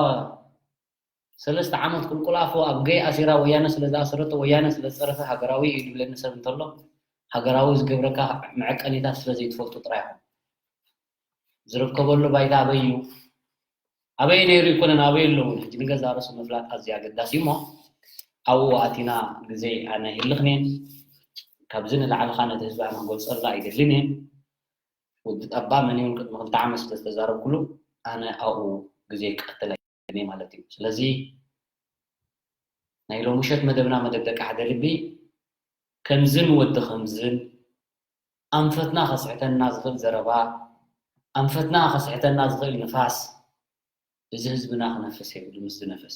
ሰለስተ ዓመት ቁልቁል ኣፉ ኣብ ገይ ኣሲራ ወያነ ስለ ዝኣሰረቶ፣ ወያነ ስለ ዝፀረፈ ሃገራዊ እዩ ዝብለኒ ሰብ እንተሎ፣ ሃገራዊ ዝገብረካ መዐቀኒታት ስለ ዘይትፈልጡ ጥራይ ኢኹም። ዝርከበሉ ባይታ ኣበይ እዩ? ኣበይ ነይሩ ይኮነን ኣበይ ኣለውን? ሕጂ ንገዛ ርእሱ ምፍላጥ ኣዝዩ ኣገዳሲ እዩ እሞ ኣብኡ ኣቲና ግዜ ኣነ የልኽኔን። ካብዚ ንላዕሊ ኸኣ ነቲ ህዝቢ ኣነ ክገልጸሉ ኣይደልን እየ። ወዲ ጣባ መን እውን ቅድሚ ክልተ ዓመት ስለ ዝተዛረብኩሉ ኣነ ኣብኡ ግዜ ክቐትል ኣይደልን እየ ማለት እዩ። ስለዚ ናይ ሎሚ ምሸት መደብና መደብ ደቂ ሓደ ልቢ ከምዝን ወዲ ከምዝን ኣንፈትና ከስሕተና ዝኽእል ዘረባ፣ ኣንፈትና ከስሕተና ዝኽእል ንፋስ፣ እዚ ህዝብና ክነፍስ የብሉ ምስ ዝነፈስ።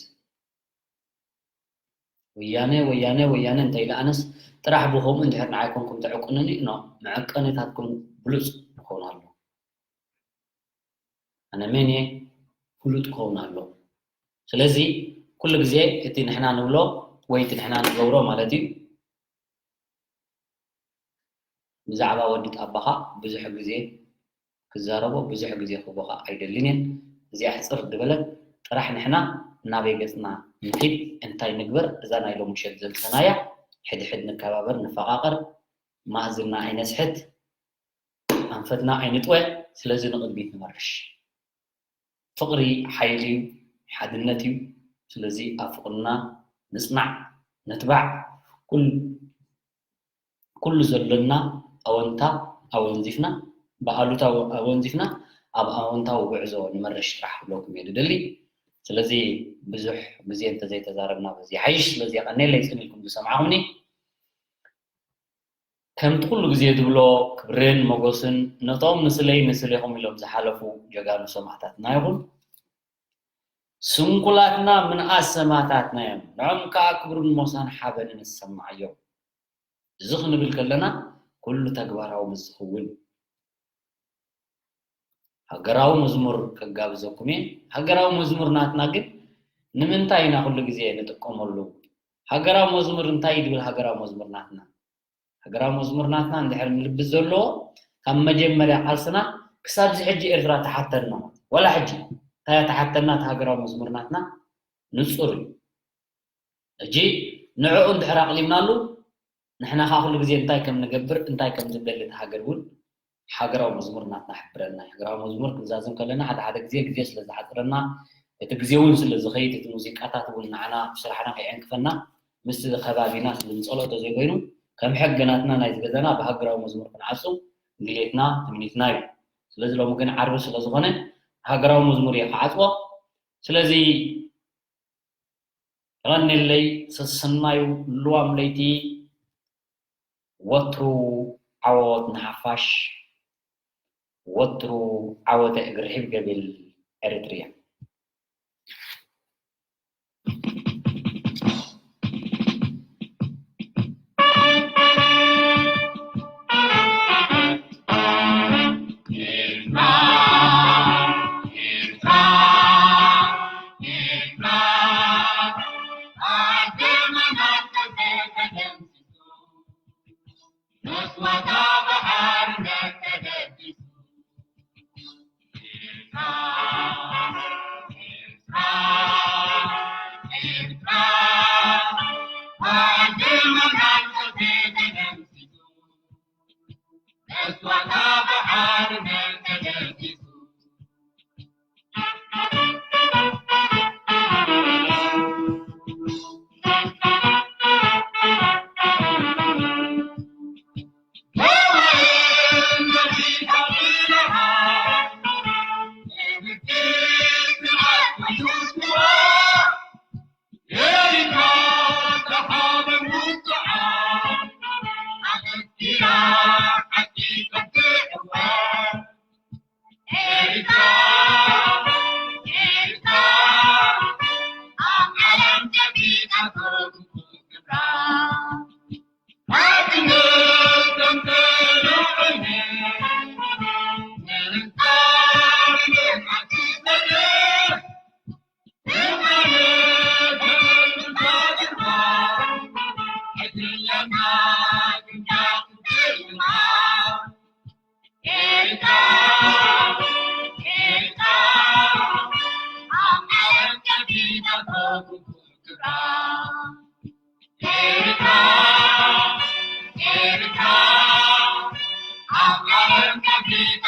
ወያነ፣ ወያነ፣ ወያነ እንተ ኢለ ኣነስ ጥራሕ ብኸምኡ እንድሕር ንዓይ ኮንኩም ተዕቁኑኒ፣ ኖ፣ መዐቀኒታትኩም ብሉጽ ክኸውን ኣሎ። ኣነ መን እየ? ፍሉጥ ክኸውን ኣሎ። ስለዚ ኩሉ ግዜ እቲ ንሕና ንብሎ ወይ እቲ ንሕና ንገብሮ ማለት እዩ። ብዛዕባ ወዲ ጣባኻ ብዙሕ ግዜ ክዛረቦ፣ ብዙሕ ግዜ ክህቦኻ ኣይደልን እየ። እዚኣ ሕጽር ዝበለት ጥራሕ ንሕና ናበይ ገጽና ንኺድ፣ እንታይ ንግበር፣ እዛ ናይ ሎሚ ምሸት ዘምጸናያ፣ ሕድሕድ ንከባበር፣ ንፈቓቐር፣ ማእዝና ኣይነስሕት፣ ኣንፈትና ኣይንጥወ፣ ስለዚ ንቕድሚት ንመርሽ። ፍቕሪ ሓይሊ እዩ፣ ሓድነት እዩ። ስለዚ ኣብ ፍቕርና ንጽናዕ፣ ንትባዕ። ኩል-፣ ኩሉ ዘሎና ኣወንታ ኣወንዚፍና፣ ብኣሉታ ኣወንዚፍና ኣብ ኣወንታዊ ጉዕዞ ንመርሽ ጥራሕ ክብለኩም እየ ዝደሊ። ስለዚ ብዙሕ ግዜ እንተዘይተዛረብና በዚ ይሓይሽ። ስለዚ የቐንየለይ ጽን ኢልኩም ዝሰማዕኹምኒ። ከምቲ ኩሉ ግዜ ዝብሎ ክብርን ሞጎስን ነቶም ንስለይ ንስሌኹም ኢሎም ዝሓለፉ ጀጋኑ ሰማእታትና ይኹን። ስንኩላትና ምንኣስ ሰማእታትና እዮም። ንዖም ከኣ ክብርን ሞሳን ሓበንን ይሰማዓዮም። እዚ ክንብል ከለና ኩሉ ተግባራዊ ምስ ዝኸውን። ሃገራዊ መዝሙር ከጋብዘኩም እየ። ሃገራዊ መዝሙር ናትና ግን ንምንታይ ኢና ኩሉ ግዜ ንጥቀመሉ? ሃገራዊ መዝሙር እንታይ እዩ ዝብል ሃገራዊ መዝሙር ናትና? ሃገራዊ መዝሙር ናትና እንድሕር ንልቢ ዘለዎ ካብ መጀመርያ ቃልስና ክሳብ እዚ ሕጂ ኤርትራ ተሓተና። ዋላ ሕጂ እንታይ እያ ተሓተና? እቲ ሃገራዊ መዝሙር ናትና ንጹር እዩ። ሕጂ ንዕኡ እንድሕር ኣቕሊብናሉ ንሕና ከዓ ኩሉ ግዜ እንታይ ከም ንገብር እንታይ ከም ዝደሊ እቲ ሃገር እውን ሃገራዊ መዝሙር ናትና ሕብረና እዩ። ሃገራዊ መዝሙር ክንዛዝም ከለና ሓደ ሓደ ግዜ ግዜ ስለ ዝሓፅረና እቲ ግዜ እውን ስለ ዝኸይድ እቲ ሙዚቃታት እውን ንዓና ስራሕና ከይዕንቅፈና ምስቲ ከባቢና ስለ ንፀልኦ ተዘይኮይኑ ከም ሕጊ ናትና ናይ ዝገዛና ብሃገራዊ መዝሙር ክንዓፁ ድሌትና ትምኒትና እዩ። ስለዚ ሎሚ ግን ዓርቢ ስለ ዝኾነ ሃገራዊ መዝሙር እየ ክዓፅዎ። ስለዚ የቐንየለይ ሰሰናዩ ልዋም ለይቲ ወትሩ ዓወት ንሓፋሽ ወትሩ ዓወተ እግሪ ሒብ ገብል ኤርትርያ። ኤርትራ፣ ኤርትራ፣ ኣብ ዓለም ከፊታ